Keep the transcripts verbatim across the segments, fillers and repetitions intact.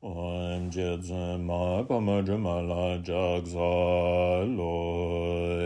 ཨོཾ་རྗེ་བཙུན་མ་འཕགས་མ་སྒྲོལ་མ་ལ་ཕྱག་འཚལ་ལོ།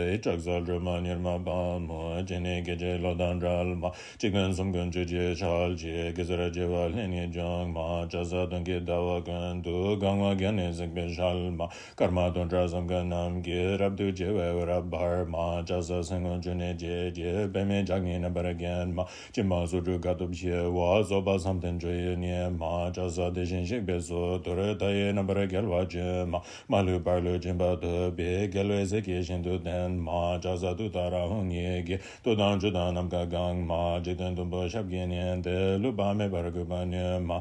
ཕྱག་འཚལ་སྒྲོལ་མ་མྱུར་མ་དཔའ་མོ། སྤྱན་ནི་སྐད་ཅིག་གློག་དང་འདྲ་མ། འཇིག་རྟེན་གསུམ་མགོན་བཅུ་གཅིག་ཞལ་གྱི། གེ་སར་བྱེ་བ་ལྷས་ནི་བརྒྱན་མ། ཕྱག་འཚལ་སྟོན་ཀའི་ཟླ་བ་ཀུན་ཏུ། གང་བ་བརྒྱ་ནི་གཟིགས་པའི་ཞལ་མ། སྐར་མ་སྟོང་ཕྲག་བསམ་གྱིས་རྣམས་ཀྱིས། རབ་ཏུ་ཕྱེ་བའི་འོད་རབ་འབར་མ། ཕྱག་འཚལ་སེང་དགུང་བཅུ་ནི་འཇིགས་བྱེད། པདྨས་ལྗགས་གཉིས་རྣམ་པར་བརྒྱན་མ། སྦྱིན་པ་སོགས་དྲུག་དཀའ་ཐུབ་ཆེ་བ། རྫོགས་པ་བསམ་གཏན་སྤྱོད་ཡུལ་ཉིད་མ། ཕྱག་འཚལ་དེ་བཞིན་གཤེགས་པའི་གཙུག་ཏོར། མཐའ་ཡས་རྣམ་པར་རྒྱལ་བ་སྤྱན་མ། མ་ལུས་པར་ལུས་སྦྱིན་པ་ཐུབ་པས། རྒྱལ་བའི་སྲས་ཀྱིས་ཤིན་ཏུ་བསྟེན་མ། ཕྱག་འཚལ་ཏུཏྟཱ་ར་ཧཱུྃ་ཡི་གེ། དུག་དང་བཅུད་དང་ནམ་མཁའ་གང་མ། འཇིག་རྟེན་བདུན་པོ་ཞབས་ཀྱིས་མནན་ཏེ། ལུས་པ་མེད་པར་གུས་པས་མཉེས་མ།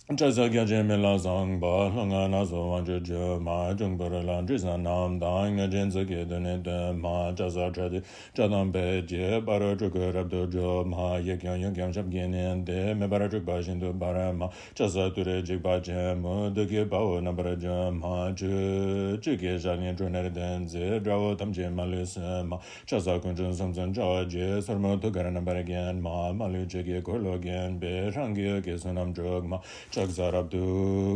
ཕྱག་འཚལ་བརྒྱ་བྱིན་མེ་ལྷ་བཟང་པོ། ལྷོ་ང་ན་སོགས་དབང་ཕྱུག་བཅུ་མ། འབྱུང་པོ་རོ་ལངས་དྲི་ཟ་རྣམས་དང་། གནོད་སྦྱིན་ཚོགས་ཀྱིས་བསྟོད་ནི་བསྟོད་མ། ཕྱག་འཚལ་ཁྲག་ཁྲིག་སྐྲ་དང་བལ་གྱི། ཕ་རོལ་འཁྲུལ་འཁོར་རབ་ཏུ་འཇོམས་མ། ཡི་གེ་ཡང་ཡུམ་གྱི་ཞབས་ཀྱིས་མནན་ཏེ། མེ་འབར་འཁྲུགས་པ་ཤིན་ཏུ་འབར་མ། ཕྱག་འཚལ་ཏུ་རེ་འཇིགས་པ་ཆེན་མོ། བདུད་ཀྱི་དཔའ་བོ་རྣམ་པར་འཇོམས་མ། བཅུ་གཅིག་གི་ཞལ་ནི་ཁྲོ་ནད་བདུད་རྩིའི། དགྲ་བོ་ཐམས་ཅད་མ་ལུས་གསོད་མ། ཕྱག་འཚལ་དཀོན་མཆོག་གསུམ་མཚོན་ཕྱག་རྒྱའི། སོར་མོ་ཐུགས་ཀར་རྣམ་པར་བརྒྱན་མ། མ་ལུས་ཆོས་ཀྱི་འཁོར་ལོ་བརྒྱན་པའི། ཧྲང་གི་འོད་ཀྱི་བསོད་ནམས་འགྲུབ་མ། ཕྱག་འཚལ་རབ་ཏུ་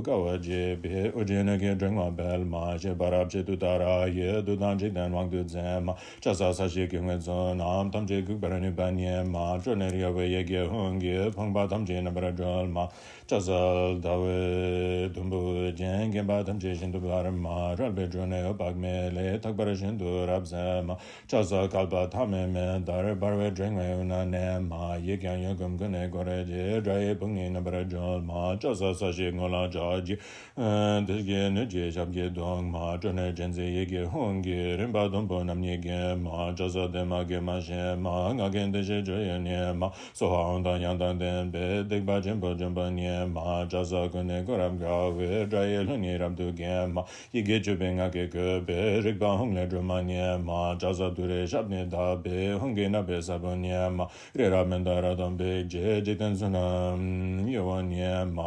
དགའ་བ་བརྗིད་པའི། ཨོ་རྒྱན་ཀྱི་སྤྲིན་དབང་འཕེལ་མ། བཞད་པ་རབ་བྱེད་ཏུཏྟཱ་ར་ཡི། བདུད་དང་འཇིག་རྟེན་དབང་དུ་མཛད་མ། ཕྱག་འཚལ་ས་གཞི་སྐྱེ་དངོས་ཚོགས་རྣམས། ཐམས་ཅད་འགུགས་པར་ནུས་པ་ཉིད་མ། ཁྲོ་ནད་གཡོ་བའི་ཡི་གེ་ཧཱུྃ་གིས། ཕོངས་པ་ཐམས་ཅད་རྣམ་པར་སྒྲོལ་མ། ཕྱག་འཚལ་ཟླ་འོད་དུམ་བུ་ཅན། བརྒྱན་པ་ཐམས་ཅད་ཤིན་ཏུ་འབར་མ། རལ་པའི་སྒྲོ་ནས་འོད་དཔག་མེད་ལས། ཐག་པ་ཤིན་ཏུ་རབ་གསལ་མ། ཕྱག་འཚལ་བསྐལ་པ་ཐ་མའི་མེ་ལྟར། འབར་བའི་སྤྲིན་ལྔའི་དབུས་ན་གནས་མ། ཡིད་ཀྱང་ཡུམ་གྱི་སྐུ་ནི་བསྐོར་ཅིང་། དགྲ་ཡི་དཔུང་ནི་རྣམ་པར་སྒྲོལ་མ། ཕྱག་འཚལ་ས་གཞིའི་ངོས་ལ་ཕྱག་རྒྱའི། དེ་བཞིན་གནོད་བྱེད་ཞབས་ཀྱིས་བརྡུང་མ། ཁྲོ་ནད་ཅན་མཛད་ཡི་གེ་ཧཱུྃ་གིས། རིམ་པ་བདུན་པོ་རྣམ་གཉིས་བརྒྱན་མ། ཕྱག་འཚལ་བདེ་མ་དགེ་མ་ཞི་མ། ངག་གི་བདེ་གཤེགས་སྤྱོད་ཡུལ་ཉིད་མ། སྭཱ་ཧཱ་ཨོཾ་དང་དབྱངས་དང་ལྡན་པས། སྡིག་པ་ཆེན་པོ་འཇོམས་པ་ཉིད་མ། ཕྱག་འཚལ་སྐུ་ནི་སྐུ་རབ་དགའ་བའི། དགྲ་ཡི་ལྷུན་ནི་རབ་ཏུ་བརྒྱན་མ། ཡི་གེ་བཅུ་པའི་ངག་གིས་བཀོད་པའི། རིག་པ་ཧཱུྃ་ལས་སྒྲོལ་མ་ཉིད་མ། ཕྱག་འཚལ་ཏུ་རེའི་ཞབས་ནི་བརྡབས་པས། ཧཱུྃ་གི་རྣ་བའི་ས་བོན་ཉིད་མ། རི་རབ་མནྡ་ར་དང་འབིགས་བྱེད། འཇིག་རྟེན་གསུམ་རྣམས་གཡོ་བ་ཉིད་མ།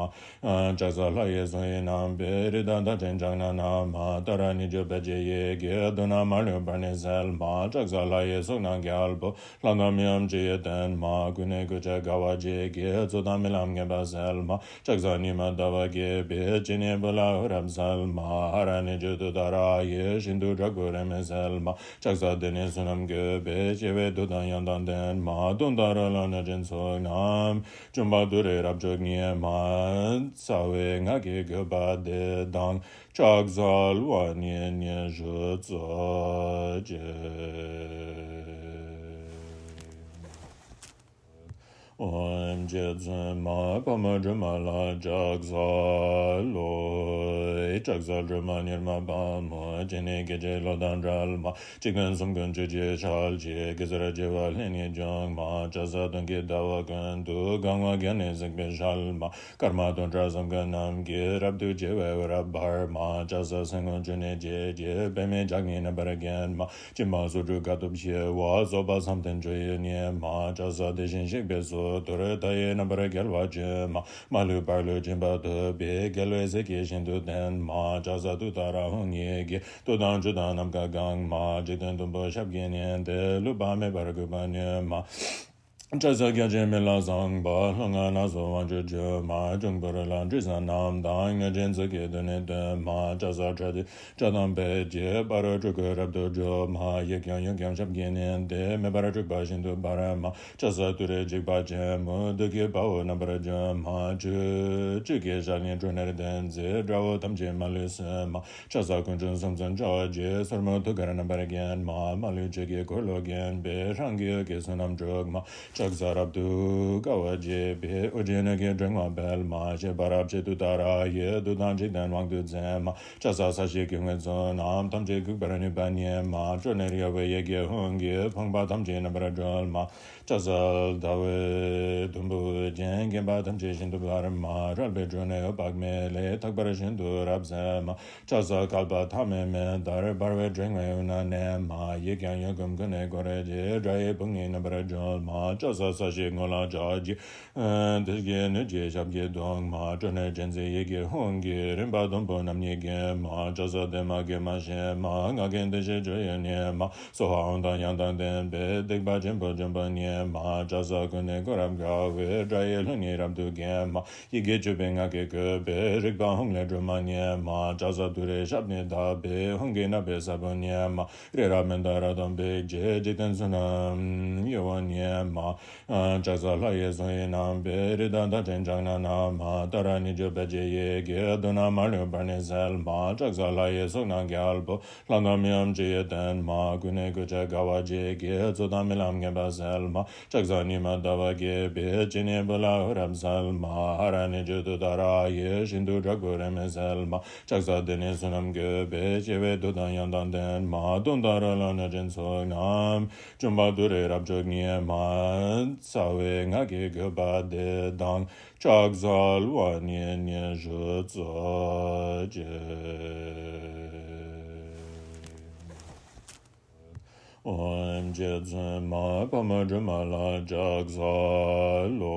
ཕྱག་འཚལ་ལྷ་ཡི་གསུང་ཡིག་རྣམ་པའི། རི་དྭགས་མཐའ་ཅན་ཕྱག་ན་བསྣམས་མ། ཏཱ་ར་གཉིས་བརྗོད་དཔལ་གྱི་ཡི་གེ། མདུན་ན་མ་ལུས་པར་ནི་གསལ་མ། ཕྱག་འཚལ་ལྷ་ཡི་གཟུགས་རྣམས་རྒྱལ་པོ། ལྷ་དང་མིའམ་ཅི་ཡིས་བསྟེན་མ། ཀུན་ནས་གུས་ཕྱག་དགའ་བ་བརྗིད་ཀྱིས། རྩོད་དང་རྨི་ལམ་ངན་པ་སེལ་མ། ཕྱག་འཚལ་ཉི་མ་ཟླ་བ་རྒྱས་པའི། སྤྱན་ནི་བོད་ལ་འོད་རབ་གསལ་མ། ཧ་ར་ནི་བརྗོད་ཏུཏྟཱ་ར་ཡི། ཤིན་ཏུ་དྲག་པོའི་རེག་མས་སེལ་མ། ཕྱག་འཚལ་དེ་ནི་བསོད་ནམས་བཀོད་པའི། བྱེ་བའི་མདོག་དང་དབྱངས་དང་ལྡན་མ། དུང་དང་རོ་ལངས་གནོད་སྦྱིན་ཚོགས་རྣམས། འཇོམས་པ་ཏུ་རེ་རབ་མཆོག་ཉིད་མ། རྩ་བའི་ངག་གིས་བཀོད་པ་འདི་དང་། ཕྱག་འཚལ་བ་ཉིད་སྙན་ཞུ་མཛོད་ཅིག། ཨོཾ་རྗེ་བཙུན་མ་འཕགས་མ་སྒྲོལ་མ་ལ་ཕྱག་འཚལ་ལོ། ཕྱག་འཚལ་སྒྲོལ་མ་མྱུར་མ་དཔའ་མོ། སྤྱན་ནི་སྐད་ཅིག་གློག་དང་འདྲ་མ། འཇིག་རྟེན་གསུམ་མགོན་བཅུ་གཅིག་ཞལ་གྱི། གེ་སར་བྱེ་བ་ལྷས་ནི་བརྒྱན་མ། ཕྱག་འཚལ་སྟོན་ཀའི་ཟླ་བ་ཀུན་ཏུ། གང་བ་བརྒྱ་ནི་གཟིགས་པའི་ཞལ་མ། སྐར་མ་སྟོང་ཕྲག་བསམ་གྱིས་རྣམས་ཀྱིས། རབ་ཏུ་ཕྱེ་བའི་འོད་རབ་འབར་མ། ཕྱག་འཚལ་སེང་དགུང་བཅུ་ནི་འཇིགས་བྱེད། པདྨས་ལྗགས་གཉིས་རྣམ་པར་བརྒྱན་མ། སྦྱིན་པ་སོགས་དྲུག་དཀའ་ཐུབ་ཆེ་བ། རྫོགས་པ་བསམ་གཏན་སྤྱོད་ཡུལ་ཉིད་མ། ཕྱག་འཚལ་དེ་བཞིན་གཤེགས་པའི་གཙུག་ཏོར། མཐའ་ཡས་རྣམ་པར་རྒྱལ་བ་སྤྱན་མ། མ་ལུས་པར་ལུས་སྦྱིན་པ་ཐུབ་པས། རྒྱལ་བའི་སྲས་ཀྱིས་ཤིན་ཏུ་བསྟེན་མ། ཕྱག་འཚལ་ཏུཏྟཱ་ར་ཧཱུྃ་ཡི་གེ། དུག་དང་བཅུད་དང་ནམ་མཁའ་གང་མ། འཇིག་རྟེན་བདུན་པོ་ཞབས་ཀྱིས་མནན་ཏེ། ལུས་པ་མེད་པར་གུས་པས་མཉེས་མ། ཕྱག་འཚལ་བརྒྱ་བྱིན་མེ་ལྷ་བཟང་པོ། ལྷོ་ང་ན་སོགས་དབང་ཕྱུག་བཅུ་མ། འབྱུང་པོ་རོ་ལངས་དྲི་ཟ་རྣམས་དང་། གནོད་སྦྱིན་ཚོགས་ཀྱིས་བསྟོད་ནི་བསྟོད་མ། ཕྱག་འཚལ་ཁྲག་ཁྲིག་སྐྲ་དང་བལ་གྱི། ཕ་རོལ་འཁྲུལ་འཁོར་རབ་ཏུ་འཇོམས་མ། ཡི་གེ་ཡང་ཡུམ་གྱི་ཞབས་ཀྱིས་མནན་ཏེ། མེ་འབར་འཁྲུགས་པ་ཤིན་ཏུ་འབར་མ། ཕྱག་འཚལ་ཏུ་རེ་འཇིགས་པ་ཆེན་མོ། བདུད་ཀྱི་དཔའ་བོ་རྣམ་པར་འཇོམས་མ། བཅུ་གཅིག་གི་ཞལ་ནི་ཁྲོ་ནད་བདུད་རྩིའི། དགྲ་བོ་ཐམས་ཅད་མ་ལུས་གསོད་མ། ཕྱག་འཚལ་དཀོན་མཆོག་གསུམ་མཚོན་ཕྱག་རྒྱའི། སོར་མོ་ཐུགས་ཀར་རྣམ་པར་བརྒྱན་མ། མ་ལུས་ཆོས་ཀྱི་འཁོར་ལོ་བརྒྱན་པའི། ཧྲང་གི་འོད་ཀྱི་བསོད་ནམས་འགྲུབ་མ། ཕྱག་འཚལ་རབ་ཏུ་དགའ་བ་བརྗིད་པའི། ཨོ་རྒྱན་ཀྱི་སྤྲིན་དབང་འཕེལ་མ། བཞད་པ་རབ་བྱེད་ཏུཏྟཱ་ར་ཡི། བདུད་དང་འཇིག་རྟེན་དབང་དུ་མཛད་མ། ཕྱག་འཚལ་ས་གཞིའི་སྐྱེ་དངོས་ཚོགས་རྣམས། ཐམས་ཅད་འགུགས་པར་ནུས་པ་ཉིད་མ། ཁྲོ་ནད་གཡོ་བའི་ཡི་གེ་ཧཱུྃ་གིས། ཕོངས་པ་ཐམས་ཅད་རྣམ་པར་སྒྲོལ་མ། ཕྱག་འཚལ་ཟླ་འོད་དུམ་བུ་ཅན། བརྒྱན་པ་ཐམས་ཅད་ཤིན་ཏུ་འབར་མ། རལ་པའི་སྒྲོ་ནས་འོད་དཔག་མེད་ལས། ཐག་པ་ཤིན་ཏུ་རབ་གསལ་མ། ཕྱག་འཚལ་བསྐལ་པ་ཐ་མའི་མེ་ལྟར། འབར་བའི་སྤྲིན་ལྔའི་དབུས་ན་གནས་མ། ཡིད་ཀྱང་ཡུམ་གྱི་སྐུ་ནི་བསྐོར་ཅིང་། དགྲ་ཡི་དཔུང་ནི་རྣམ་པར་སྒྲོལ་མ། ཕྱག་ ལྷ་ས་ས་གཞི་སྔོན་ལ་ལྕགས་ཀྱི། དེ་སྐད་ནུས་ཀྱི་ཞབས་ཀྱི་གདུང་མ། སྤྲོ་ནས་དྲན་འཛིན་ཡིད་ཀྱི་ཧཱུྃ་གིས། རིམ་པ་བདུན་པོ་རྣམ་གཉིས་བརྒྱན་མ། ལྕགས་ཟ་བདེ་མ་དགེ་མ་ཞན་མ། ང་རྒྱལ་བདེ་གཤེགས་སྤྱོད་ཡུལ་ཉིད་མ། སྭཱ་ཧཱ་ཧཱུྃ་དང་དབྱངས་དང་ལྡན་པས། སྡིག་པ་ཆེན་པོ་འཇོམས་པ་ཉིད་མ། ལྕགས་ཟ་ཀུན་ནས་བསྐོར་རབ་དགའ་བའི། དགྲ་ཡི་ལྷུན་གཉིས་རབ་ཏུ་བརྒྱན་མ། ཡི་གེ་བཅུ་པའི་སྔགས་ཀྱིས་བསྐོར་བའི། རིག་པ་ཧཱུྃ་ལས་སྒྲོལ་མ་ཉིད་མ། ལྕགས་ཟ་ཏུ་རེའི་ཞབས་ནི་བརྡབས་པས། ཧཱུྃ་གི་རྣ་བའི་ས་བོན་ཉིད་མ། རི་རབ་མནྡ་ར་དང་འབིགས་བྱེད། འཇིག་རྟེན་བསོད་ནམས་གཡོ་བ་ཉིད་མ། ལྕགས་ཟ་ལྷ་ཡི་གཟུགས་ཡིན་རྣམ་པའི། རི་དྭགས་མཐའ་བྲལ་ལྕགས་སྣ་ནག་མ། ཏཱ་ར་གཉིས་བརྗོད་བེར་གྱི་ཡི་གེས། མདུང་ནག་མ་ལུས་འབར་ནི་གསལ་མ། ལྕགས་ཟ་ལྷ་ཡི་གཟུགས་སྣང་རྒྱལ་པོ། ལྷ་དང་མིའམ་ཅི་ཡི་རྟེན་མ། ཀུན་ནས་སྐུ་ཆེ་དགའ་བ་བརྗིད་ཀྱིས། རྩོད་དང་རྨི་ལམ་ངན་པ་སེལ་མ། ལྕགས་ཟ་ཉི་མ་ཟླ་བ་རྒྱས་པའི། སྤྱན་ནི་བུ་ལ་འོད་རབ་གསལ་མ། ཧ་ར་གཉིས་བརྗོད་ཏུཏྟཱ་ར་ཡིས། ཤིན་ཏུ་དྲག་པོའི་རེ་མིག་སེལ་མ། ལྕགས་ཟ་དེ་ནི་བསོད་ནམས་བཀོད་པའི། སྐྱེ་བའི་མཐུ་དང་དབྱངས་དང་ལྡན་མ། གདོན་དང་རོ་ལངས་གནོད་སྦྱིན་ཚོགས་རྣམས། འཇོམས་པ་ཏུ་རེའི་རབ་མཆོག་ཉིད་མ། རྩ་བའི་སྔགས་ཀྱི་བཀོད་པ་འདི་དང་། ལྕགས་ཟ་ལྷ་ཉིད་སྙན་ཞུ་སྩལ་ཅིག། ཨོཾ་རྗེ་བཙུན་མ་དཔའ་མོ་སྒྲོལ་མ་ལ་ལྕགས་ཟ་ལོ།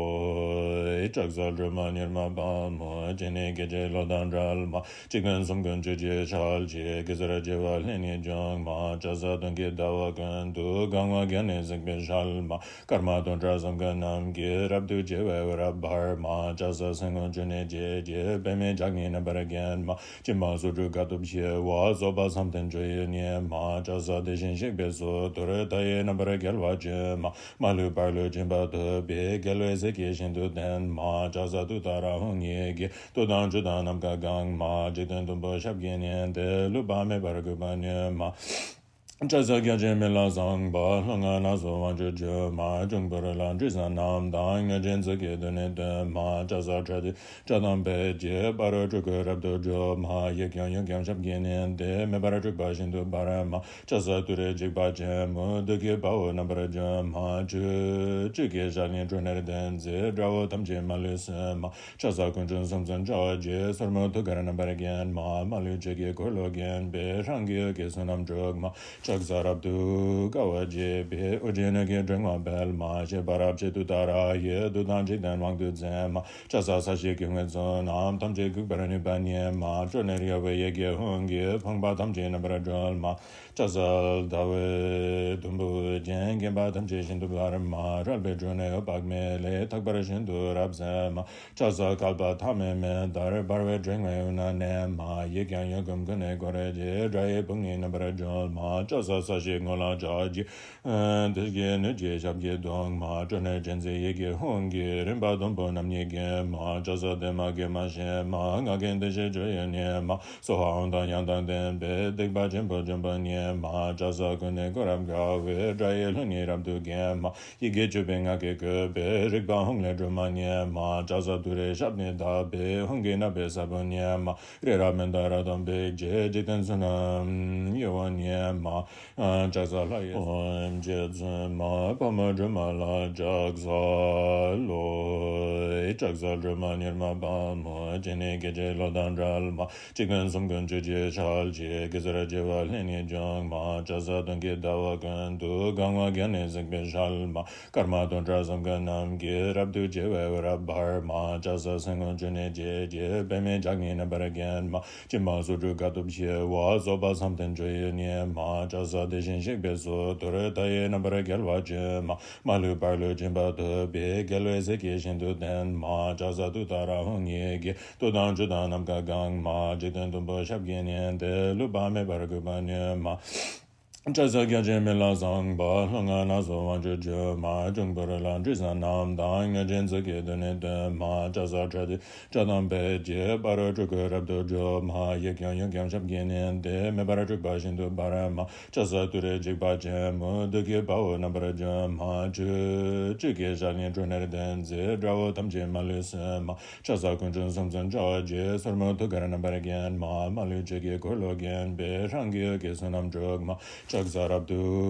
ལྕགས་ཟ་སྒྲོལ་མ་མྱུར་མ་དཔའ་མོ། སྤྱན་ནི་སྐད་ཅིག་གློག་དང་འདྲ་མ། འཇིག་རྟེན་གསུམ་མགོན་བཅུ་གཅིག་ཞལ་གྱི། གེ་སར་བྱེ་བ་ལྷས་ནི་འབྱུང་མ། ལྕགས་ཟ་སྟོང་གི་ཟླ་བ་ཀུན་ཏུ། གང་བ་བརྒྱ་ནི་གཟིགས་པའི་ཞལ་མ། སྐར་མ་སྟོང་ཕྲག་བཟང་པོ་རྣམས་ཀྱིས། རབ་ཏུ་ཕྱེ་བའི་འོད་རབ་འབར་མ། ལྕགས་ཟ་སེང་བློན་བཅུ་ནི་བརྗིད་ཀྱིས། པདྨས་ལྕགས་སྙིང་རྣམ་པར་བརྒྱན་མ། སྦྱིན་པ་སོ་དྲུག་དཀའ་ཐུབ་ཆེ་བ། རྫོགས་པ་བསམ་གཏན་སྤྱོད་ཡུལ་ཉིད་མ། ལྕགས་ཟ་དེ་བཞིན་གཤེགས་པའི་གཙུག་ཏོར། མཐའ་ཡས་རྣམ་པར་རྒྱལ་བ་སྤྱན་མ། མ་ལུས་འབར་བའི་སྦྱིན་པ་ཐོབ་པའི། རྒྱལ་བའི་སྲས་ཀྱིས་ཤིན་ཏུ་བསྟེན་མ། ལྕགས་ཟ་ཏུཏྟཱ་ར་ཧཱུྃ་ཡི་གེས། རྡུལ་དང་ཆུ་དང་ནམ་མཁའ་གང་མ། འཇིག་རྟེན་བདུན་པོ་ཞབས་ཀྱིས་མནན་ཏེ། ལུས་པ་མེད་པར་འགུགས་པ་ནུས་མ། ལྕགས་ཟ་བརྒྱ་བྱིན་མེ་ལྷ་བཟང་པོ། ལྷོ་ང་ནག་སོགས་དབང་ཕྱུག་སྒྲོལ་མ། འབྱུང་པོ་རོ་ལངས་སྤྲིན་བཟང་རྣམས་དང་། གནོད་སྦྱིན་ཚོགས་ཀྱིས་མདུན་ནས་བསྟོད་མ། ལྕགས་ཟ་ཁྲག་ཏུ་ཁྲག་དང་བད་ཀྱིས། ཕ་རོལ་འཁྲུལ་འཁོར་རབ་ཏུ་སྒྲོལ་མ། གཡས་བརྐྱང་གཡོན་བརྐྱང་ཞབས་ཀྱིས་མནན་ཏེ། མེ་འབར་འཁྲུགས་པ་ཤིན་ཏུ་འབར་མ། ལྕགས་ཟ་ཏུ་རེ་འཇིགས་པ་ཆེན་མོ། བདུད་ཀྱི་དཔའ་བོ་རྣམ་པར་འཇོམས་མ། ཆུ་བཅུད་ཀྱི་ཞལ་ནི་ཁྲོ་གཉེར་ལྡན་མཛད། དགྲ་བོ་ཐམས་ཅད་མ་ལུས་གསོད་མ། ལྕགས་ཟ་དཀོན་མཆོག་གསུམ་མཚོན་བྱ་བ་བརྒྱད། སོར་མོ་ཐུགས་ཀར་རྣམ་པར་བརྒྱན་མ། མ་ལུས་ཆོས་ཀྱི་འཁོར་ལོས་བརྒྱན་པའི། རང་གི་འོད་ཀྱིས་བསོད་ནམས་དྲུག་མ། ལྕགས་ཟ་རབ་ཏུ་དགའ་བ་བརྗིད་པའི། ཨོ་རྒྱན་འོད་ཀྱི་སྒྲོན་མ་འཕེལ་མ། བཞད་པ་རབ་བྱེད་ཏུཏྟཱ་ར་ཡིས། བདུད་དང་འཇིག་རྟེན་དབང་དུ་མཛད་མ། ལྕགས་ཟ་ས་གཞིའི་སྐྱེ་དངོས་ཚོགས་རྣམས། ཐམས་ཅད་འགུགས་པར་ནུས་པ་ཉིད་མ། ཁྲོ་གཉེར་གཡོ་བའི་ཡི་གེ་ཧཱུྃ་གིས། ཕོངས་པ་ཐམས་ཅད་རྣམ་པར་སྒྲོལ་མ། ལྕགས་ཟ་ཟླ་བའི་དུམ་བུས་བརྒྱན། བརྒྱན་པ་ཐམས་ཅད་ཤིན་ཏུ་འབར་མ། རལ་པའི་ཁྲོད་ནས་འོད་དཔག་མེད་ལས། ཐག་པ་བཞིན་དུ་རབ་གསལ་མ། ལྕགས་ཟ་བསྐལ་པ་ཐ་མའི་མེ་ལྟར། འབར་བའི་སྒྲོན་མའི་དབུས་ན་གནས་མ། གཡས་བརྐྱང་གཡོན་བསྐུམ་ཀུན་ནས་བསྐོར་བྱེད། དགྲ་ཡི་དཔུང་ནི་རྣམ་པར་སྒྲོལ་མ། ལྕགས་ཟ་ས་གཞིའི་ངོས་ལ་ལྕགས་ཀྱི། དེ་སྐད་ནུས་ཀྱི་ཞབས་ཀྱི་གདུང་མ། ཁྲོ་གཉེར་ཅན་མཛད་ཡི་གེ་ཧཱུྃ་གིས། རིམ་པ་བདུན་པོ་རྣམ་གཉིས་བརྒྱན་མ། ལྕགས་ཟ་བདེ་མ་དགེ་མ་ཞན་མ། ང་རྒྱལ་བདེ་གཤེགས་སྤྱོད་ཡུལ་ཉིད་མ། སྭཱ་ཧཱ་ཧཱུྃ་དང་དབྱངས་དང་ལྡན་པས། སྡིག་པ་ཆེན་པོ་འཇོམས་པ་ཉིད་མ། ལྕགས་ཟ་ཀུན་ནས་བསྐོར་རབ་དགའ་བའི། དགྲ་ཡི་ལྷུན་གཉིས་རབ་ཏུ་བརྒྱན་མ། ཡི་གེ་བཅུ་པའི་སྔགས་ཀྱིས་བསྐོར་བའི། རིག་པ་ཧཱུྃ་ལས་སྒྲོལ་མ་ཉིད་མ། ལྕགས་ཟ་ཏུ་རེའི་ཞབས་ནི་བརྡབས་པས། ཧཱུྃ་གི་རྣ་བའི་ས་བོན་ཉིད་མ། རི་རབ་མནྡ་ར་དང་འབིགས་བྱེད། འཇིག་རྟེན་བསོད་ནམས་གཡོ་བ་ཉིད་མ། ལྕགས་ཟ་ལྷ་ཡི། ཨོཾ་རྗེ་བཙུན་མ་དཔའ་མོ་སྒྲོལ་མ་ལ་ལྕགས་ཟ་ལོ། ལྕགས་ཟ་སྒྲོལ་མ་མྱུར་མ་དཔའ་མོ། སྤྱན་ནི་སྐད་ཅིག་གློག་དང་འདྲ་མ། འཇིག་རྟེན་གསུམ་མགོན་བཅུ་གཅིག་ཞལ་གྱི། གེ་སར་བྱེ་བ་ལྷས་ནི་འབྱུང་མ། ལྕགས་ཟ་སྟོང་གི་ཟླ་བ་ཀུན་ཏུ། གང་བ་བརྒྱ་ནི་གཟིགས་པའི་ཞལ་མ། སྐར་མ་སྟོང་ཕྲག་བཟང་པོ་རྣམས་ཀྱིས། རབ་ཏུ་ཕྱེ་བའི་འོད་རབ་འབར་མ། ལྕགས་ཟ་སེང་བློན་བཅུ་ནི་བརྗིད་ཀྱིས། པདྨས་ལྕགས་སྙིང་རྣམ་པར་བརྒྱན་མ། སྦྱིན་པ་སོ་དྲུག་དཀའ་ཐུབ་ཆེ་བ། རྫོགས་པ་བསམ་གཏན་སྤྱོད་ཡུལ་ཉིད་མ། ལྕགས་ཟ་དེ་བཞིན་གཤེགས་པའི་གཙུག་ཏོར། མཐའ་ཡས་རྣམ་པར་རྒྱལ་བ་སྤྱན་མ། མ་ལུས་འབར་བའི་སྦྱིན་པ་ཐོབ་པའི། རྒྱལ་བའི་སྲས་ཀྱིས་ཤིན་ཏུ་བསྟེན་མ། ལྕགས་ཟ་ཏུཏྟཱ་ར་ཧཱུྃ་ཡི་གེས། རྡུལ་དང་ཆུ་དང་ནམ་མཁའ་གང་མ། འཇིག་རྟེན་བདུན་པོ་ཞབས་ཀྱིས་མནན་ཏེ། ལུས་པ་མེད་པར་འགུགས་པ་ནུས་མ། ལྕགས་ཟ་བརྒྱ་བྱིན་མེ་ལྷ་བཟང་པོ། ལྷོ་ང་ནག་སོགས་དབང་ཕྱུག་སྒྲོལ་མ། འབྱུང་པོ་རོ་ལངས་སྤྲུལ་བཟང་རྣམས་དང་། གནོད་སྦྱིན་ཚོགས་ཀྱིས་མདུན་ནས་བསྟོད་མ། ལྕགས་ཟ་ཁྲག་ཏུ་ཁྲག་དང་བད་ཀྱིས། ཕ་རོལ་འཁྲུལ་འཁོར་རབ་ཏུ་སྒྲོལ་མ། གཡས་བརྐྱང་གཡོན་བརྐྱང་ཞབས་ཀྱིས་མནན་ཏེ། མེ་འབར་འཁྲུགས་པ་ཤིན་ཏུ་འབར་མ། ལྕགས་ཟ་ཏུ་རེ་འཇིགས་པ་ཆེན་མོ། བདུད་ཀྱི་དཔའ་བོ་རྣམ་པར་འཇོམས་མ། ཆུ་བཅུད་ཀྱི་ཞལ་ནི་ཁྲོ་གཉེར་ལྡན་མཛད། དགྲ་བོ་ཐམས་ཅད་མ་ལུས་གསོད་མ། ལྕགས་ཟ་དཀོན་མཆོག་གསུམ་མཚོན་བྱ་བ་བརྒྱད། སོར་མོ་ཐུགས་ཀར་རྣམ་པར་བརྒྱན་མ། མ་ལུས་ཆོས་ཀྱི་འཁོར་ལོས་བརྒྱན་པའི། རང་གི་འོད་ཀྱིས་བསོད་ནམས་དྲུག་མ། ལྕགས་ ལྕགས་བཟའ་རབ་ཏུ་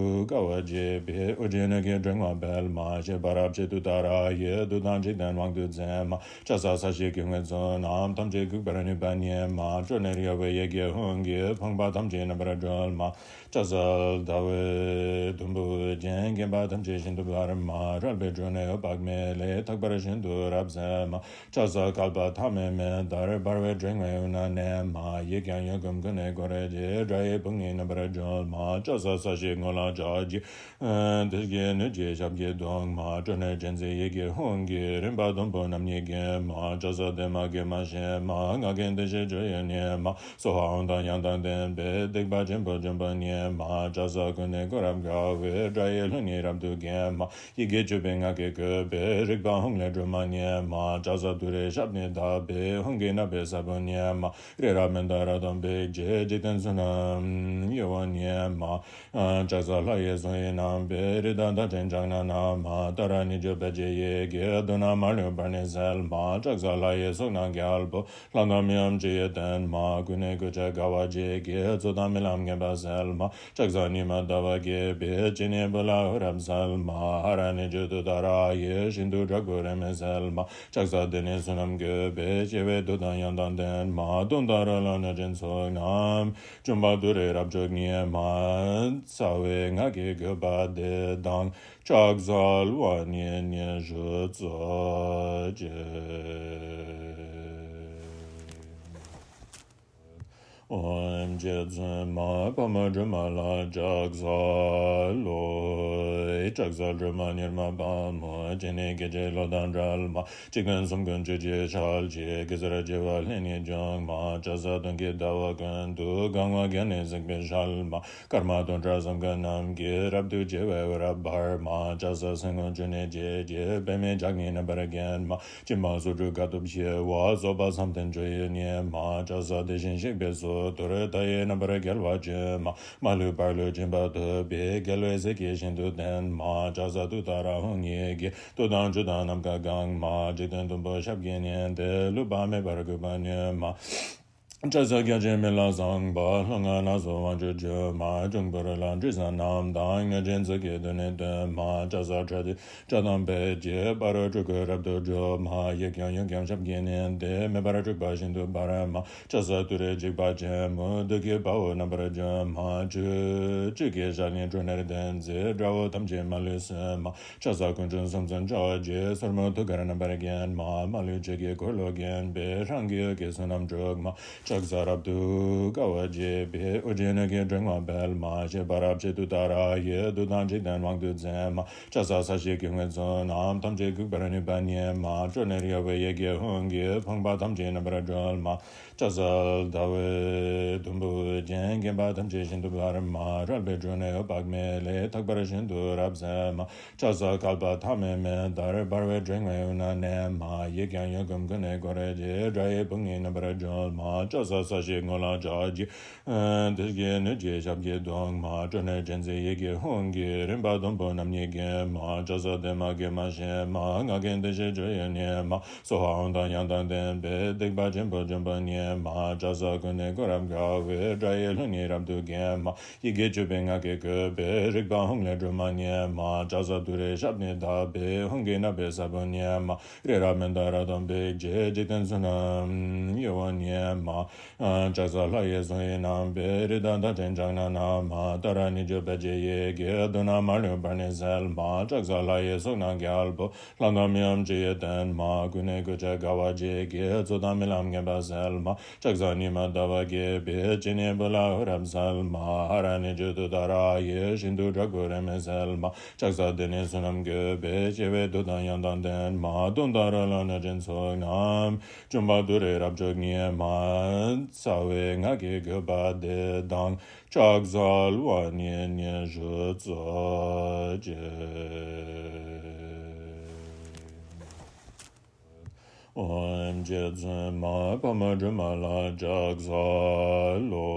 དགའ་བ་བརྗིད་པའི། དབུ་རྒྱན་སྣོད་ཀྱི་སྒྲེང་བ་སྤེལ་མ། བཞད་པ་རབ་བྱེད་ཏུཏྟཱ་ར་ཡིས། བདུད་དང་འཇིག་རྟེན་དབང་དུ་མཛད་མ། ལྕགས་བཟའ་ས་གཞིའི་སྐུ་ངལ་བཙུན་རྣམས། ཐམས་ཅད་འགུགས་པར་ནུས་པ་ཉིད་མ། སྤྲོ་ནས་གཡོ་བའི་ཡི་གེ་ཧཱུྃ་གིས། ཕོངས་པ་ཐམས་ཅད་རྣམ་པར་སྒྲོལ་མ། ལྕགས་བཟའ་ཟླ་འོད་ཟླུམ་པོ་ཅན། བརྒྱན་པ་ཐམས་ཅད་ཤིན་ཏུ་འབར་མ། རལ་པའི་སྒྲོ་ནས་འོད་དཔག་མེད་ལས། ཐག་པ་བཞིན་དུ་རབ་གསལ་མ། ལྕགས་བཟའ་བསྐལ་པ་ཐ་མའི་མེ་ལྟར། འབར་བའི་སྒྲེང་བའི་དབུས་ན་གནས་མ། ཡིད་ཀྱང་ཡུལ་ཀུན་ཀུན་ནས་བསྐོར་བྱེད། དགྲ་ཡི་དཔུང་ནི་རྣམ་པར་སྒྲོལ་མ། ལྕགས་བཟའ་ས་གཞིའི་ངོས་ལ་ལྕགས་ཀྱི། དེ་བཞིན་སྣོད་ཀྱི་ཞབས་ཀྱི་གདུང་མ། སྤྲོ་ནས་བྲན་ཟེར་ཡི་གེ་ཧཱུྃ་གིས། རིམ་པ་བདུན་པོ་རྣམ་གཉིས་བརྒྱན་མ། ལྕགས་བཟའ་བདེ་མ་དགེ་མ་ཞི་མ། ངག་གི་བདེ་གཤེགས་སྤྱོད་ཡུལ་ཉིད་མ། སྭཱ་ཧཱ་ཧཱུྃ་དང་དབྱངས་དང་ལྡན་པས། བརྡེག་པ་ཆེན་པོ་འཇོམས་པ་ཉིད་མ། ལྕགས་བཟའ་ཀུན་ནས་བསྐོར་རབ་དགའ་བའི། དགྲ་ཡི་ལྷུན་ནི་རབ་ཏུ་བརྒྱན་མ། ཡི་གེ་བཅུ་པའི་ངག་གིས་བཀོད་པའི། རིག་པ་ཧཱུྃ་ལས་སྒྲོལ་མ་ཉིད་མ། ལྕགས་བཟའ་ཏུ་རེའི་ཞབས་ནི་བརྡབས་པས། ཧཱུྃ་གི་བསྣབས་པས་ཟབ་པོ་ཉིད་མ། རི་རབ་མནྡ་ར་དང་འབིགས་བྱེད། འཇིག་རྟེན་བསོད་ནམས་གཡོ་བ་ཉིད་མ། ལྕགས་བཟའ་ལྷ་ཡི་གཟུགས་ཡིན་རྣམ་པའི། རི་དྭགས་མདའ་ཅན་ལྕགས་ནག་རྣམས་མ། ཏཱ་ར་གཉིས་བརྗོད་དཔལ་གྱི་ཡི་གེས། བདུད་རྣམས་མ་ལུས་འབར་ནི་གསལ་མ། ལྕགས་བཟའ་ལྷ་ཡི་གཟུགས་རྣམས་རྒྱལ་པོ། ལྷ་དང་མིའམ་ཅི་ཡི་རྟེན་མ། ཀུན་ནས་སྐུ་ཆེ་དགའ་བ་བརྗིད་ཀྱིས། རྩོད་དང་རྨི་ལམ་ངན་པ་སེལ་མ། ལྕགས་བཟའ་ཉི་མ་ཟླ་བ་རྒྱས་པའི། སྤྱན་ནི་བུ་ལ་འོད་རབ་གསལ་མ། ཧ་ར་གཉིས་བརྗོད་ཏུཏྟཱ་ར་ཡིས། ཤིན་ཏུ་དྲག་པོའི་རེ་མིག་སེལ་མ། ལྕགས་བཟའ་བདེ་ནི་བསོད་ནམས་བཀོད་པའི། སྐྱེ་བོའི་དུག་དང་ཡང་དག་ལྡན་མ། གདོན་དང་རོ་ལངས་གནོད་སྦྱིན་ཚོགས་རྣམས། འཇོམས་པ་ཏུ་རེའི་རབ་མཆོག་ཉིད་མ། རྩ་བའི་སྔགས་ཀྱི་བཀོད་པ་འདི་དང་། ལྕགས་བཟའ་ལུས་པ་ཉིད་ཉིད་ཞུ་རྩོལ་ཅིག། ཨོཾ་རྗེ་བཙུན་མ་དཔའ་མོ་སྒྲོལ་མ་ལ་ལྕགས་བཟའ་ལོ། ལྕགས་བཟའ་སྒྲོལ་མ་མྱུར་མ་དཔའ་མོ། སྤྱན་ནི་སྐད་ཅིག་གློག་དང་འདྲ་མ། འཇིག་རྟེན་གསུམ་མགོན་བཅུ་གཅིག་ཞལ་གྱི། གེ་སར་བྱེ་བ་ལྷས་ནི་འཇོམས་མ། ལྕགས་བཟའ་སྟོན་ཀའི་ཟླ་བ་ཀུན་ཏུ། གང་བ་བརྒྱ་ནི་གཟིགས་པའི་ཞལ་མ། སྐར་མ་སྟོང་ཕྲག་བཟང་པོ་རྣམས་ཀྱིས། རབ་ཏུ་ཕྱེ་བའི་འོད་རབ་འབར་མ། ལྕགས་བཟའ་སེང་དགུང་ཆུ་ནས་འཁྱིལ་གྱི། པདྨའི་ལྗགས་ཀྱིས་རྣམ་པར་བརྒྱན་མ། སྦྱིན་པ་སོགས་དྲུག་དཀའ་ཐུབ་ཆེ་བ། སོགས་པ་བསམ་གཏན་སྤྱོད་ཡུལ་ཉིད་མ། ལྕགས་བཟའ་དེ་བཞིན་གཤེགས་པའི་གཙུག་ཏོར། མཐའ་ཡས་རྣམ་པར་རྒྱལ་བ་ཅན་མ། མ་ལུས་པར་ལུས་སྦྱིན་པ་ཐུབ་པའི། རྒྱལ་བའི་སྲས་ཀྱིས་ཤིན་ཏུ་བསྟེན་མ། ལྕགས་བཟའ་ཏུཏྟཱ་ར་ཧཱུྃ་ཡི་གེས། དུག་དང་བཅུད་དང་ནམ་མཁའ་གང་མ། འཇིག་རྟེན་བདུན་པོ་ཞབས་ཀྱིས་མནན་ཏེ། ལུས་པ་མེད་པར་འགུགས་པ་ནུས་མ། ལྕགས་བཟའ་བརྒྱ་བྱིན་མི་ལ་བཟང་པོ། ལྷ་ལྔ་ནག་བཟའ་དབང་ཕྱུག་སྒྲོལ་མ། འབྱུང་པོ་རོ་ལངས་སྤྲིན་བཟང་རྣམས་དང་། གནོད་སྦྱིན་ཚོགས་ཀྱིས་མདུན་ནས་བསྟོད་མ། ལྕགས་བཟའ་ཁྲོ་ཆུ་དྲག་དང་འབེབས་ཀྱིས། ཕ་རོལ་འཁྲུལ་རྐྱེན་རབ་ཏུ་སྒྲོལ་མ། ཡིག་ཀྱང་ཡུངས་ཀྱང་ཞབས་ཀྱིས་མནན་ཏེ། མེ་འབར་འཁྲུགས་པ་ཤིན་ཏུ་འབར་མ། ལྕགས་བཟའ་ཏུ་རེའི་འཇིགས་པ་ཆེན་པོ། བདུད་ཀྱི་དཔའ་བོ་རྣམ་པར་འཇོམས་མ། བཅུ་གཅིག་གི་ཞལ་ནི་ཀྲུ་ནེར་ལྡན་མཛད། དགྲ་བོ་ཐམས་ཅད་མ་ལུས་གསོད་མ། ལྕགས་བཟའ་སྐུ་མགྲོན་སུམ་ཚོགས་འཇའ་བ་བརྗིད། སོར་མོས་ཐུགས་ཀར་རྣམ་པར་བརྒྱན་མ། མ་ལུས་ལྕགས་ཀྱི་འཁོར་ལོས་བརྒྱན་པའི། ཧྲང་གི་འོད་ཀྱི་བསོད་ནམས་འཁྲུགས་མ། ལྕགས་བཟའ་རབ་ཏུ་དགའ་བ་བརྗིད་པའི། དབུ་རྒྱན་སྣོད་ཀྱི་སྒྲེང་བ་སྤེལ་མ། བཞད་པ་རབ་བྱེད་ཏུཏྟཱ་ར་ཡིས། བདུད་དང་འཇིག་རྟེན་དབང་དུ་མཛད་མ། ལྕགས་བཟའ་ས་གཞིའི་སྐུ་ངལ་བཙུན་རྣམས། ཐམས་ཅད་འགུགས་པར་ནུས་པ་ཉིད་མ། སྤྲོ་ནས་གཡོ་བའི་ཡི་གེ་ཧཱུྃ་གིས། ཕོངས་པ་ཐམས་ཅད་རྣམ་པར་སྒྲོལ་མ། ལྕགས་བཟའ་ཟླ་འོད་ཟླུམ་པོ་ཅན། བརྒྱན་པ་ཐམས་ཅད་ཤིན་ཏུ་འབར་མ། རལ་པའི་སྒྲོ་ནས་འོད་དཔག་མེད་ལས། ཐག་པ་བཞིན་དུ་རབ་གསལ་མ། ལྕགས་བཟའ་བསྐལ་པ་ཐ་མའི་མེ་ལྟར། འབར་བའི་སྒྲེང་བའི་དབུས་ན་གནས་མ། ཡིད་ཀྱང་ཡུལ་ཀུན་ཀུན་ནས་བསྐོར་བྱེད། དགྲ་ཡི་དཔུང་ནི་རྣམ་པར་སྒྲོལ་མ། ལྕགས་བཟའ་ས་གཞིའི་ངོས་ལ་ལྕགས་ཀྱི། དེ་བཞིན་སྣོད་ཀྱི་ཞབས་ཀྱི་གདུང་མ། སྤྲོ་ནས་བྲན་ཟེར་ཡི་གེ་ཧཱུྃ་གིས། རིམ་པ་བདུན་པོ་རྣམ་གཉིས་བརྒྱན་མ། ལྕགས་བཟའ་བདེ་མ་དགེ་མ་ཞི་མ། ངག་གི་བདེ་གཤེགས་སྤྱོད་ཡུལ་ཉིད་མ། སྭཱ་ཧཱ་ཧཱུྃ་དང་ཡང་དག་ལྡན་པས། བརྡེག་པ་ཆེན་པོ་འཇོམས་པ་ཉིད་མ། ལྕགས་བཟའ་ཀུན་ནས་བསྐོར་རབ་དགའ་བའི། དགྲ་ཡི་ལྷུན་ནི་རབ་ཏུ་བརྒྱན་མ། ཡི་གེ་བཅུ་པའི་ངག་གིས་བཀོད་པའི། རིག་པ་ཧཱུྃ་ལས་སྒྲོལ་མ་ཉིད་མ། ལྕགས་བཟའ་ཏུ་རེའི་ཞབས་ནི་བརྡབས་པས། ཧཱུྃ་གི་བསྣབས་པས་ཟབ་པོ་ཉིད་མ། རི་རབ་མནྡ་ར་དང་འབིགས་བྱེད། འཇིག་རྟེན་བསོད་ནམས་གཡོ་བ་ཉིད་མ། ལྕགས་བཟའ་ལྷ་ཡི་གཟུགས་ཡིན་རྣམ་པའི། རི་དྭགས་མདའ་ཅན་ལྕགས་ནག་རྣམས་མ། ཏཱ་ར་གཉིས་བརྗོད་དཔལ་གྱི་ཡི་གེས། བདུད་རྣམས་མ་ལུས་འབར་ནི་གསལ་མ། ལྕགས་བཟའ་ལྷ་ཡི་གཟུགས་རྣམས་རྒྱལ་པོ། ལྷ་དང་མིའམ་ཅི་ཡི་རྟེན་མ། ཀུན་ནས་སྐུ་ཆེ་དགའ་བ་བརྗིད་ཀྱིས། རྩོད་དང་རྨི་ལམ་ངན་པ་སེལ་མ། ལྕགས་བཟའ་ཉི་མ་ཟླ་བ་རྒྱས་པའི། སྤྱན་ནི་བུ་ལ་འོད་རབ་གསལ་མ། ཧ་ར་གཉིས་བརྗོད་ཏུཏྟཱ་ར་ཡིས། ཤིན་ཏུ་དྲག་པོའི་རེ་མིག་སེལ་མ། ལྕགས་བཟའ་བདེ་ནི་བསོད་ནམས་བཀོད་པའི། སྐྱེ་བོའི་དུག་དང་ཡང་དག་ལྡན་མ། གདོན་དང་རོ་ལངས་གནོད་སྦྱིན་ཚོགས་རྣམས། འཇོམས་པ་ཏུ་རེའི་རབ་མཆོག་ཉིད་མ། རྩ་བའི་སྔགས་ཀྱི་བཀོད་པ་འདི་དང་། ལྕགས་བཟའ་ལུས་པ་ཉིད་ཉིད་ཞུ་རྩོལ་ཅིག། ཨོཾ་རྗེ་བཙུན་མ་འཕགས་མ་སྒྲོལ་མ་ལ་ཕྱག་འཚལ་ལོ།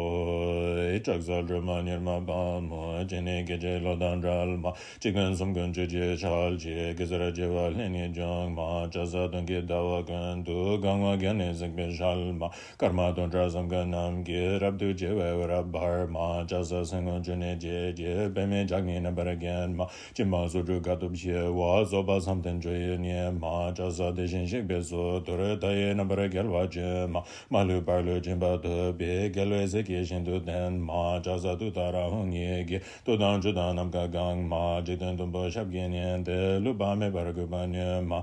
ཕྱག་འཚལ་སྒྲོལ་མ་མྱུར་མ་དཔའ་མོ། སྤྱན་ནི་སྐད་ཅིག་གློག་དང་འདྲ་མ། འཇིག་རྟེན་གསུམ་མགོན་ཆུ་སྐྱེས་ཞལ་གྱི། གེ་སར་བྱེ་བ་ལྷས་ནི་བརྒྱན་མ། ཕྱག་འཚལ་སྟོན་ཀའི་ཟླ་བ་ཀུན་ཏུ། གང་བ་བརྒྱ་ནི་གཟིགས་པའི་ཞལ་མ། སྐར་མ་སྟོང་ཕྲག་བསམ་དཀའ་རྣམས་ཀྱིས། རབ་ཏུ་ཕྱེ་བའི་འོད་རབ་འབར་མ། ཕྱག་འཚལ་སེང་དགུང་ཆུ་ནས་སྐྱེས་ཀྱི། པདྨས་ལྗགས་ཀྱིས་རྣམ་པར་བརྒྱན་མ། སྦྱིན་པ་སོ་དྲུག་དཀའ་ཐུབ་ཆེ་བ། རྫོགས་པ་བསམ་གཏན་སྤྱོད་ཡུལ་ཉིད་མ། ཕྱག་འཚལ་དེ་བཞིན་གཤེགས་པའི་གཙུག་ཏོར། མཐའ་ཡས་རྣམ་པར་རྒྱལ་བ་སྤྱན་མ། མ་ལུས་པར་ལུས་སྦྱིན་པ་ཐུབ་པས། རྒྱལ་བའི་སྲས་ཀྱིས་ཤིན་ཏུ་བསྟེན་མ། ཕྱག་འཚལ་ཏུཏྟཱ་ར་ཧཱུྃ་ཡི་གེས། བདུད་དང་ཆོས་དང་ནམ་མཁའ་གང་མ། འཇིག་རྟེན་བདུན་པོ་ཞབས་ཀྱིས་མནན་ཏེ། ལུས་པ་མེད་པར་གུས་པས་ཉོན་མ།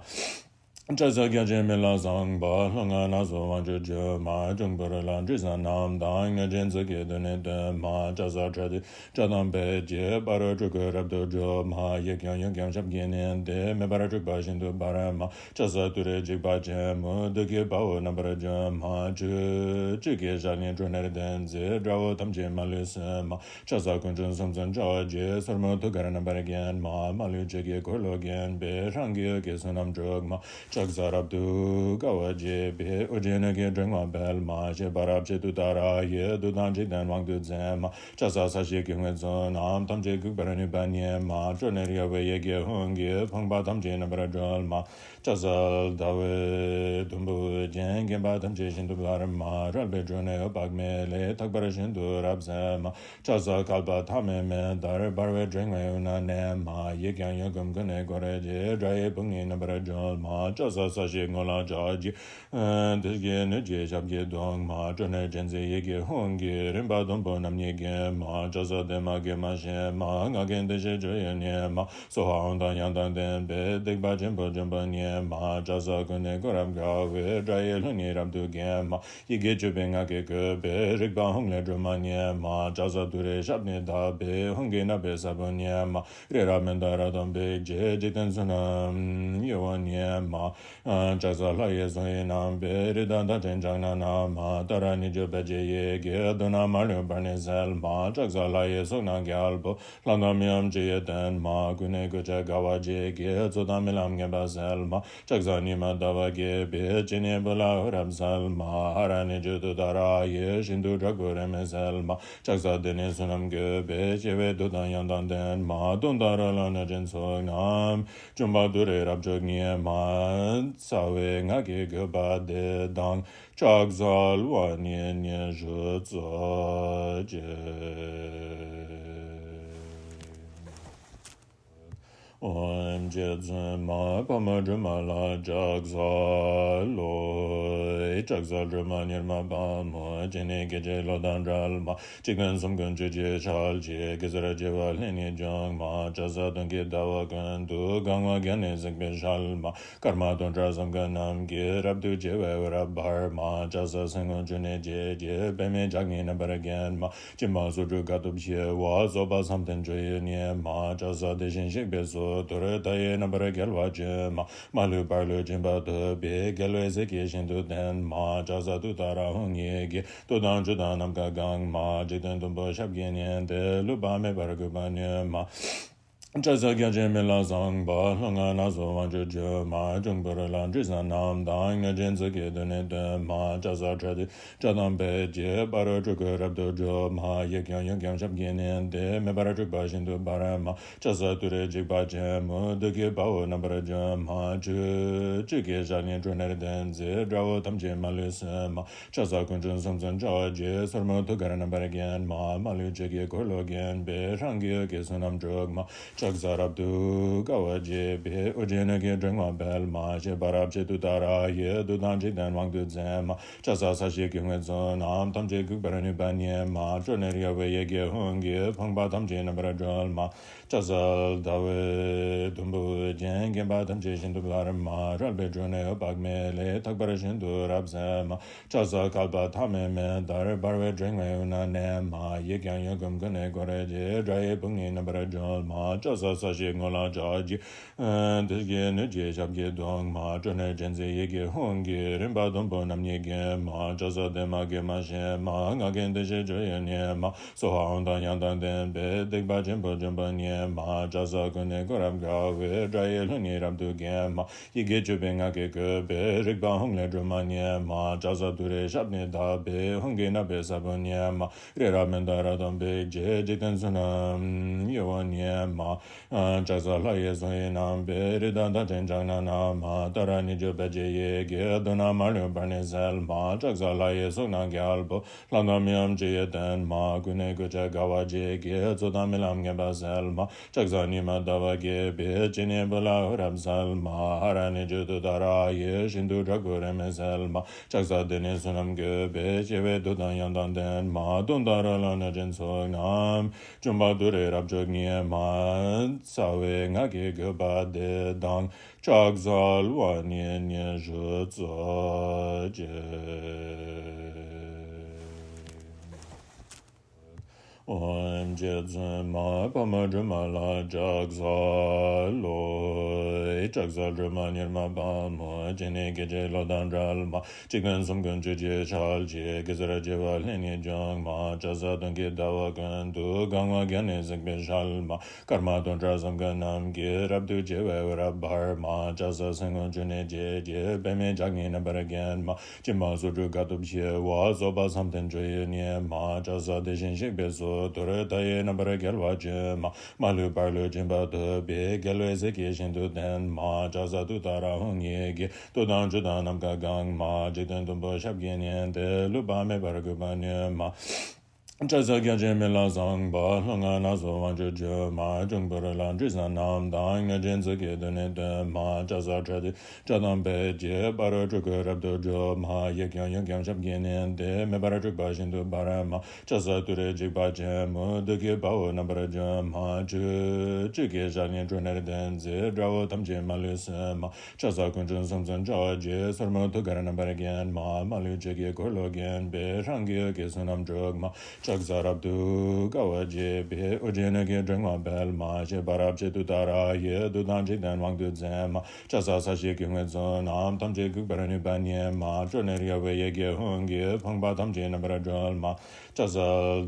ཕྱག་འཚལ་བརྒྱ་བྱིན་མེ་ལྷ་ཟངས་དཔལ། ལྷོ་ང་ནགས་སུ་དབང་ཕྱུག་སྒྲོལ་མ། འབྱུང་པོ་རོ་ལངས་སྤྲུལ་བཟང་རྣམས་དང་། གནོད་སྦྱིན་ཚོགས་ཀྱིས་མདུན་ནས་བསྟོད་མ། ཕྱག་འཚལ་ཁྲོ་རྒྱལ་བཀྲ་དང་འཕེལ་གྱི། ཕ་རོལ་སྤྲུལ་སྐུ་རབ་ཏུ་སྒྲོལ་མ། གཡས་བརྐྱང་གཡོན་བརྐྱང་ཞབས་ཀྱིས་མནན་ཏེ། མེ་འབར་འཁྲུགས་པ་ཤིན་ཏུ་འབར་མ། ཕྱག་འཚལ་ཏུ་རེ་འཇིགས་པ་ཆེན་མོ། བདུད་ཀྱི་དཔའ་བོ་རྣམ་པར་འཇོམས་མ། བཅུ་གཅིག་གི་ཞལ་ནི་ཁྲོ་ནར་ལྡན་མཛད། དགྲ་བོ་ཐམས་ཅད་མ་ལུས་གསོད་མ། ཕྱག་འཚལ་སྐུ་མཆོག་གསུམ་མཚོན་ཕྱག་རྒྱའི། སོར་མོ་ཐུགས་ཀར་རྣམ་པར་བརྒྱན་མ། མ་ལུས་ཆོས་ཀྱི་འཁོར་ལོ་བརྒྱན་པའི། ཧྲང་གི་འོད་ཀྱིས་བསོད་ནམས་འཁྲུགས་མ། ཕྱག་འཚལ་རབ་ཏུ་དགའ་བ་བརྗིད་པའི། ཨོ་རྒྱན་ཀྱི་སྒྲེང་བ་འཕེལ་མ། ཞེས་པ་རབ་བྱེད་ཏུཏྟཱ་ར་ཡིས། བདུད་དང་འཇིག་རྟེན་དབང་དུ་མཛད་མ། ཕྱག་འཚལ་ས་གཞི་སྐྱེ་དངོས་ཚོགས་རྣམས། ཐམས་ཅད་འགུགས་པར་ནུས་པ་ཉིད་མ། ཁྲོ་ནར་གཡོ་བའི་གཡས་ཀྱི་ཧཱུྃ་གིས། ཕོངས་པ་ཐམས་ཅད་རྣམ་པར་སྒྲོལ་མ། ཕྱག་འཚལ་ཟླ་བའི་དུམ་བུ་ཅན། བརྒྱན་པ་ཐམས་ཅད་ཤིན་ཏུ་འབར་མ། རལ་པའི་སྒྲོ་ནས་འོད་དཔག་མེད་ལས། ཐག་པ་ཤིན་ཏུ་རབ་གསལ་མ། ཕྱག་འཚལ་བསྐལ་པ་ཐ་མའི་མེ་ལྟར། འབར་བའི་སྒྲེང་བའི་དབུས་ན་གནས་མ། གཡས་བརྐྱང་གཡོན་བསྐུམ་ཀུན་ནས་བསྐོར་ཅིང་། དགྲ་ཡི་དཔུང་ནི་རྣམ་པར་སྒྲོལ་མ། ཕྱག་འཚལ་ས་གཞིའི་ངོས་ལ་ཕྱག་རྒྱའི། དེ་སྐད་ནུས་ཀྱི་ཞབས་ཀྱིས་བརྡུང་མ། ཁྲོ་ནར་བཅས་མཛད་གཡས་ཀྱི་ཧཱུྃ་གིས། རིམ་པ་བདུན་པོ་རྣམ་གཉིས་བརྒྱན་མ། ཕྱག་འཚལ་བདེ་མ་དགེ་མ་ཞི་མ། ངག་གི་བདེ་གཤེགས་སྤྱོད་ཡུལ་ཉིད་མ། སྭཱ་ཧཱ་ཧཱུྃ་དང་དབྱངས་དང་ལྡན་པས། སྡིག་པ་ཆེན་པོ་འཇོམས་པ་ཉིད་མ། ཕྱག་འཚལ་ཀུན་ནས་བསྐོར་རབ་དགའ་བའི། དགྲ་ཡི་ལྷུན་ནི་རབ་ཏུ་བརྒྱན་མ། ཡི་གེ་བཅུ་པའི་ངག་གིས་བསྐུལ་བས། རིག་པ་ཧཱུྃ་ལས་སྒྲོལ་མ་ཉིད་མ། ཕྱག་འཚལ་ཏུ་རེའི་ཞབས་ནི་བརྡབས་པས། ཧཱུྃ་གི་བསྣབས་པས་ས་བོན་ཉིད་མ། རི་རབ་མནྡ་ར་དང་འབིགས་བྱེད། འཇིག་རྟེན་ཚོགས་རྣམས་གཡོ་བ་ཉིད་མ། ཕྱག་འཚལ་ལྷ་ཡི་གསུང་ཡིག་རྣམ་པའི། རི་དྭགས་མཐའ་ཅན་ཕྱག་ན་བསྣམས་མ། ཏཱ་ར་གཉིས་བརྗོད་དཔལ་གྱི་ཡི་གེས། བདུད་རྣམས་མ་ལུས་པར་ནི་སེལ་མ། ཕྱག་འཚལ་ལྷ་ཡི་གསུང་རྣམས་རྒྱལ་པོ། ལྷ་དང་མིའམ་ཅི་ཡིས་བསྟེན་མ། ཀུན་ནས་གུས་ཕྱག་དགའ་བ་བརྗིད་ཀྱིས། རྩོད་དང་རྨི་ལམ་ངན་པ་སེལ་མ། ཕྱག་འཚལ་ཉི་མ་ཟླ་བ་རྒྱས་པའི། སྤྱན་ནི་བོད་ལ་འོད་རབ་གསལ་མ། ཧ་ར་གཉིས་བརྗོད་ཏུཏྟཱ་ར་ཡིས། ཤིན་ཏུ་དྲག་པོའི་རེ་མིག་སེལ་མ། ཕྱག་འཚལ་དེ་ནི་བསོད་ནམས་བཀོད་པའི། བྱེ་བའི་མདོག་དང་དབྱངས་དང་ལྡན་མ། གདོན་དང་རོ་ལངས་གནོད་སྦྱིན་ཚོགས་རྣམས། འཇོམས་པ་ཏུ་རེ་རབ་མཆོག་ཉིད་མ། རྩ་བའི་ངག་གིས་བསྐུལ་བ་འདི་དང་། ཕྱག་འཚལ་བ་ཉིད་ཉི་ཤུ་རྩ་གཅིག་ཨོཾ་རྗེ་བཙུན་མ་འཕགས་མ་སྒྲོལ་མ་ལ་ཕྱག་འཚལ་ལོ། ཕྱག་འཚལ་སྒྲོལ་མ་མྱུར་མ་དཔའ་མོ། སྤྱན་ནི་སྐད་ཅིག་གློག་དང་འདྲ་མ། འཇིག་རྟེན་གསུམ་མགོན་ཆུ་སྐྱེས་ཞལ་གྱི། གེ་སར་བྱེ་བ་ལྷས་ནི་བརྒྱན་མ། ཕྱག་འཚལ་སྟོན་ཀའི་ཟླ་བ་ཀུན་ཏུ། གང་བ་བརྒྱ་ནི་གཟིགས་པའི་ཞལ་མ། སྐར་མ་སྟོང་ཕྲག་བསམ་དཀའ་རྣམས་ཀྱིས། རབ་ཏུ་ཕྱེ་བའི་འོད་རབ་འབར་མ། ཕྱག་འཚལ་སེང་དགུང་ཆུ་ནས་སྐྱེས་ཀྱི། པདྨས་ལྗགས་ཀྱིས་རྣམ་པར་བརྒྱན་མ། སྦྱིན་པ་སོ་དྲུག་དཀའ་ཐུབ་ཆེ་བ། རྫོགས་པ་བསམ་གཏན་སྤྱོད་ཡུལ་ཉིད་མ། ཕྱག་འཚལ་དེ་བཞིན་གཤེགས་པའི་གཙུག་ཏོར། མཐའ་ཡས་རྣམ་པར་རྒྱལ་བ་སྤྱན་མ། མ་ལུས་པར་ལུས་སྦྱིན་པ་ཐུབ་པས། རྒྱལ་བའི་སྲས་ཀྱིས་ཤིན་ཏུ་བསྟེན་མ། ཕྱག་འཚལ་ཏུཏྟཱ་ར་ཧཱུྃ་ཡི་གེས། བདུད་དང་ཆོས་དང་ནམ་མཁའ་གང་མ། འཇིག་རྟེན་བདུན་པོ་ཞབས་ཀྱིས་མནན་ཏེ། ལུས་པ་མེད་པར་གུས་པས་ཉོན་མ། ཕྱག་འཚལ་བརྒྱ་བྱིན་མེ་ལྷ་ཟངས་དཔལ། ལྷོ་ང་ནགས་སུ་དབང་ཕྱུག་སྒྲོལ་མ། འབྱུང་པོ་རོ་ལངས་སྤྲུལ་བཟང་རྣམས་དང་། གནོད་སྦྱིན་ཚོགས་ཀྱིས་མདུན་ནས་བསྟོད་མ། ཕྱག་འཚལ་ཁྲོ་རྒྱལ་བཀྲ་དང་འཕེལ་གྱི། ཕ་རོལ་སྤྲུལ་སྐུ་རབ་ཏུ་སྒྲོལ་མ། གཡས་བརྐྱང་གཡོན་བརྐྱང་ཞབས་ཀྱིས་མནན་ཏེ། མེ་འབར་འཁྲུགས་པ་ཤིན་ཏུ་འབར་མ། ཕྱག་འཚལ་ཏུ་རེ་འཇིགས་པ་ཆེན་མོ། བདུད་ཀྱི་དཔའ་བོ་རྣམ་པར་འཇོམས་མ། བཅུ་གཅིག་གི་ཞལ་ནི་ཁྲོ་ནར་ལྡན་མཛད། དགྲ་བོ་ཐམས་ཅད་མ་ལུས་གསོད་མ། ཕྱག་འཚལ་དཀོན་མཆོག་གསུམ་མཚོན་ཕྱག་རྒྱའི། སོར་མོ་ཐུགས་ཀར་རྣམ་པར་བརྒྱན་མ། མ་ལུས་ཆོས་ཀྱི་འཁོར་ལོ་བརྒྱན་པའི། ཧྲང་གི་འོད་ཀྱིས་བསོད་ནམས་འཁྲུགས་མ། ཕྱག་འཚལ་རབ་ཏུ་དགའ་བ་བརྗིད་པའི། ཨོ་རྒྱན་ཀྱི་སྒྲེང་བ་འཕེལ་མ། ཞེས་པ་རབ་བྱེད་ཏུཏྟཱ་ར་ཡིས། བདུད་དང་འཇིག་རྟེན་དབང་དུ་མཛད་མ། ཕྱག་འཚལ་ས་གཞིའི་སྐྱེ་དངོས་ཚོགས་རྣམས། ཐམས་ཅད་འགུགས་པར་ནུས་པ་ཉིད་མ། ཁྲོ་ནར་གཡོ་བའི་གཡས་ཀྱི་ཧཱུྃ་གིས། ཕོངས་པ་ཐམས་ཅད་རྣམ་པར་སྒྲོལ་མ། ཕྱག་འཚལ་ཟླ་བའི་དུམ་བུ་ཅན། བརྒྱན་པ་ཐམས་ཅད་ཤིན་ཏུ་འབར་མ། རལ་པའི་སྒྲོ་ནས་འོད་དཔག་མེད་ལས། ཐག་པ་ཤིན་ཏུ་རབ་གསལ་མ། ཕྱག་འཚལ་བསྐལ་པ་ཐ་མའི་མེ་ལྟར། འབར་བའི་སྒྲེང་བའི་དབུས་ན་གནས་མ། གཡས་བརྐྱང་གཡོན་བསྐུམ་ཀུན་ནས་བསྐོར་ཅིང་། དགྲ་ཡི་དཔུང་ནི་རྣམ་པར་སྒྲོལ་མ། ལྷ་ས་ས་གཞི་སྔོན་ལ་ལྕགས་ཀྱི། དེ་སྐད་ནུས་ཀྱི་ཞབས་ཀྱི་གདུང་མ། སྤྲོ་ནས་དྲན་འཛིན་ཡིད་ཀྱི་ཧཱུྃ་གིས། རིམ་པ་བདུན་པོ་རྣམ་གཉིས་བརྒྱན་མ། ལྕགས་ས་བདེ་མ་དགེ་མ་ཞེས་མ། ང་རྒྱལ་འདི་ཞེས་བརྗོད་ཡོད་ཉིད་མ། སྭཱ་ཧཱ་ཨོཾ་དང་ཡང་དང་ལྡན་པས། སྡིག་པ་ཆེན་པོ་འཇོམས་པ་ཉིད་མ། ལྕགས་ས་ཀུན་ནས་བསྐོར་རབ་དགའ་བའི། དགྲ་ཡི་ལྷུན་གཉིས་རབ་ཏུ་བརྒྱན་མ། ཡི་གེ་བཅུ་པའི་སྔགས་ཀྱི་བཀོད་པས། རིག་པ་ཧཱུྃ་ལས་སྒྲོལ་མ་ཉིད་མ། ལྕགས་ས་ཏུ་རེའི་ཞབས་ནི་བརྡབས་པས། ཧཱུྃ་གི་བསྣུན་པའི་ས་བོན་ཉིད་མ། རི་རབ་མནྡ་ར་དང་འབིགས་བྱེད། འཇིག་རྟེན་བསོད་ནམས་གཡོ་བ་ཉིད་མ། ལྕགས་ས་ལྷ་ཡི་གཟུགས་ཡིས་བསྣམས་པའི། རི་དྭགས་མཐའ་ཅན་ལྕགས་སྣ་ནག་མ། ཏཱ་ར་གཉིས་བརྗོད་པད་ཀྱི་ཡི་གེས། མདུན་ན་མ་ལུས་པར་ནི་གསལ་མ། ལྕགས་ས་ལྷ་ཡི་གཟུགས་སྣང་རྒྱལ་པོ། ལྷ་དང་མིའམ་ཅི་ཡི་རྟེན་མ། ཀུན་ནས་གུས་ཕྱག་དགའ་བ་བརྗིད་ཀྱིས། རྩོད་དང་རྨི་ལམ་ངན་པ་སེལ་མ། ལྕགས་ས་ཉི་མ་ཟླ་བ་རྒྱས་པའི། སྤྱན་ནི་བུ་ལ་འོད་རབ་གསལ་མ། ཧ་ར་གཉིས་བརྗོད་ཏུཏྟཱ་ར་ཡིས། ཤིན་ཏུ་དྲག་པོའི་རེ་མིག་སེལ་མ། ལྕགས་ས་དེ་ནི་བསོད་ནམས་བཀོད་པས། སྐྱེ་བའི་མཐུ་དང་ཡང་དང་ལྡན་མ། གདོན་དང་རོ་ལངས་གནོད་སྦྱིན་ཚོགས་རྣམས། འཇོམས་པ་ཏུ་རེའི་རབ་མཆོག་ཉིད་མ། རྩ་བའི་སྔགས་ཀྱི་བཀོད་པ་འདི་དང་། ལྕགས་ས་ལྷ་ཡི་ཉི་ཤུ་རྩ་གཅིག། ཨོཾ་རྗེ་བཙུན་མ་འཕགས་མ་སྒྲོལ་མ་ལ་ལྕགས་ས་ལོ། ལྕགས་ས་སྒྲོལ་མ་མྱུར་མ་དཔའ་མོ། སྤྱན་ནི་སྐད་ཅིག་གློག་དང་འདྲ་མ། འཇིག་རྟེན་གསུམ་མགོན་བཅུ་གཅིག་ཞལ་གྱི། གེ་སར་བྱེ་བ་ལྷས་ནི་འཇོམས་མ། ལྕགས་ས་སྟོང་གི་ཟླ་བ་ཀུན་ཏུ། གང་བ་བརྒྱ་ནི་གཟིགས་པའི་ཞལ་མ། སྐར་མ་སྟོང་ཕྲག་བསམ་ཁ་རྣམས་ཀྱིས། རབ་ཏུ་ཕྱེ་བའི་འོད་རབ་འབར་མ། ལྕགས་ས་སེང་སྟོང་བཅུ་ནི་འཇིགས་བྱེད། པདྨའི་ལྗགས་ཀྱིས་རྣམ་པར་བརྒྱན་མ། སྦྱིན་པ་སོགས་དྲུག་དཀའ་ཐུབ་ཆེ་བ། སོགས་པ་བསམ་གཏན་སྤྱོད་ཡུལ་ཉིད་མ། ལྕགས་ས་དེ་བཞིན་གཤེགས་པའི་གསུང་། ཏུ་རེ་མཐའ་ཡས་རྣམ་པར་རྒྱལ་བ་སྤྱོད་མ། མ་ལུས་པར་ལུས་སྦྱིན་པ་ཐོབ་པའི། རྒྱལ་བའི་སྲས་ཀྱིས་ཤིན་ཏུ་བསྟེན་མ། ལྕགས་ས་ཏུཏྟཱ་ར་ཧཱུྃ་ཡི་གེས། མཐུ་དང་ཆུ་དང་ནམ་མཁའ་གང་མ། འཇིག་རྟེན་བདུན་པོ་ཞབས་ཀྱིས་མནན་ཏེ། ལུས་པ་མེད་པར་འགུགས་པ་ནུས་མ། ལྕགས་ས་བརྒྱ་བྱིན་མེ་ལྷ་བཟང་པོ། ལྷོ་ང་ནགས་སུ་དབང་ཕྱུག་སྒྲོལ་མ། འབྱུང་པོ་རོ་ལངས་སྤྲིན་བཟང་རྣམས་དང་། གནོད་སྦྱིན་ཚོགས་ཀྱིས་མདུན་ནས་བསྟོད་མ། ལྕགས་ས་ཁྲག་ཏུ་ཁྲག་དང་འབིགས་བྱེད། ཕ་རོལ་འཁྲུལ་འཁོར་རབ་ཏུ་སྒྲོལ་མ། གཡས་བརྐྱང་གཡོན་བརྐྱང་ཞབས་ཀྱིས་མནན་ཏེ། མེ་འབར་འཁྲུགས་པ་ཤིན་ཏུ་འབར་མ། ལྕགས་ས་ཏུ་རེ་འཇིགས་པ་ཆེན་མོ། བདུད་ཀྱི་དཔའ་བོ་རྣམ་པར་འཇོམས་མ། ཆུ་བཅུད་ཀྱི་ཞལ་ནི་ཀྲུ་ནིར་ལྡན་མཛད། དགྲ་བོ་ཐམས་ཅད་མ་ལུས་གསོད་མ། ལྕགས་ས་ཁོང་ཁྲོ་སུམ་ཚོགས་འཆའ་བ་བརྗེད། སོར་མོས་ཐུགས་ཀར་རྣམ་པར་བརྒྱན་མ། མ་ལུས་ཆོས་ཀྱི་འཁོར་ལོས་བརྒྱན་པའི། ཧྲང་གི་འོད་ཀྱིས་བསོད་ནམས་སྤྲུགས་མ། ལྕགས་ས་རབ་ཏུ་དགའ་བ་བརྗིད་པའི། ཨོ་རྒྱན་སྣོད་ཀྱི་ཕྲེང་བ་འཕེལ་མ། བཞད་པ་རབ་བྱེད་ཏུཏྟཱ་ར་ཡིས། བདུད་དང་འཇིག་རྟེན་དབང་དུ་མཛད་མ། ལྕགས་ས་ས་གཞིའི་སྐུ་དངོས་གཙོ་རྣམས། ཐམས་ཅད་འགུགས་པར་ནུས་པ་ཉིད་མ། ཀྲུ་ནིར་གཡོ་བའི་ཡི་གེ་ཧཱུྃ་གིས། ཕོངས་པ་ཐམས་ཅད་རྣམ་པར་སྒྲོལ་མ། ལྕགས་ས་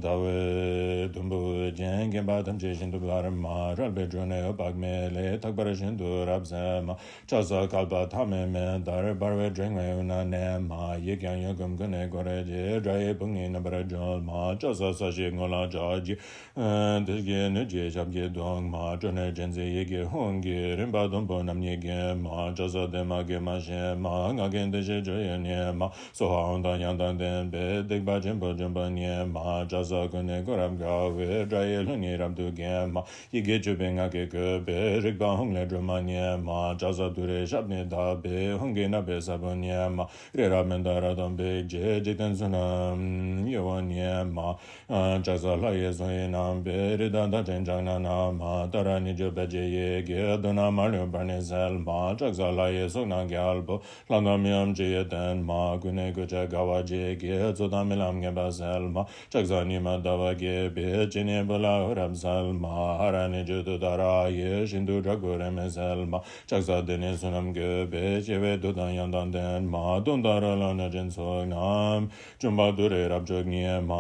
ཟླ་བའི་དུམ་བུས་བརྒྱན། བརྒྱན་པ་ཐམས་ཅད་ཤིན་ཏུ་འབར་མ། རལ་པའི་ཀྲུ་ནི་འོད་དཔག་མེད་ལས། ཐག་པ་བཞིན་དུ་རབ་གསལ་མ། ལྕགས་ས་བསྐལ་པ་ཐ་མའི་མེ་ལྟར། འབར་བའི་ཕྲེང་བའི་དབུས་ན་གནས་མ། གཡས་བརྐྱང་གཡོན་བསྐུམ་ཀུན་ནས་བསྐོར་བྱེད། དགྲ་ཡི་དཔུང་ནི་རྣམ་པར་སྒྲོལ་མ། ལྕགས་ས་ས་གཞིའི་ངོས་ལ་ལྕགས་ཀྱི། དེ་སྐད་ནུས་ཀྱི་ཞབས་ཀྱི་གདུང་མ། ཀྲུ་ནིར་དྲན་འཛིན་ཡིད་ཀྱི་ཧཱུྃ་གིས། རིམ་པ་བདུན་པོ་རྣམ་གཉིས་བརྒྱན་མ། ལྕགས་ས་བདེ་མ་དགེ་མ་ཞེས་མ། ང་རྒྱལ་འདི་ཞེས་བརྗོད་ཡོད་ཉིད་མ། སྭཱ་ཧཱ་ཨོཾ་དང་ཡང་དང་ལྡན་པས། སྡིག་པ་ཆེན་པོ་འཇོམས་པ་ཉིད་མ། ལྕགས་ས་ཀུན་ནས་བསྐོར་རབ་དགའ་བའི། དགྲ་ཡི་ལྷུན་གཉིས་རབ་ཏུ་བརྒྱན་མ། ཡི་གེ་བཅུ་པའི་སྔགས་ཀྱི་བཀོད་པས། རིག་པ་ཧཱུྃ་ལས་སྒྲོལ་མ་ཉིད་མ། ལྕགས་ས་ཏུ་རེའི་ཞབས་ནི་བརྡབས་པས། ཧཱུྃ་གི་བསྣུན་པའི་ས་བོན་ཉིད་མ། རི་རབ་མནྡ་ར་དང་འབིགས་བྱེད། འཇིག་རྟེན་བསོད་ནམས་གཡོ་བ་ཉིད་མ། ལྕགས་ས་ལྷ་ཡི་གཟུགས་ཡིས་བསྣམས་པའི། རི་དྭགས་མཐའ་ཅན་ལྕགས་སྣ་ནག་མ། ཏཱ་ར་གཉིས་བརྗོད་པད་ཀྱི་ཡི་གེས། མདུན་ན་མ་ལུས་པར་ནི་གསལ་མ། ལྕགས་ས་ལྷ་ཡི་གཟུགས་སྣང་རྒྱལ་པོ། ལྷ་དང་མིའམ་ཅི་ཡི་རྟེན་མ། ཀུན་ནས་གུས་ཕྱག་དགའ་བ་བརྗིད་ཀྱིས། རྩོད་དང་རྨི་ལམ་ངན་པ་སེལ་མ། ལྕགས་ས་ཉི་མ་ཟླ་བ་རྒྱས་པའི། སྤྱན་ནི་བུ་ལ་འོད་རབ་གསལ་མ། ཧ་ར་གཉིས་བརྗོད་ཏུཏྟཱ་ར་ཡིས། ཤིན་ཏུ་དྲག་པོའི་རེ་མིག་སེལ་མ། ལྕགས་ས་དེ་ནི་བསོད་ནམས་བཀོད་པས། སྐྱེ་བའི་མཐུ་དང་ཡང་དང་ལྡན་མ། གདོན་དང་རོ་ལངས་གནོད་སྦྱིན་ཚོགས་རྣམས། འཇོམས་པ་ཏུ་རེའི་རབ་མཆོག་ཉིད་མ།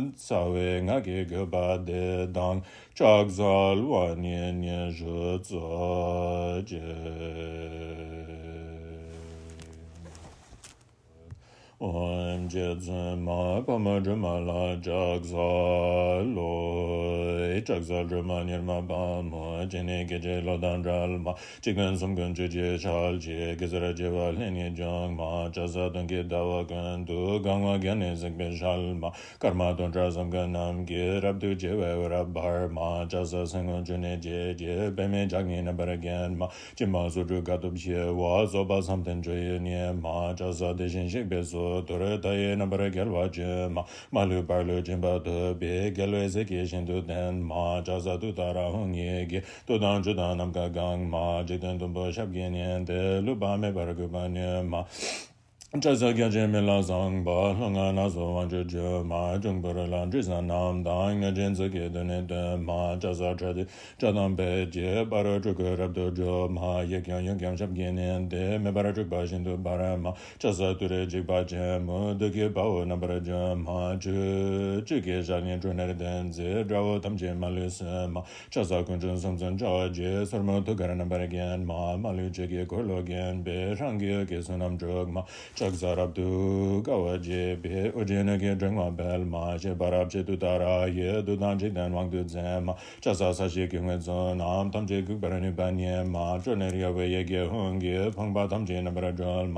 རྩ་བའི་སྔགས་ཀྱི་བཀོད་པ་འདི་དང་། ལྕགས་ས་ལྷ་ཡི་ཉི་ཤུ་རྩ་གཅིག། ཨོཾ་རྗེ་བཙུན་མ་འཕགས་མ་སྒྲོལ་མ་ལ་ལྕགས་ས་ལོ། ལྕགས་ས་སྒྲོལ་མ་མྱུར་མ་དཔའ་མོ། སྤྱན་ནི་སྐད་ཅིག་གློག་དང་འདྲ་མ། འཇིག་རྟེན་གསུམ་མགོན་བཅུ་གཅིག་ཞལ་གྱི། གེ་སར་བྱེ་བ་ལྷས་ནི་འཇོམས་མ། ལྕགས་ས་སྟོང་གི་ཟླ་བ་ཀུན་ཏུ། གང་བ་བརྒྱ་ནི་གཟིགས་པའི་ཞལ་མ། སྐར་མ་སྟོང་ཕྲག་བསམ་མཁན་རྣམས་ཀྱིས། རབ་ཏུ་ཕྱེ་བའི་འོད་རབ་འབར་མ། ལྕགས་ས་སེང་སྟོང་བཅུ་ནི་འཇིགས་བྱེད། པདྨའི་ལྗགས་ཀྱིས་རྣམ་པར་བརྒྱན་མ། སྦྱིན་པ་སོགས་དྲུག་དཀའ་ཐུབ་ཆེ་བ། སོགས་པ་བསམ་གཏན་སྤྱོད་ཡུལ་ཉིད་མ། ལྕགས་ས་དེ་བཞིན་གཤེགས་པའི་གསུང་། ཏུ་རེ་མཐའ་ཡས་རྣམ་པར་རྒྱལ་བ་སྤྱོད་མ། མ་ལུས་པར་ལུས་སྦྱིན་པ་ཐོབ་པའི། རྒྱལ་བའི་སྲས་ཀྱིས་ཤིན་ཏུ་བསྟེན་མ། ལྕགས་ས་ཏུཏྟཱ་ར་ཧཱུྃ་ཡི་གེས། མཐུ་དང་ཆུ་དང་ནམ་མཁའ་གང་མ། འཇིག་རྟེན་བདུན་པོ་ཞབས་ཀྱིས་མནན་ཏེ། ལུས་པ་མེད་པར་འགུགས་པ་ནུས་མ། ལྕགས་ཟངས་རྒྱ་ཆེན་མི་ལ་བཟང་པ། ལྷོ་ང་ན་སོ་དབང་ཕྱུག་བཅོས་མ། འབྱུང་པོ་རི་ལ་འབྲི་ས་རྣམས་དང་། གནོད་སྦྱིན་ཚོགས་ཀྱི་དུ་ནི་སྟོན་མ། ལྕགས་ཟངས་ཁྲ་ཏི་ཁྲ་དང་བེ་ཅི། སྤ་རོ་སྤྲུལ་སྐུ་རབ་ཏུ་བཅོས་མ། གཡས་བརྐྱང་གཡོན་བརྐྱང་ཞབས་ཀྱིས་མནན་ཏེ། མེ་འབར་འཁྲུགས་པ་ཤིན་ཏུ་འབར་མ། ལྕགས་ཟངས་ཏུ་རེ་འཇིགས་པ་ཆེན་པོ། བདུད་ཀྱི་དཔའ་བོ་རྣམ་པར་འཇོམས་མ། བཅུད་བཅུད་ཀྱི་ཞལ་ནི་ཁྲོ་ནད་ལྡན་མཛད། དགྲ་བོ་ཐམས་ཅད་མ་ལུས་གསོད་མ། ལྕགས་ཟངས་དཀོན་མཆོག་གསུམ་མཚོན་ཕྱག་རྒྱའི། སོར་མོ་ཐུགས་ཀར་རྣམ་པར་བརྒྱན་མ། མ་ལུས་ཆོས་ཀྱི་འཁོར་ལོ་བརྒྱན་པའི། ཧྲང་གི་འོད་ཀྱི་བསོད་ནམས་དྲུག་མ། ལྕགས་ཟངས་རབ་ཏུ་དགའ་བ་བརྗིད་པའི། ཨོ་རྒྱན་སྣོད་ཀྱི་སྒྲོན་མ་སྤེལ་མ། བཞད་པ་རབ་བྱེད་ཏུཏྟཱ་ར་ཡིས། བདུད་དང་འཇིག་རྟེན་དབང་དུ་མཛད་མ། ལྕགས་ཟངས་ས་གཞིའི་སྐྱེ་དངོས་ཚོགས་རྣམས། ཐམས་ཅད་འགུགས་པར་ནུས་པ་ཉིད་མ། ཁྲོ་ནད་གཡོ་བའི་ཡི་གེ་ཧཱུྃ་གིས། ཕོངས་པ་ཐམས་ཅད་རྣམ་པར་སྒྲོལ་མ།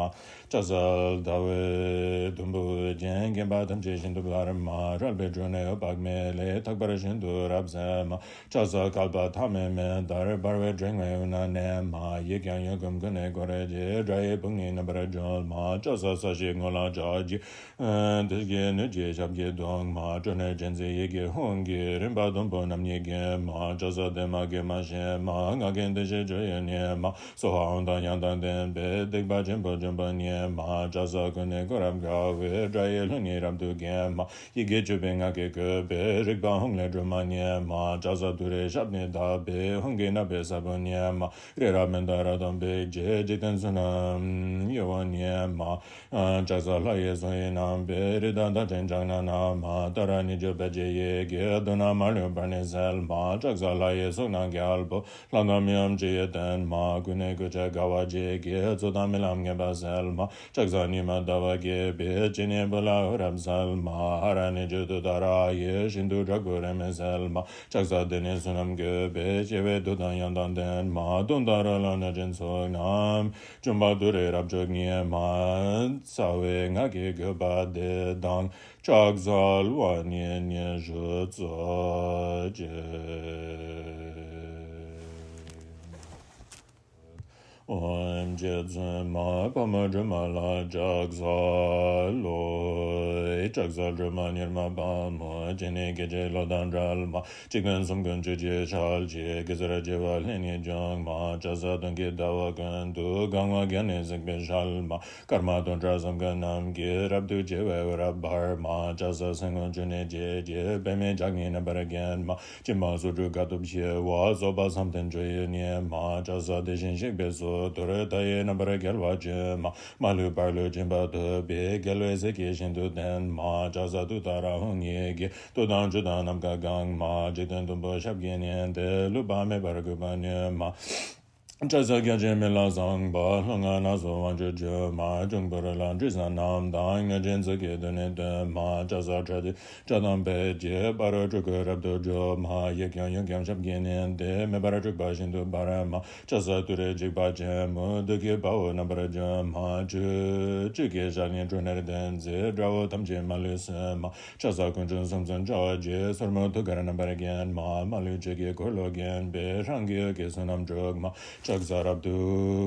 ལྕགས་ཟངས་ཟླ་བའི་དུམ་བུ་ཅན། བརྒྱན་པ་ཐམས་ཅད་ཤིན་ཏུ་འབར་མ། རལ་པའི་ཁྲོད་ནས་འོད་དཔག་མེད་ལས། ཐག་པ་ཤིན་ཏུ་རབ་གསལ་མ། ལྕགས་ཟངས་བསྐལ་པ་ཐ་མའི་མེ་ལྟར། འབར་བའི་སྒྲོན་མའི་དབུས་ན་གནས་མ། གཡས་བརྐྱང་གཡོན་བསྐུམ་ཀུན་ནས་བསྐོར་ཅིང་། དགྲ་ཡི་དཔུང་ནི་རྣམ་པར་སྒྲོལ་མ། ལྕགས་ཟངས་ས་གཞིའི་ངོས་ལ་ཕྱག་རྒྱའི། དེ་སྐད་ནུས་ཀྱི་ཞབས་ཀྱིས་བརྡུང་མ། ཁྲོ་ནད་ཅན་མཛད་ཡི་གེ་ཧཱུྃ་གིས། རིམ་པ་བདུན་པོ་རྣམ་གཉིས་བརྒྱན་མ། ལྕགས་ཟངས་བདེ་མ་དགེ་མ་ཞན་མ། ངག་གི་བདེ་གཤེགས་སྤྱོད་ཡུལ་ཉིད་མ། སྭཱ་ཧཱ་ཧཱུྃ་དང་དབྱངས་དང་ལྡན་པས། བརྡེག་པ་ཆེན་པོ་འཇོམས་པ་ཉིད་མ། ལྕགས་ཟངས་ཀུན་ནས་བསྐོར་རབ་དགའ་བའི། དགྲ་ཡི་ལྷུན་ནི་རབ་ཏུ་བརྒྱན་མ། ཡི་གེ་བཅུ་པའི་ངག་གིས་བཀོད་པའི། རིག་པ་ཧཱུྃ་ལས་སྒྲོལ་མ་ཉིད་མ། ལྕགས་ཟངས་ཏུ་རེའི་ཞབས་ནི་བརྡབས་པས། ཧཱུྃ་གི་བསྣབས་པས་ཟ་བོ་ཉིད་མ། རི་རབ་མནྡ་ར་དང་བེ་ཅི། འཇིག་རྟེན་བསོད་ནམས་གཡོ་བ་ཉིད་མ། ལྕགས་ཟངས་ལྷ་ཡི་གསུང་ཡིག་རྣམ་པའི། རི་དྭགས་མཐའ་ཅན་ལྕགས་སྣ་རྣམས་མ། ཏཱ་ར་གཉིས་བརྗོད་བེ་ཅི་ཡི་གེས། གདོང་ནས་མ་ལུས་འབར་ནས་གསལ་མ། ལྕགས་ཟངས་ལྷ་ཡི་གསུང་རྣམས་རྒྱལ་པོ། ལྷ་དང་མིའམ་ཅི་ཡིས་བསྟེན་མ། ཀུན་ནས་གུས་ཕྱག་དགའ་བ་བརྗིད་ཀྱིས། རྩོད་དང་རྨི་ལམ་ངན་པ་སེལ་མ། ལྕགས་ཟངས་ཉི་མ་ཟླ་བ་རྒྱས་པའི། སྤྱན་ནི་བུ་ལ་འོད་རབ་གསལ་མ། ཧ་ར་གཉིས་བརྗོད་ཏུཏྟཱ་ར་ཡིས། ཤིན་ཏུ་དྲག་པོའི་རེ་མིག་སེལ་མ། ལྕགས་ཟངས་བདེ་གནས་བསོད་ནམས་བཀོད་པའི། སྐྱེ་བོའི་དུག་དང་ཡང་དག་ལྡན་མ། གདོན་དང་རོ་ལངས་གནོད་སྦྱིན་ཚོགས་རྣམས། འཇོམས་པ་ཏུ་རེའི་རབ་མཆོག་ཉིད་མ། རྩ་བའི་སྔགས་ཀྱི་བཀོད་པ་འདི་དང་། ལྕགས་ཟངས་ལྷ་ཡི་སྙན་ཞུ་རྫོགས་ཅིག། ཨོཾ་རྗེ་བཙུན་མ་དཔའ་མོ་སྒྲོལ་མ་ལ་ལྕགས་ཟངས་ལོ། ལྕགས་ཟངས་སྒྲོལ་མ་མྱུར་མ་དཔའ་མོ། སྤྱན་ནི་སྐད་ཅིག་གློག་དང་འདྲ་མ། འཇིག་རྟེན་གསུམ་མགོན་བཅུ་གཅིག་ཞལ་གྱི། གེ་སར་བྱེ་བ་ལྷས་ནི་འཇོམས་མ། ལྕགས་ཟངས་སྟོན་ཀའི་ཟླ་བ་ཀུན་ཏུ། གང་བ་བརྒྱ་ནི་གཟིགས་པའི་ཞལ་མ། སྐར་མ་སྟོང་ཕྲག་བཟང་པོ་རྣམས་ཀྱིས། རབ་ཏུ་ཕྱེ་བའི་འོད་རབ་འབར་མ། ལྕགས་ཟངས་སེང་དབང་བཅུ་ནི་འབྱེད་ཅིང་། པདྨའི་ལྗགས་ཀྱིས་རྣམ་པར་བརྒྱན་མ། སྦྱིན་པ་སོགས་དྲུག་དཀའ་ཐུབ་ཆེ་བ། སོགས་པ་བསམ་གཏན་སྤྱོད་ཡུལ་ཉིད་མ། ལྕགས་ཟངས་དེ་བཞིན་གཤེགས་པའི་གཙུག་ཏོར། མཐའ་ཡས་རྣམ་པར་རྒྱལ་བ་སྤྱན་མ། མ་ལུས་འབར་བའི་སྦྱིན་པ་ཐོབ་པའི། རྒྱལ་བའི་སྲས་ཀྱིས་ཤིན་ཏུ་བསྟེན་མ། ལྕགས་ཟངས་ཏུཏྟཱ་ར་ཧཱུྃ་ཡི་གེས། དུག་དང་བཅུད་དང་ནམ་མཁའ་གང་མ། འཇིག་རྟེན་བདུན་པོ་ཞབས་ཀྱིས་མནན་ཏེ། ལུས་པ་མེད་པར་འགུགས་པ་ནུས་མ། ལྕགས་ཟངས་རྒྱ་ཆེན་མི་ལ་བཟང་པ། ལྷོ་ང་ན་སོ་དབང་ཕྱུག་བཅོས་མ། འབྱུང་པོ་རི་ལ་འབྲི་ས་རྣམས་དང་། གནོད་སྦྱིན་ཚོགས་ཀྱི་དུ་ནི་སྟོན་མ། ལྕགས་ཟངས་ཁྲ་ཏི་ཁྲ་དང་བེ་ཅི། སྤ་རོ་སྤྲུལ་སྐུ་རབ་ཏུ་བཅོས་མ། གཡས་བརྐྱང་གཡོན་བརྐྱང་ཞབས་ཀྱིས་མནན་ཏེ། མེ་འབར་འཁྲུགས་པ་ཤིན་ཏུ་འབར་མ། ལྕགས་ཟངས་ཏུ་རེ་འཇིགས་པ་ཆེན་པོ། བདུད་ཀྱི་དཔའ་བོ་རྣམ་པར་འཇོམས་མ། བཅུད་བཅུད་ཀྱི་ཞལ་ནི་ཁྲོ་ནད་ལྡན་མཛད། དགྲ་བོ་ཐམས་ཅད་མ་ལུས་གསོད་མ། ལྕགས་ཟངས་དཀོན་མཆོག་གསུམ་མཚོན་ཕྱག་རྒྱའི། སོར་མོ་ཐུགས་ཀར་རྣམ་པར་བརྒྱན་མ། མ་ལུས་ཆོས་ཀྱི་འཁོར་ལོ་བརྒྱན་པའི། ཧྲང་གི་འོད་ཀྱི་བསོད་ནམས་དྲུག་མ། ལྕགས་ཟངས་རབ་ཏུ་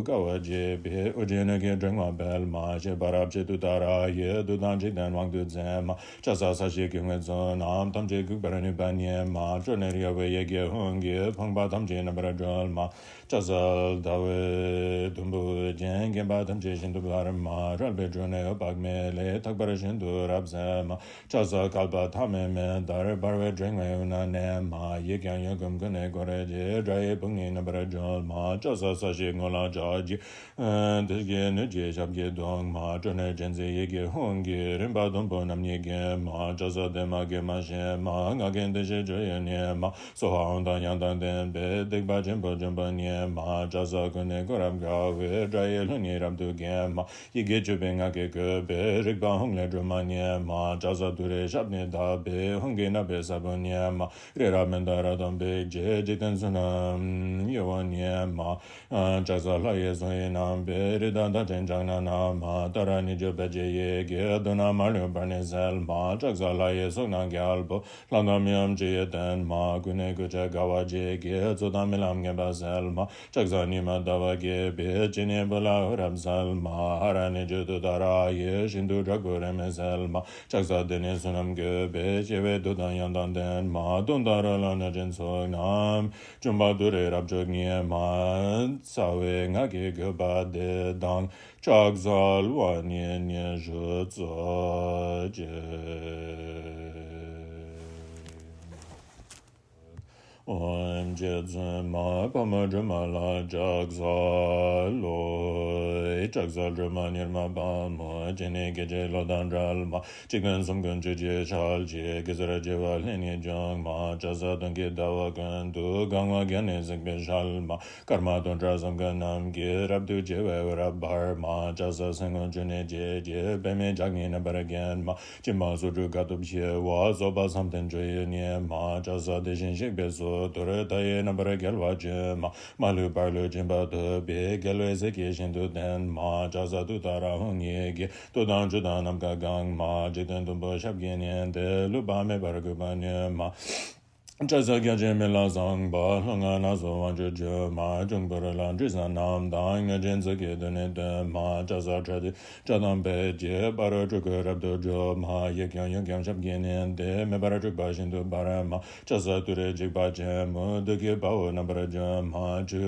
དགའ་བ་བརྗིད་པའི། ཨོ་རྒྱན་སྣོད་ཀྱི་སྒྲོན་མ་སྤེལ་མ། བཞད་པ་རབ་བྱེད་ཏུཏྟཱ་ར་ཡིས། བདུད་དང་འཇིག་རྟེན་དབང་དུ་མཛད་མ། ལྕགས་ཟངས་ས་གཞིའི་སྐྱེ་དངོས་ཚོགས་རྣམས། ཐམས་ཅད་འགུགས་པར་ནུས་པ་ཉིད་མ། ཁྲོ་ནད་གཡོ་བའི་ཡི་གེ་ཧཱུྃ་གིས། ཕོངས་པ་ཐམས་ཅད་རྣམ་པར་སྒྲོལ་མ། ལྕགས་ཟངས་ཟླ་བའི་དུམ་བུ་ཅན། བརྒྱན་པ་ཐམས་ཅད་ཤིན་ཏུ་འབར་མ། རལ་པའི་ཁྲོད་ནས་འོད་དཔག་མེད་ལས། ཐག་པ་ཤིན་ཏུ་རབ་གསལ་མ། ལྕགས་ཟངས་བསྐལ་པ་ཐ་མའི་མེ་ལྟར། འབར་བའི་སྒྲོན་མའི་དབུས་ན་གནས་མ། གཡས་བརྐྱང་གཡོན་བསྐུམ་ཀུན་ནས་བསྐོར་ཅིང་། དགྲ་ཡི་དཔུང་ནི་རྣམ་པར་འཇོམས་མ། ལྕགས་ཟངས་ས་གཞིའི་ངོས་ལ་ཕྱག་རྒྱའི། དེ་སྐད་ནུས་ཀྱི་ཞབས་ཀྱིས་བརྡུང་མ། ཁྲོ་ནད་ཅན་མཛད་ཡི་གེ་ཧཱུྃ་གིས། རིམ་པ་བདུན་པོ་རྣམ་གཉིས་བརྒྱན་མ། ལྕགས་ཟངས་བདེ་མ་དགེ་མ་ཞན་མ། ངག་གི་བདེ་གཤེགས་སྤྱོད་ཡུལ་ཉིད་མ། སྭཱ་ཧཱ་ཧཱུྃ་དང་དབྱངས་དང་ལྡན་པས། བརྡེག་པ་ཆེན་པོ་འཇོམས་པ་ཉིད་མ། ལྕགས་ཟངས་ཀུན་ནས་བསྐོར་རབ་དགའ་བའི། དགྲ་ཡི་ལྷུན་ནི་རབ་ཏུ་བརྒྱན་མ། ཡི་གེ་བཅུ་པའི་ངག་གིས་བཀོད་པའི། རིག་པ་ཧཱུྃ་ལས་སྒྲོལ་མ་ཉིད་མ། ལྕགས་ཟངས་ཏུ་རེའི་ཞབས་ནི་བརྡབས་པས། ཧཱུྃ་གི་བསྣབས་པས་ཟ་བོ་ཉིད་མ། རི་རབ་མནྡ་ར་དང་བེ་ཅི། འཇིག་རྟེན་བསོད་ནམས་གཡོ་བ་ཉིད་མ། ལྕགས་ཟངས་ལྷ་ཡི་གསུང་ཡིག་རྣམ་པའི། རི་དྭགས་མཐའ་ཅན་ལྕགས་སྣ་རྣམས་མ། ཏཱ་ར་གཉིས་བརྗོད་བེ་ཅི་ཡི་གེས། གདོང་ནས་མ་ལུས་འབར་ནས་གསལ་མ། ལྕགས་ཟངས་ལྷ་ཡི་གསུང་རྣམས་རྒྱལ་པོ། ལྷ་དང་མིའམ་ཅི་ཡིས་བསྟེན་མ། ཀུན་ནས་གུས་ཕྱག་དགའ་བ་བརྗིད་ཀྱིས། རྩོད་དང་རྨི་ལམ་ངན་པ་སེལ་མ། ལྕགས་ཟངས་ཉི་མ་ཟླ་བ་རྒྱས་པའི། སྤྱན་ནི་བུ་ལ་འོད་རབ་གསལ་མ། ཧ་ར་གཉིས་བརྗོད་ཏུཏྟཱ་ར་ཡིས། ཤིན་ཏུ་དྲག་པོའི་རེ་མིག་སེལ་མ། ལྕགས་ཟངས་བདེ་གནས་བསོད་ནམས་བཀོད་པའི། སྐྱེ་བོའི་དུག་དང་ཡང་དག་ལྡན་མ། གདོན་དང་རོ་ལངས་གནོད་སྦྱིན་ཚོགས་རྣམས། འཇོམས་པ་ཏུ་རེའི་རབ་མཆོག་ཉིད་མ། རྩ་བའི་སྔགས་ཀྱི་དགོས་པ་འདི་དང་། ཕྱག་འཚལ་བ་ཉིད་སྙན་ཞུ་རྩ་བརྒྱད། ཨོཾ་རྗེ་བཙུན་མ་དཔའ་མོ་སྒྲོལ་མ་ལ་ཕྱག་འཚལ་ལོ། ཕྱག་འཚལ་སྒྲོལ་མ་མྱུར་མ་དཔའ་མོ། སྤྱན་ནི་སྐད་ཅིག་གློག་དང་འདྲ་མ། འཇིག་རྟེན་གསུམ་མགོན་བཅུ་གཅིག་ཞལ་གྱི། གེ་སར་བྱེ་བ་ལྷས་ནི་བརྒྱན་མ། ཕྱག་འཚལ་སྟོན་ཀའི་ཟླ་བ་ཀུན་ཏུ། གང་བ་བརྒྱ་ནི་གཟིགས་པའི་ཞལ་མ། སྐར་མ་སྟོང་ཕྲག་བསམ་ཁ་རྣམས་ཀྱིས། རབ་ཏུ་ཕྱེ་བའི་འོད་རབ་འབར་མ། ཕྱག་འཚལ་སེང་དགུང་བཅུ་ནི་འཇིགས་བྱེད། པདྨས་ཕྱག་གཉིས་རྣམ་པར་བརྒྱན་མ། སྦྱིན་པ་སོགས་དྲུག་དཀའ་ཐུབ་ཆེ་བ། རྫོགས་པ་བསམ་གཏན་སྤྱོད་ཡུལ་ཉིད་མ། ཕྱག་འཚལ་དེ་བཞིན་གཤེགས་པའི་གཙུག་ཏོར། མཐའ་ཡས་རྣམ་པར་རྒྱལ་བ་སྤྱན་མ། མ་ལུས་བར་གློ་སྦྱིན་པ་ཐོབ་པའི། རྒྱལ་བའི་སྲས་ཀྱིས་ཤིན་ཏུ་བསྟེན་མ། ཕྱག་འཚལ་ཏུཏྟཱ་ར་ཧཱུྃ་ཡི་གེས། རྡུལ་དང་ཆུ་དང་ནམ་མཁའ་གང་མ། འཇིག་རྟེན་བདུན་པོ་ཞབས་ཀྱིས་མནན་ཏེ། ལུས་པ་མེད་པར་གུས་པས་མཉེས་མ། ཕྱག་འཚལ་བརྒྱ་བྱིན་མེ་ལྷ་བཟང་པོ། ལྷོ་ལྔ་ནགས་སུ་དབང་ཕྱུག་སྒྱུ་མ། འབྱུང་པོ་རོ་ལངས་སྤྲིན་བཟང་རྣམས་དང་། གནོད་སྦྱིན་ཚོགས་ཀྱིས་མདུན་ནས་བསྟོད་མ། ཕྱག་འཚལ་ཁྲོ་རྒྱལ་བྱ་དང་ཕཊ་ཀྱིས། སྤ་རོ་འཁྲུགས་ཁུར་རབ་ཏུ་སྒྲོལ་མ། གཡས་བརྐྱང་གཡོན་བརྐྱང་ཞབས་ཀྱིས་མནན་ཏེ། མེ་འབར་འཁྲུགས་པ་ཤིན་ཏུ་འབར་མ། ཕྱག་འཚལ་ཏུ་རེ་འཇིགས་པ་ཆེན་པོ། བདུད་ཀྱི་དཔའ་བོ་རྣམ་པར་འཇོམས་མ། བཅུ་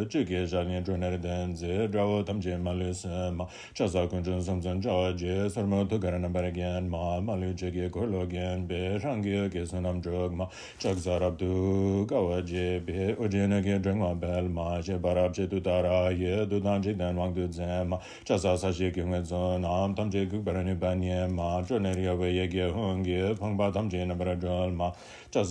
གཅིག་གི་ཞལ་ནི་ཁྲོ་གཉེར་ལྡན་མཛད། དགྲ་བོ་ཐམས་ཅད་མ་ལུས་གསོད་མ། ཕྱག་འཚལ་དཀོན་མཆོག་གསུམ་མཚོན་རྩ་བ་བརྒྱད། སོར་མོས་ཐུགས་ཀར་རྣམ་པར་བརྒྱན་མ། མ་ལུས་ཆོས་ཀྱི་འཁོར་ལོས་བརྒྱན་པའི། ཧྲཱིཿ་གི་ཡི་གེ་བསོད་ནམས་དྲུག་མ། ཕྱག་འཚལ་རབ་ཏུ་དགའ་བ་བརྗིད་པའི། ཨོ་རྒྱན་སྣོད་ཀྱི་སྒྲོན་མ་སྤེལ་མ། བཞད་པ་རབ་བརྗིད་ཏུཏྟཱ་ར་ཡིས། བདུད་དང་འཇིག་རྟེན་དབང་དུ་མཛད་མ། ཕྱག་འཚལ་ས་གཞིའི་སྐྱེ་དངོས་ཚོགས་རྣམས། ཐམས་ཅད་འགུགས་པར་ནུས་པ་ཉིད་མ། ཁྲོ་གཉེར་གཡོ་བའི་ཡི་གེ་ཧཱུྃ་གིས། ཕོངས་པ་ཐམས་ཅད་རྣམ་པར་སྒྲོལ་མ། ཕྱག་འཚལ་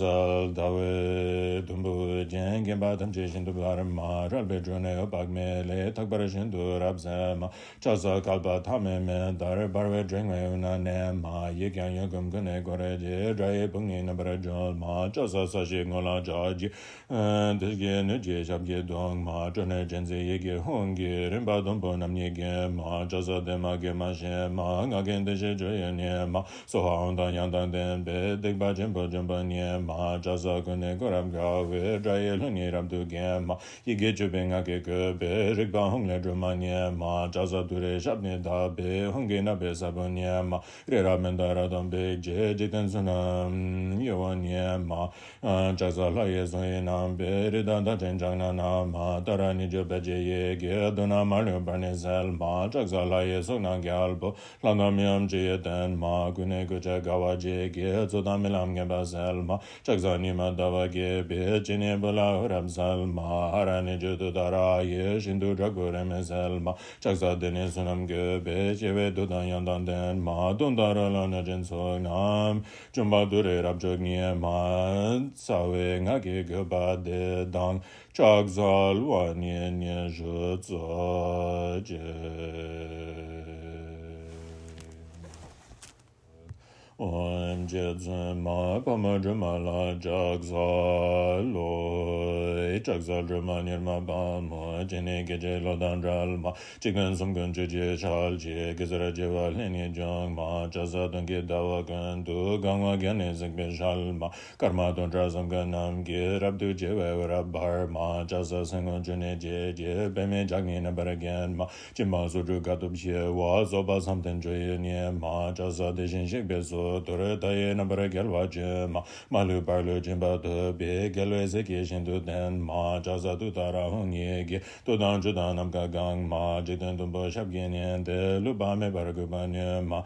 ཟླ་བའི་དུམ་བུ་ཅན། བརྒྱན་པ་ཐམས་ཅད་ཤིན་ཏུ་འབར་མ། རལ་པའི་ཁྲོད་ནས་འོད་དཔག་མེད་ལས། ཐག་པ་ཤིན་ཏུ་རབ་གསལ་མ། ཕྱག་འཚལ་བསྐལ་པ་ཐ་མའི་མེ་ལྟར། འབར་བའི་སྒྲོན་མའི་དབུས་ན་གནས་མ། གཡས་བརྐྱང་གཡོན་བསྐུམ་ཀུན་ནས་བསྐོར་ཅིང་། དགྲ་ཡི་དཔུང་ནི་རྣམ་པར་སྒྲོལ་མ། ཕྱག་འཚལ་ས་གཞིའི་ངོས་ལ་ཕྱག་བགྱི། དེ་སྐད་ནུས་ཀྱི་ཞབས་ཀྱིས་བརྡུང་མ། ཁྲོ་གཉེར་ཅན་མཛད་ཡི་གེ་ཧཱུྃ་གིས། རིམ་པ་བདུན་པོ་རྣམ་གཉིས་བརྒྱན་མ། ཕྱག་འཚལ་བདེ་མ་དགེ་མ་ཞི་མ། སྔགས་ཀྱི་བདེ་གཤེགས་སྤྱོད་ཡུལ་ཉིད་མ། སྭཱ་ཧཱ་ཨོཾ་དང་ཡང་དག་ལྡན་པས། སྡིག་པ་ཆེན་པོ་འཇོམས་པ་ཉིད་མ། ཕྱག་འཚལ་ཀུན་ནས་བསྐོར་རབ་དགའ་བའི། དགྲ་ཡི་ལྷུན་ནི་རབ་ཏུ་བརྒྱན་མ། ཡི་གེ་བཅུ་པའི་སྔགས་ཀྱིས་བསྐོར་བའི། རིག་པ་ཧཱུྃ་ལས་སྒྲོལ་མ་ཉིད་མ། ཕྱག་འཚལ་ཏུ་རེའི་ཞབས་ནི་བརྡབས་པས། ཧཱུྃ་གི་རྣ་བའི་ས་བོན་ཉིད་མ། རི་རབ་མནྡ་ར་དང་འབིགས་བྱེད། འཇིག་རྟེན་གསུམ་རྣམས་གཡོ་བ་ཉིད་མ། ཕྱག་འཚལ་ལྷ་ཡི་གསུང་ཡི་རྣམ་པའི། རི་དྭགས་མཐའ་ཅན་ལྕགས་སྣ་རྣམས་མ། ཏཱ་ར་གཉིས་བརྗོད་ཕཊ་ཀྱི་ཡི་གེས། བདུད་རྣམས་མ་ལུས་པར་ནི་སེལ་མ། ཕྱག་འཚལ་ལྷ་ཡི་གསུང་རྣམས་རྒྱལ་པོ། ལྷ་དང་མིའམ་ཅི་ཡིས་བསྟེན་མ། ཀུན་ནས་གུས་ཕྱག་དགའ་བ་བརྗིད་ཀྱིས། རྩོད་དང་རྨི་ལམ་ངན་པ་སེལ་མ། ཕྱག་འཚལ་ཉི་མ་ཟླ་བ་རྒྱས་པའི། སྤྱན་ནི་བོད་ལ་འོད་རབ་གསལ་མ། ཧ་ར་གཉིས་བརྗོད་ཏུཏྟཱ་ར་ཡིས། ཤིན་ཏུ་དྲག་པོའི་རེ་མིག་སེལ་མ། ཕྱག་འཚལ་དེ་ནི་བསོད་ནམས་བཀོད་པའི། སྐྱེ་བོའི་བདུད་དང་ཡང་དག་ལྡན་མ། གདོན་དང་རོ་ལངས་གནོད་སྦྱིན་ཚོགས་རྣམས། འཇོམས་པ་ཏུ་རེ་རབ་མཆོག་ཉིད་མ། རྩ་བའི་སྔགས་ཀྱི་དགོས་པ་འདི་དང་། ཕྱག་འཚལ་བ་ཉིད་སྙན་ཞུ་རྩ་བརྒྱད། ཨོཾ་རྗེ་བཙུན་མ་དཔའ་མོ་སྒྲོལ་མ་ལ་ཕྱག་འཚལ་ལོ། ཕྱག་འཚལ་སྒྲོལ་མ་མྱུར་མ་དཔའ་མོ། སྤྱན་ནི་སྐད་ཅིག་གློག་དང་འདྲ་མ། འཇིག་རྟེན་གསུམ་མགོན་བཅུ་གཅིག་ཞལ་གྱི། གེ་སར་བྱེ་བ་ལྷས་ནི་བརྒྱན་མ། ཕྱག་འཚལ་སྟོན་ཀའི་ཟླ་བ་ཀུན་ཏུ། གང་བ་བརྒྱ་ནི་གཟིགས་པའི་ཞལ་མ། སྐར་མ་སྟོང་ཕྲག་བསམ་གཏན་རྣམས་ཀྱིས། རབ་ཏུ་ཕྱེ་བའི་འོད་རབ་འབར་མ། ཕྱག་འཚལ་སེང་དགུང་བཅུ་ནི་འཇིགས་བྱེད། པདྨས་ཕྱག་གཉིས་རྣམ་པར་བརྒྱན་མ། སྦྱིན་པ་སོགས་དྲུག་དཀའ་ཐུབ་ཆེ་བ། རྫོགས་པ་བསམ་གཏན་སྤྱོད་ཡུལ་ཉིད་མ། ཕྱག་འཚལ་དེ་བཞིན་གཤེགས་པའི་གཙུག་ཏོར། མཐའ་ཡས་རྣམ་པར་རྒྱལ་བ་སྤྱན་མ། མ་ལུས་བར་གློ་སྦྱིན་པ་ཐོབ་པའི། རྒྱལ་བའི་སྲས་ཀྱིས་ཤིན་ཏུ་བསྟེན་མ། ཕྱག་འཚལ་ཏུཏྟཱ་ར་ཧཱུྃ་ཡི་གེས། རྡུལ་དང་ཆུ་དང་ནམ་མཁའ་གང་མ། འཇིག་རྟེན་བདུན་པོ་ཞབས་ཀྱིས་མནན་ཏེ། ལུས་པ་མེད་པར་གུས་པས་མཉེས་མ།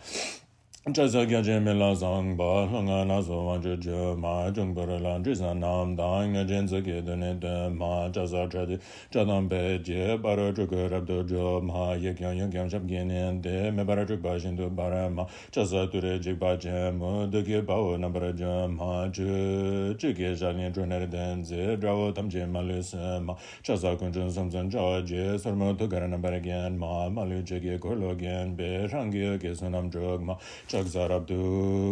ཕྱག་འཚལ་བརྒྱ་བྱིན་མེ་ལྷ་བཟང་པོ། ལྷོ་ལྔ་ནགས་སུ་དབང་ཕྱུག་སྒྱུ་མ། འབྱུང་པོ་རོ་ལངས་སྤྲིན་བཟང་རྣམས་དང་། གནོད་སྦྱིན་ཚོགས་ཀྱིས་མདུན་ནས་བསྟོད་མ། ཕྱག་འཚལ་ཁྲོ་རྒྱལ་བྱ་དང་ཕཊ་ཀྱིས། སྤ་རོ་འཁྲུགས་ཁུར་རབ་ཏུ་སྒྲོལ་མ། གཡས་བརྐྱང་གཡོན་བརྐྱང་ཞབས་ཀྱིས་མནན་ཏེ། མེ་འབར་འཁྲུགས་པ་ཤིན་ཏུ་འབར་མ། ཕྱག་འཚལ་ཏུ་རེ་འཇིགས་པ་ཆེན་པོ། བདུད་ཀྱི་དཔའ་བོ་རྣམ་པར་འཇོམས་མ། བཅུ་གཅིག་གི་ཞལ་ནི་ཁྲོ་གཉེར་ལྡན་མཛད། དགྲ་བོ་ཐམས་ཅད་མ་ལུས་གསོད་མ། ཕྱག་འཚལ་དཀོན་མཆོག་གསུམ་མཚོན་རྩ་བ་བརྒྱད། སོར་མོས་ཐུགས་ཀར་རྣམ་པར་བརྒྱན་མ། མ་ལུས་ཆོས་ཀྱི་འཁོར་ལོས་བརྒྱན་པའི། ཧྲཱིཿ་གི་ཡི་གེ་བསོད་ནམས་དྲུག་མ། ཕྱག་འཚལ་རབ་ཏུ་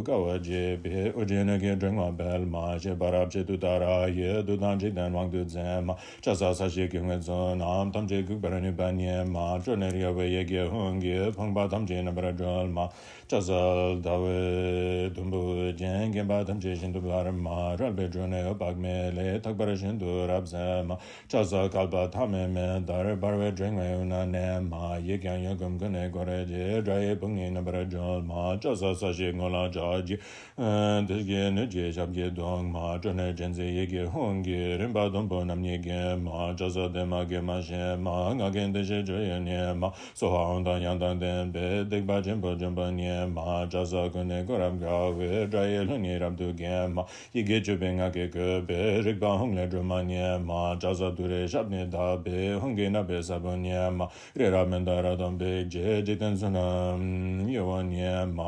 དགའ་བ་བརྗིད་པའི། ཨོ་རྒྱན་སྣོད་ཀྱི་སྒྲོན་མ་སྤེལ་མ། བཞད་པ་རབ་བརྗིད་ཏུཏྟཱ་ར་ཡིས། བདུད་དང་འཇིག་རྟེན་དབང་དུ་མཛད་མ། ཕྱག་འཚལ་ས་གཞིའི་སྐྱེ་དངོས་ཚོགས་རྣམས། ཐམས་ཅད་འགུགས་པར་ནུས་པ་ཉིད་མ། ཁྲོ་གཉེར་གཡོ་བའི་ཡི་གེ་ཧཱུྃ་གིས། ཕོངས་པ་ཐམས་ཅད་རྣམ་པར་སྒྲོལ་མ། ཕྱག་འཚལ་ཟླ་བའི་དུམ་བུ་ ཅན། མཁྱེན་པ་ཐམས་ཅད་ཤིན་ཏུ་འབར་མ། རལ་པའི་འབྲུ་ནི་འོད་དཔག་མེད་ལས། ཐག་པར་ཤིན་ཏུ་རབ་གསལ་མ། ལྕགས་བཟའ་བསྐལ་པ་ཐ་མའི་མེ་ལྟར། འབར་བའི་སྒྲོན་མེ་དབུས་ན་གནས་མ། ཡིད་ཀྱང་ཡུལ་ཀུན་ཀུན་ནས་བསྐོར་ཅིང་། དགྲ་ཡི་དཔུང་ནི་རྣམ་པར་སྒྲོལ་མ། ལྕགས་བཟའ་ས་གཞིའི་ངོས་ལ་ཕྱག་བགྱི། དེ་སྐད་ནུས་ཀྱི་ཞབས་ཀྱིས་བརྡུང་མ། སྤྲོ་ནས་བྲན་ཟེར་ཡི་གེ་ཧཱུྃ་གིས། རིམ་པ་བདུན་པོ་རྣམ་གཉིས་བརྒྱན་མ། ལྕགས་བཟའ་བདེ་མ་དགེ་མ་ཞན་མ། ངག་གི་བདེ་གཤེགས་སྤྱོད་ཡུལ་ཉིད་མ། སྭཱ་ཧཱ་ཨོཾ་དང་ཡང་དག་ལྡན་པས། སྡིག་པ་ཆེན་པོ་འཇོམས་པ་ཉིད་མ། ལྕགས་བཟའ་ཀུན་ནས་བསྐོར་རབ་དགའ་བའི། དགྲ་ཡི་ལྷུན་ནི་རབ་ཏུ་བརྒྱན་མ། ཡི་གེ་བཅུ་པའི་ངག་གིས་བཀོད་པའི། རིག་པ་ཧཱུྃ་ལས་སྒྲོལ་མ་ཉིད་མ། ལྕགས་བཟའ་ཏུ་རེའི་ཞབས་ནི་བརྡབས་པས། ཧཱུྃ་གི་བསྣབས་པས་ས་བོན་མཉེས་མ། རི་རབ་མནྡ་ར་དང་འབིགས་བྱེད། འཇིག་རྟེན་བསོད་ནམས་གཡོ་བ་ཉིད་མ།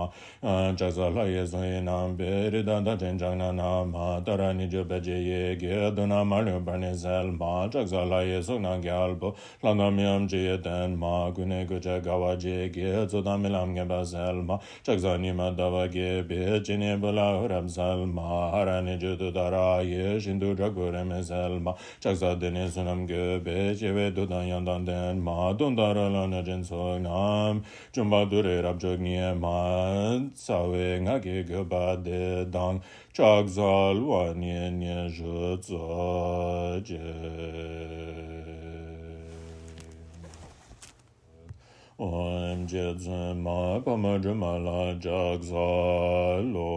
ལྕགས་བཟའ་ལྷ་ཡི་གཟུགས་ཡིས་བསྣམས་པའི། རི་དྭགས་མཐའ་བྲལ་ལྕགས་སྣ་ནག་མ། ཏཱ་ར་གཉིས་བརྗོད་དཔལ་གྱི་ཡི་གེས། མདུང་ནག་མ་ལུས་འབར་ནས་གསལ་མ། ལྕགས་བཟའ་ལྷ་ཡི་གཟུགས་སྣང་རྒྱལ་པོ། ལྷ་དང་མིའམ་ཅི་ཡིས་བསྟེན་མ། ཀུན་ནས་གུས་ཕྱག་དགའ་བ་བརྗིད་ཀྱིས། རྩོད་དང་རྨི་ལམ་ངན་པ་སེལ་མ། ལྕགས་བཟའ་ཉི་མ་ཟླ་བ་རྒྱས་པའི། སྤྱན་ནི་བུ་ལ་འོད་རབ་གསལ་མ། ཧ་ར་ནི་ཇུ་ཏུ་ཏཱ་ར་ཡིས། ཤིན་ཏུ་དྲག་པོའི་རེག་མས་སེལ་མ། ལྕགས་བཟའ་དེ་ནི་བསོད་ནམས་བཀོད་པའི། སྐྱེ་བའི་མཐུ་དང་ཡང་དག་ལྡན་མ། གདོན་དང་རོ་ལངས་གནོད་སྦྱིན་ཚོགས་རྣམས། བཅོམ་པ་ཏུ་རེ་རབ་མཆོག་ཉིད་མ། རྩ་བའི་སྔགས་ཀྱི་བཀོད་པ་འདི་དང་། ལྕགས་བཟའ་ལ་ནི་ཉི་ཤུ་རྩ་གཅིག་ཨོཾ་རྗེ་བཙུན་མ་འཕགས་མ་སྒྲོལ་མ་ལ་ལྕགས་བཟའ་ལོ།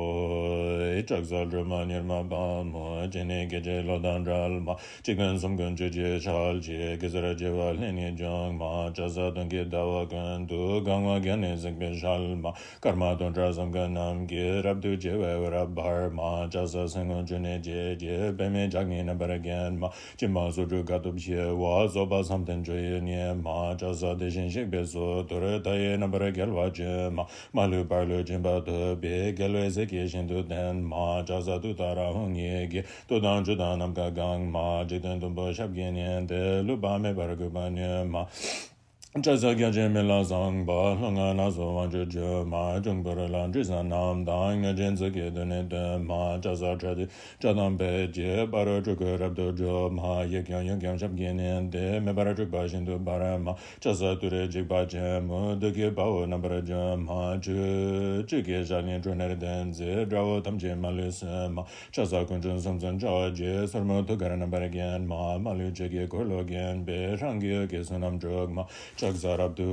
ལྕགས་བཟའ་སྒྲོལ་མ་མྱུར་མ་དཔའ་མོ། སྤྱན་ནི་སྐད་ཅིག་གློག་དང་འདྲ་མ། འཇིག་རྟེན་གསུམ་ཀུན་ཆུ་སྐྱེས་ཞལ་གྱི། གེ་སར་བྱེ་བ་ལྷས་ནི་བརྒྱན་མ། ལྕགས་བཟའ་སྟོན་ཀའི་ཟླ་བ་ཀུན་ཏུ། གང་བ་བརྒྱ་ནི་གཟིགས་པའི་ཞལ་མ། སྐར་མ་སྟོང་ཕྲག་བསམ་དཀའ་རྣམས་ཀྱིས། རབ་ཏུ་ཕྱེ་བའི་འོད་རབ་འབར་མ། ལྕགས་བཟའ་སེང་གེ་ཆུ་ནས་སྐྱེས་ཀྱི། པདྨས་ལྗགས་ཀྱིས་རྣམ་པར་བརྒྱན་མ། སྦྱིན་པ་སོ་དྲུག་དཀའ་ཐུབ་ཆེ་བ། རྫོགས་པ་བསམ་གཏན་སྤྱོད་ཡུལ་ཉིད་མ། ལྕགས་བཟའ་དེ་བཞིན་གཤེགས་པའི་གཟུགས། དུར་མཐའ་ཡས་རྣམ་པར་རྒྱལ་བ་སྤྱོད་མ། མ་ལུས་འབར་བའི་སྦྱིན་པ་ཐོབ་པའི། རྒྱལ་བའི་སྲས་ཀྱིས་ཤིན་ཏུ་བསྟེན་མ། ལྕགས་བཟའ་ཏུཏྟཱ་ར་ཧཱུྃ་ཡི་གེས། རྡུལ་དང་ཆུ་དང་ནམ་མཁའ་གང་མ། འཇིག་རྟེན་བདུན་པོ་ཞབས་ཀྱིས་མནན་ཏེ། ལུས་པ་མེད་པར་འགུགས་པ་ནུས་མ། ལྕགས་བཟའ་བརྒྱ་བྱིན་མེ་ལྷ་བཟང་པོ། ལྷོ་ང་ནག་ཟོ་དབང་ཕྱུག་སྒྲོལ་མ། འབྱུང་པོ་རི་ལ་འབྲི་བཟའ་རྣམས་དང་། གནོད་སྦྱིན་ཚོགས་ཀྱིས་མདུན་ནས་བསྟོད་མ། ལྕགས་བཟའ་ཁྲ་ཏི་ཁྲ་དང་འབེབས་ཀྱི། སྤ་རོ་སྤྲུལ་སྐུ་རབ་ཏུ་སྒྲོལ་མ། ཡིད་ཀྱང་ཡུལ་ཀྱང་ཞབས་ཀྱིས་མནན་ཏེ། མེ་འབར་འཁྲུགས་པ་ཤིན་ཏུ་འབར་མ། ལྕགས་བཟའ་ཏུ་རེ་འཇིགས་པ་ཆེན་པོ། བདུད་ཀྱི་དཔའ་བོ་རྣམ་པར་འཇོམས་མ། ཆུ་བཅུད་ཀྱི་ཞལ་ནི་ཁྲོ་ནད་ལྡན་ཚེ། དགྲ་བོ་ཐམས་ཅད་མ་ལུས་གསོད་མ། ལྕགས་བཟའ་སྐུ་ཕྲེང་གསུམ་ཚོན་ཆ་བ་བརྗིད། སོར་མོས་ཐུགས་ཀར་རྣམ་པར་བརྒྱན་མ། མ་ལུས་ཆོས་ཀྱི་འཁོར་ལོ་བརྒྱན་པའི། ཧྲང་གི་འོད་ཀྱིས་བསོད་ནམས་དྲུག་མ། ལྕགས་བཟའ་རབ་ཏུ་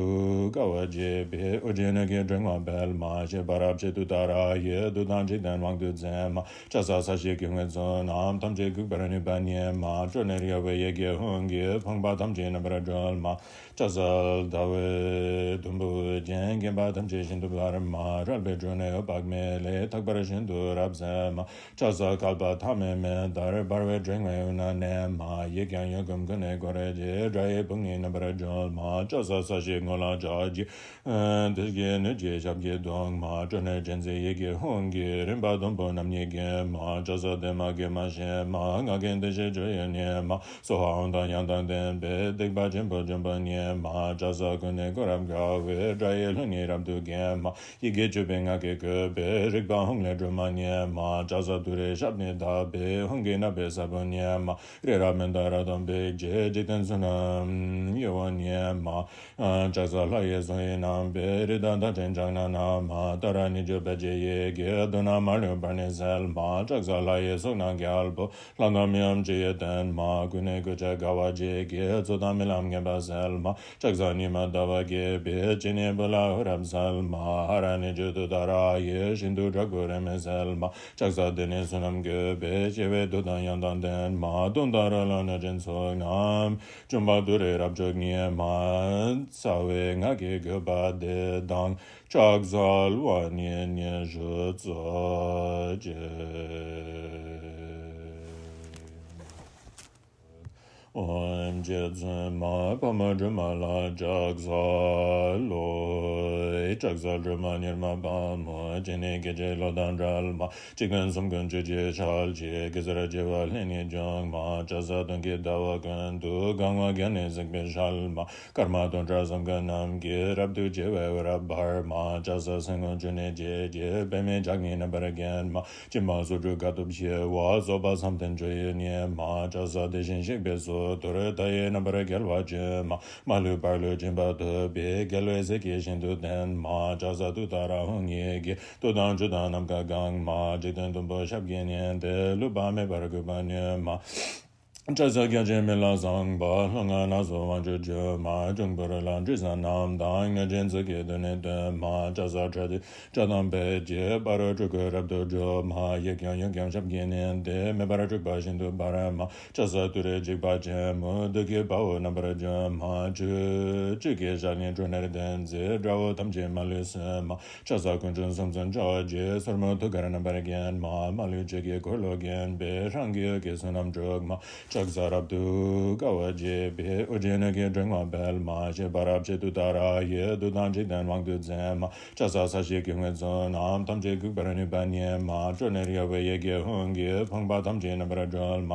དགའ་བ་བརྗིད་པའི། ཨོ་རྒྱན་འོད་ཀྱི་སྒྲོན་མ་སྤེལ་མ། བཞད་པ་རབ་བཞད་ཏུཏྟཱ་ར་ཡིས། བདུད་དང་འཇིག་རྟེན་དབང་དུ་མཛད་མ། ལྕགས་བཟའ་ས་གཞིའི་སྐྱེ་བོའི་ཚོགས་རྣམས། ཐམས་ཅད་འགུགས་པར་ནུས་པ་ཉིད་མ། ཁྲོ་ནད་གཡོ་བའི་ཡི་གེ་ཧཱུྃ་གིས། ཕོངས་པ་ཐམས་ཅད་རྣམ་པར་སྒྲོལ་མ། ལྕགས་བཟའ་ཟླ་བའི་དུམ་བུ་ཅན། མཁྱེན་པ་ཐམས་ཅད་ཤིན་ཏུ་འབར་མ། རལ་པའི་འབྲུ་ནི་འོད་དཔག་མེད་ལས། ཐག་པར་ཤིན་ཏུ་རབ་གསལ་མ། ལྕགས་བཟའ་བསྐལ་པ་ཐ་མའི་མེ་ལྟར། འབར་བའི་སྒྲོན་མེ་དབུས་ན་གནས་མ། ཡིད་ཀྱང་ཡུལ་ཀུན་ཀུན་ནས་བསྐོར་ཅིང་། དགྲ་ཡི་དཔུང་ནི་རྣམ་པར་སྒྲོལ་མ། ལྕགས་བཟའ་ས་གཞིའི་ངོས་ལ་ཕྱག་བགྱི། དེ་སྐད་ནུས་ཀྱི་ཞབས་ཀྱིས་བརྡུང་མ། སྤྲོ་ནས་བྲན་ཟེར་ཡི་གེ་ཧཱུྃ་གིས། རིམ་པ་བདུན་པོ་རྣམ་གཉིས་བརྒྱན་མ། ལྕགས་བཟའ་བདེ་མ་དགེ་མ་ཞན་མ། ངག་གི་བདེ་གཤེགས་སྤྱོད་ཡུལ་ཉིད་མ། སྭཱ་ཧཱ་ཨོཾ་དང་ཡང་དག་ལྡན་པས། སྡིག་པ་ཆེན་པོ་འཇོམས་པ་ཉིད་མ། ལྕགས་བཟའ་ཀུན་ནས་བསྐོར་རབ་དགའ་བའི། དགྲ་ཡི་ལྷུན་ནི་རབ་ཏུ་བརྒྱན་མ། ཡི་གེ་བཅུ་པའི་ངག་གིས་བཀོད་པའི། རིག་པ་ཧཱུྃ་ལས་སྒྲོལ་མ་ཉིད་མ། ལྕགས་བཟའ་ཏུ་རེའི་ཞབས་ནི་བརྡབས་པས། ཧཱུྃ་གི་བསྣབས་པས་ས་བོན་མཉེས་མ། རི་རབ་མནྡ་ར་དང་འབིགས་བྱེད། འཇིག་རྟེན་བསོད་ནམས་གཡོ་བ་ཉིད་མ། ལྕགས་བཟའ་ལྷ་ཡི་གཟུགས་ཡིས་བསྣམས་པའི། རི་དྭགས་མཐའ་བྲལ་ལྕགས་སྣ་ནག་མ། ཏཱ་ར་གཉིས་བརྗོད་དཔལ་གྱི་ཡི་གེས། མདུང་ནག་མ་ལུས་འབར་ནས་གསལ་མ། ལྕགས་བཟའ་ལྷ་ཡི་གཟུགས་སྣང་རྒྱལ་པོ། ལྷ་དང་མིའམ་ཅི་ཡིས་བསྟེན་མ། ཀུན་ནས་གུས་ཕྱག་དགའ་བ་བརྗིད་ཀྱིས། རྩོད་དང་རྨི་ལམ་ངན་པ་སེལ་མ། ལྕགས་བཟའ་ཉི་མ་ཟླ་བ་རྒྱས་པའི། སྤྱན་ནི་བུ་ལ་འོད་རབ་གསལ་མ། ཧ་ར་ནི་ཇུ་ཏུཏྟཱ་ར་ཡིས། ཤིན་ཏུ་དྲག་པོའི་རེག་མས་སེལ་མ། ལྕགས་བཟའ་དེ་ནི་བསོད་ནམས་བཀོད་པའི། སྐྱེ་བའི་མཐུ་དང་ཡང་དག་ལྡན་མ། གདོན་དང་རོ་ལངས་གནོད་སྦྱིན་ཚོགས་རྣམས། བཅོམ་པ་ཏུ་རེ་རབ་མཆོག་ཉིད་མ། རྩ་བའི་སྔགས་ཀྱི་བཀོད་པ་འདི་དང་། ལྕགས་བཟའ་ལ་ནི་ཉི་ཤུ་རྩ་གཅིག་ཨོཾ་རྗེ་བཙུན་མ་འཕགས་མ་སྒྲོལ་མ་ལ་ལྕགས་བཟའ་ལོ། ལྕགས་བཟའ་སྒྲོལ་མ་མྱུར་མ་དཔའ་མོ། སྤྱན་ནི་སྐད་ཅིག་གློག་དང་འདྲ་མ། འཇིག་རྟེན་གསུམ་ཀུན་ཆུ་སྐྱེས་ཞལ་གྱི། གེ་སར་བྱེ་བ་ལྷས་ནི་བརྒྱན་མ། ལྕགས་བཟའ་སྟོན་ཀའི་ཟླ་བ་ཀུན་ཏུ། གང་བ་བརྒྱ་ནི་གཟིགས་པའི་ཞལ་མ། སྐར་མ་སྟོང་ཕྲག་བསམ་དཀའ་རྣམས་ཀྱིས། རབ་ཏུ་ཕྱེ་བའི་འོད་རབ་འབར་མ། ལྕགས་བཟའ་སེང་གེ་ཆུ་ནས་སྐྱེས་ཀྱི། པདྨས་ལྗགས་ཀྱིས་རྣམ་པར་བརྒྱན་མ། སྦྱིན་པ་སོ་དྲུག་དཀའ་ཐུབ་ཆེ་བ། རྫོགས་པ་བསམ་གཏན་སྤྱོད་ཡུལ་ཉིད་མ། ལྕགས་བཟའ་དེ་བཞིན་གཤེགས་པའི་གཟུགས། དུར་མཐའ་ཡས་རྣམ་པར་རྒྱལ་བ་ཅན་མ། མ་ལུས་པར་ལུས་སྦྱིན་པ་ཐོབ་པའི། རྒྱལ་བའི་སྲས་ཀྱིས་ཤིན་ཏུ་བསྟེན་མ། ལྕགས་བཟའ་ཏུཏྟཱ་ར་ཧཱུྃ་ཡི་གེ། མཐུ་དང་ཆུ་དང་ནམ་མཁའ་གང་མ། འཇིག་རྟེན་བདུན་པོ་ཞབས་ཀྱིས་མནན་ཏེ། ལུས་པ་མེད་པར་གུས་པས་མཉེས་མ། ལྕགས་བཟའ་བརྒྱ་བྱིན་མེ་ལྷ་བཟང་པོ། ལྷོ་ང་ནགས་སུ་དབང་ཕྱུག་བཅོམ་མ། འབྱུང་པོ་རི་ལ་སྤྲུལ་བཟང་རྣམས་དང་། གནོད་སྦྱིན་ཚོགས་ཀྱིས་མདུན་ནས་བསྟོད་མ། ལྕགས་བཟའ་ཁྲ་ཏི་ཁྲ་དང་བེ་ཀྱེ། ཕ་རོལ་སྤྲུལ་སྐུ་རབ་ཏུ་འཇོམས་མ། གཡས་བརྐྱང་གཡོན་བརྐྱང་ཞབས་ཀྱིས་མནན་ཏེ། མེ་འབར་འཁྲུགས་པ་ཤིན་ཏུ་འབར་མ། ལྕགས་བཟའ་ཏུ་རེ་འཇིགས་པ་ཆེན་མོ། བདུད་ཀྱི་དཔའ་བོ་རྣམ་པར་འཇོམས་མ། ཆུ་བཅུད་ཀྱི་ཞལ་ནི་ཀྲུ་ནེར་ལྡན་མཛད། དགྲ་བོ་ཐམས་ཅད་མ་ལུས་གསོད་མ། ལྕགས་བཟའ་དཀོན་མཆོག་གསུམ་མཚོན་ཕྱག་རྒྱའི། སོར་མོ་ཐུགས་ཀར་རྣམ་པར་བརྒྱན་མ། མ་ལུས་ཆོས་ཀྱི་འཁོར་ལོ་བརྒྱན་པའི། རང་གི་འོད་ཀྱི་བསོད་ནམས་འཁྲུགས་མ། ལྕགས་བཟའ་རབ་ཏུ་དགའ་བ་བརྗིད་པའི། ཨོ་རྒྱན་སྣོད་ཀྱི་ཕྲེང་བ་འཕེལ་མ། ཞེས་པ་རབ་བྱེད་ཏུཏྟཱ་ར་ཡི། བདུད་དང་འཇིག་རྟེན་དབང་དུ་མཛད་མ། ལྕགས་བཟའ་ས་གཞིའི་སྐྱེ་དངོས་ཚོགས་རྣམས། ཐམས་ཅད་འགུགས་པར་ནུས་པ་ཉིད་མ། ཀྲོ་ནེ་རི་ཡ་བེ་ཡེ་གེ་ཧུང་གིས། ཕོངས་པ་ཐམས་ཅད་རྣམ་པར་སྒྲོལ་མ།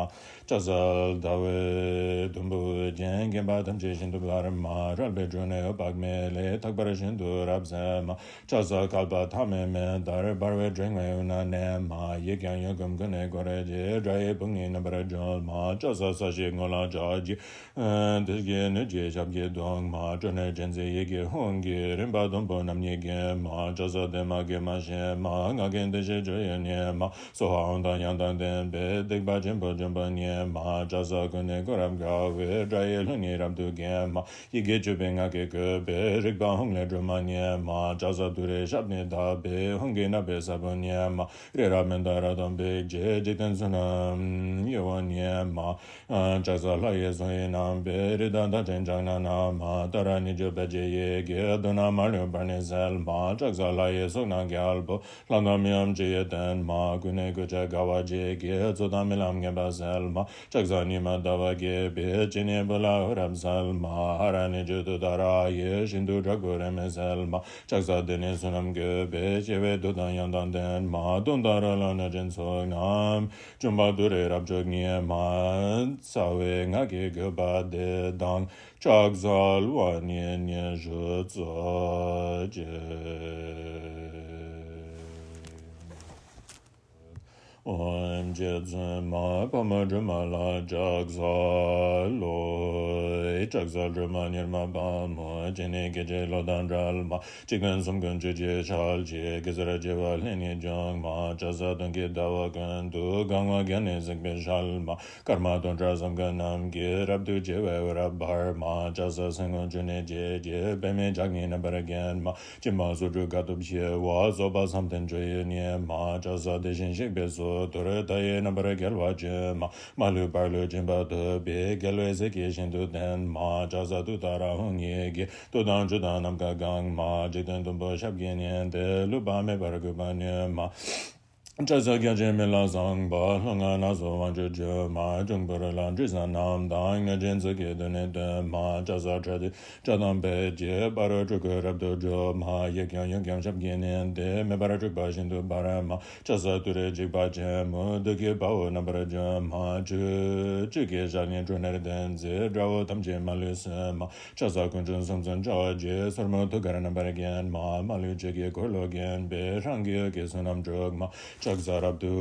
ལྕགས་བཟའ་ཟླ་བའི་དུམ་བུ་ཅན། བརྒྱན་པ་ཐམས་ཅད་ཤིན་ཏུ་འབར་མ། རལ་པའི་ཀྲོ་ནེ་འོད་དཔག་མེད་ལས། ཐག་པར་ཤིན་ཏུ་རབ་གསལ་མ། ལྕགས་བཟའ་བསྐལ་པ་ཐ་མའི་མེ་ལྟར། འབར་བའི་ཕྲེང་བའི་དབུས་ན་གནས་མ། གཡས་བརྐྱང་གཡོན་བསྐུམ་ཀུན་ནས་བསྐོར་བྱས། དགྲ་ཡི་དཔུང་ནི་རྣམ་པར་སྒྲོལ་མ། ལྕགས་བཟའ་ས་གཞིའི་ངོས་ལ་ལྕགས་ཀྱི། དུས་ཀྱི་སྣོད་ཀྱི་ཞབས་ཀྱིས་བརྡུང་མ། ཀྲོ་ནེ་ཅན་ཛི་ཡི་གེ་ཧཱུྃ་གིས། རིམ་པ་བདུན་པོ་རྣམས་ཉིད་བརྒྱན་མ། ལྕགས་བཟའ་བདེ་མ་དགེ་མ་ཞེས་མ། ངག་གི་བདེ་གཤེགས་སྤྱོད་ཡུལ་ཉིད་མ། སྭཱ་ཧཱ་ཧཱུྃ་དང་དབྱངས་དང་ལྡན་པས། སྡིག་པ་ཆེན་པོ་འཇོམས་པ་ཉིད་མ། ལྕགས་བཟའ་ཀུན་ནས་བསྐོར་རབ་དགའ་བའི། དགྲ་ཡི་ལྷུན་ནི་རབ་ཏུ་བརྒྱན་མ། ཡི་གེ་བཅུ་པའི་ངག་གིས་བཀོད་པའི། རིག་པ་ཧཱུྃ་ལས་སྒྲོལ་མ་ཉིད་མ། ལྕགས་བཟའ་ཏུ་རེའི་ཞབས་ནི་བརྡབས་པས། ཧཱུྃ་གི་བསྣབས་པས་ས་བོན་ཉིད་མ། རི་རབ་མནྡ་ར་དང་བེ་ཀྱེ། འཇིག་རྟེན་བསོད་ནམས་གཡོ་བ་ཉིད་མ། ལྕགས་བཟའ་ལྷ་ཡི་གསུང་ཡི་རྣམ་པའི། རི་དྭགས་མཐའ་ཅན་ལྕགས་སྣ་ནག་མ། ཏཱ་ར་གཉིས་བརྗོད་བེ་ཀྱེ་ཡི་གེ། མདུན་ན་མ་ལུས་པར་ནི་གསལ་མ། ལྕགས་བཟའ་ལྷ་ཡི་གཟུགས་སྣང་རྒྱལ་པོ། ལྷ་དང་མིའམ་ཅི་ཡིས་བསྟེན་མ། ཀུན་ནས་གུས་ཕྱག་དགའ་བ་བརྗིད་ཀྱིས། རྩོད་དང་རྨི་ལམ་ངན་པ་སེལ་མ། ལྕགས་བཟའ་ཉི་མ་ཟླ་བ་རྒྱས་པའི། སྤྱན་ནི་བུ་ལ་འོད་རབ་གསལ་མ། ཧ་ར་ནི་བརྗོད་ཏུཏྟཱ་ར་ཡི། ཤིན་ཏུ་དྲག་པོའི་རེ་མིག་གསལ་མ། ལྕགས་བཟའ་བདེ་ནི་བསོད་ནམས་བཀོད་པའི། བྱེ་བའི་མདུང་དང་དབྱངས་དང་ལྡན་མ། མདུང་དང་རོ་ལངས་གནོད་སྦྱིན་ཚོགས་རྣམས། འཇོམས་པ་ཏུ་རེ་རབ་མཆོག་ཉིད་མ། རྩ་བའི་ངག་གིས་བཀོད་པ་འདི་དང་། ལྕགས་བཟའ་ལྷ་ཉིད་ཉི་ཤུ་རྩ་གཅིག་ཨོཾ་རྗེ་བཙུན་མ་འཕགས་མ་སྒྲོལ་མ་ལ་ལྕགས་བཟའ་ལོ། ལྕགས་བཟའ་སྒྲོལ་མ་མྱུར་མ་དཔའ་མོ། སྤྱན་ནི་སྐད་ཅིག་གློག་དང་འདྲ་མ། འཇིག་རྟེན་གསུམ་མགོན་བཅུ་གཅིག་ཞལ་གྱི། གེ་སར་བྱེ་བ་ལྷས་ནི་བརྒྱན་མ། ལྕགས་བཟའ་སྟོན་ཀའི་ཟླ་བ་ཀུན་ཏུ། གང་བ་བརྒྱ་ནི་གཟིགས་པའི་ཞལ་མ། སྐར་མ་སྟོང་ཕྲག་བསམ་མཁན་རྣམས་ཀྱིས། རབ་ཏུ་བརྗིད་པའི་འོད་རབ་འབར་མ། ལྕགས་བཟའ་སེང་གེ་བཅུ་ནི་འགྱེད་བྱེད། པདྨའི་ལྕགས་སྣེས་རྣམ་པར་བརྒྱན་མ། སྦྱིན་པ་སོ་དྲུག་དཀའ་ཐུབ་ཞི་བ། རྫོགས་པ་བསམ་གཏན་སྤྱོད་ཡུལ་ཉིད་མ། ལྕགས་བཟའ་དེ་བཞིན་གཤེགས་པའི་གཟུགས། དུར་མཐའ་ཡས་རྣམ་པར་རྒྱལ་བ་ཅན་མ། མ་ལུས་པར་ལུས་སྦྱིན་པ་ཐོབ་པའི། རྒྱལ་བའི་སྲས་ཀྱིས་ཤིན་ཏུ་བསྟེན་མ། ལྕགས་བཟའ་ཏུཏྟཱ་ར་ཧཱུྃ་ཡི་གེ། མཐུ་དང་ཆུ་དང་ནམ་མཁའ་གང་མ། འཇིག་རྟེན་བདུན་པོ་ཞབས་ཀྱིས་མནན་ཏེ། ལུས་པ་མེད་པར་གུས་པས་མཉེས་མ། ལྕགས་བཟའ་བརྒྱ་བྱིན་མེ་ལྷ་བཟང་པོ། ལྷོ་ང་ནགས་སུ་དབང་ཕྱུག་བཅོམ་མ། འབྱུང་པོ་རི་ལ་སྤྲུལ་བཟང་རྣམས་དང་། གནོད་སྦྱིན་ཚོགས་ཀྱིས་མདུན་ནས་བསྟོད་མ། ལྕགས་བཟའ་ཁྲ་ཏི་ཁྲ་དང་བེ་ཀྱེ། ཕ་རོལ་སྤྲུལ་སྐུ་རབ་ཏུ་འཇོམས་མ། གཡས་བརྐྱང་གཡོན་བརྐྱང་ཞབས་ཀྱིས་མནན་ཏེ། མེ་འབར་འཁྲུགས་པ་ཤིན་ཏུ་འབར་མ། ལྕགས་བཟའ་ཏུ་རེ་འཇིགས་པ་ཆེན་མོ། བདུད་ཀྱི་དཔའ་བོ་རྣམ་པར་འཇོམས་མ། ཆུ་བཅུད་ཀྱི་ཞལ་ནི་ཀྲུ་ནེར་ལྡན་མཛད། དགྲ་བོ་ཐམས་ཅད་མ་ལུས་གསོད་མ། ལྕགས་བཟའ་དཀོན་མཆོག་གསུམ་མཚོན་ཕྱག་རྒྱའི། སོར་མོ་ཐུགས་ཀར་རྣམ་པར་བརྒྱན་མ། མ་ལུས་ཆོས་ཀྱི་འཁོར་ལོ་བརྒྱན་པའི། རང་གི་འོད་ཀྱི་བསོད་ནམས་འཁྲུགས་མ། ལྕགས་བཟའ་རབ་ཏུ་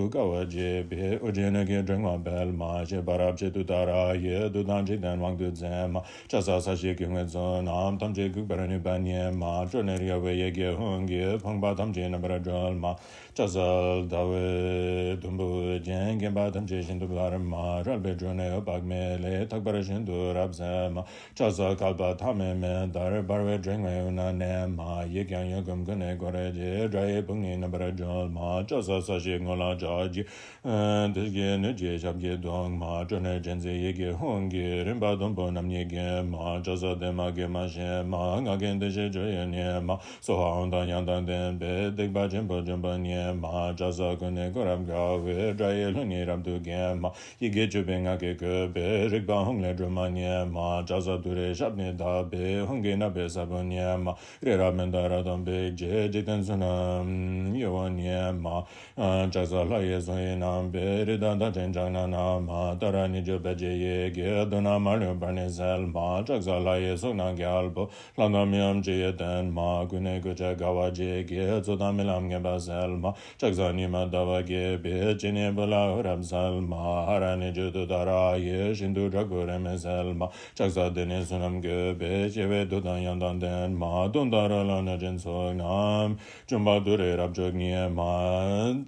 དགའ་བ་བརྗིད་པའི། ཨོ་རྒྱན་སྣོད་ཀྱི་ཕྲེང་བ་འཕེལ་མ། ཞེས་པ་རབ་བྱེད་ཏུཏྟཱ་ར་ཡི། བདུད་དང་འཇིག་རྟེན་དབང་དུ་མཛད་མ། ལྕགས་བཟའ་ས་གཞིའི་སྐྱེ་དངོས་ཚོགས་རྣམས། ཐམས་ཅད་འགུགས་པར་ནུས་པ་ཉིད་མ། ཀྲོ་ནེ་རི་ཡ་བེ་ཡེ་གེ་ཧཱུྃ་གིས། ཕོངས་པ་ཐམས་ཅད་རྣམ་པར་སྒྲོལ་མ། ལྕགས་བཟའ་ཟླ་བའི་དུམ་བུ་ཅན། བརྒྱན་པ་ཐམས་ཅད་ཤིན་ཏུ་འབར་མ། རལ་པའི་ཀྲོ་ནེ་འོད་དཔག་མེད་ལས། ཐག་པར་ཤིན་ཏུ་རབ་གསལ་མ། ལྕགས་བཟའ་བསྐལ་པ་ཐ་མའི་མེ་ལྟར། འབར་བའི་ཕྲེང་བའི་དབུས་ན་གནས་མ། གཡས་བརྐྱང་གཡོན་བསྐུམ་ཀུན་ནས་བསྐོར་བྱས། དགྲ་ཡི་དཔུང་ནི་རྣམ་པར་སྒྲོལ་མ། ལྕགས་བཟའ་ས་གཞིའི་ངོས་ལ་ལྕགས་ཀྱི། དུས་ཀྱི་སྣོད་ཀྱི་ཞབས་ཀྱིས་བརྡུང་མ། ཀྲོ་ནེ་ཅན་ཛི་ཡི་གེ་ཧཱུྃ་གིས། རིམ་པ་བདུན་པོ་རྣམས་ཉིད་བརྒྱན་མ། ལྕགས་བཟའ་བདེ་མ་དགེ་མ་ཞེས་མ། ངག་གི་བདེ་གཤེགས་སྤྱོད་ཡུལ་ཉིད་མ། སྭཱ་ཧཱ་ཧཱུྃ་དང་དབྱངས་དང་ལྡན་པས། སྡིག་པ་ཆེན་པོ་འཇོམས་པ་ཉིད་མ། ལྕགས་བཟའ་ཀུན་ནས་བསྐོར་རབ་དགའ་བའི། དགྲ་ཡི་ལྷུན་ནི་རབ་ཏུ་བརྒྱན་མ། ཡི་གེ་བཅུ་པའི་ངག་གིས་བཀོད་པའི། རིག་པ་ཧཱུྃ་ལས་སྒྲོལ་མ་ཉིད་མ། ལྕགས་བཟའ་ཏུ་རེའི་ཞབས་ནི་བརྡབས་པས། ཧཱུྃ་གི་བསྣབས་པས་ས་བོན་ཉིད་མ། རི་རབ་མནྡ་ར་དང་བེ་ཀྱེ། འཇིག་རྟེན་བསོད་ནམས་གཡོ་བ་ཉིད་མ། ལྕགས་ཟ་ལྷ་ཡི་གཟུགས་ཡིན་ནམ་པའི། རི་དྭགས་དང་ཕྲན་ལྕགས་སྣ་ནག་མ། ཏཱ་ར་གཉིས་བརྗོད་པད་ཀྱི་ཡི་གེ། མདུང་ནག་མ་ལུས་པར་ནི་གསལ་མ། ལྕགས་ཟ་ལྷ་ཡི་གཟུགས་སྣང་རྒྱལ་པོ། ལྷ་དང་མིའམ་ཅི་ཡི་རྟེན་མ། ཀུན་ནས་བཀོད་བྱ་དགའ་བ་བརྗིད་ཀྱི། རྩོད་དང་རྨི་ལམ་ངན་པ་སེལ་མ། ལྕགས་ཟ་ཉི་མ་ཟླ་བ་རྒྱས་པའི། སྤྱན་ནི་བུ་ལ་འོད་རབ་གསལ་མ། ཧ་ར་གཉིས་བརྗོད་ཏུཏྟཱ་ར་ཡི། ཤིན་ཏུ་དྲག་པོའི་རེག་མས་གསལ་མ། ལྕགས་ཟ་དེ་ནི་བསོད་ནམས་བཀོད་པའི། སྐྱེ་བའི་མཐུ་དང་ཡང་དག་ལྡན་མ། གདོན་དང་རོ་ལངས་གནོད་སྦྱིན་ཚོགས་རྣམས། འཇོམས་པ་ཏུ་རེ་རབ་མཆོག་ཉིད་མ།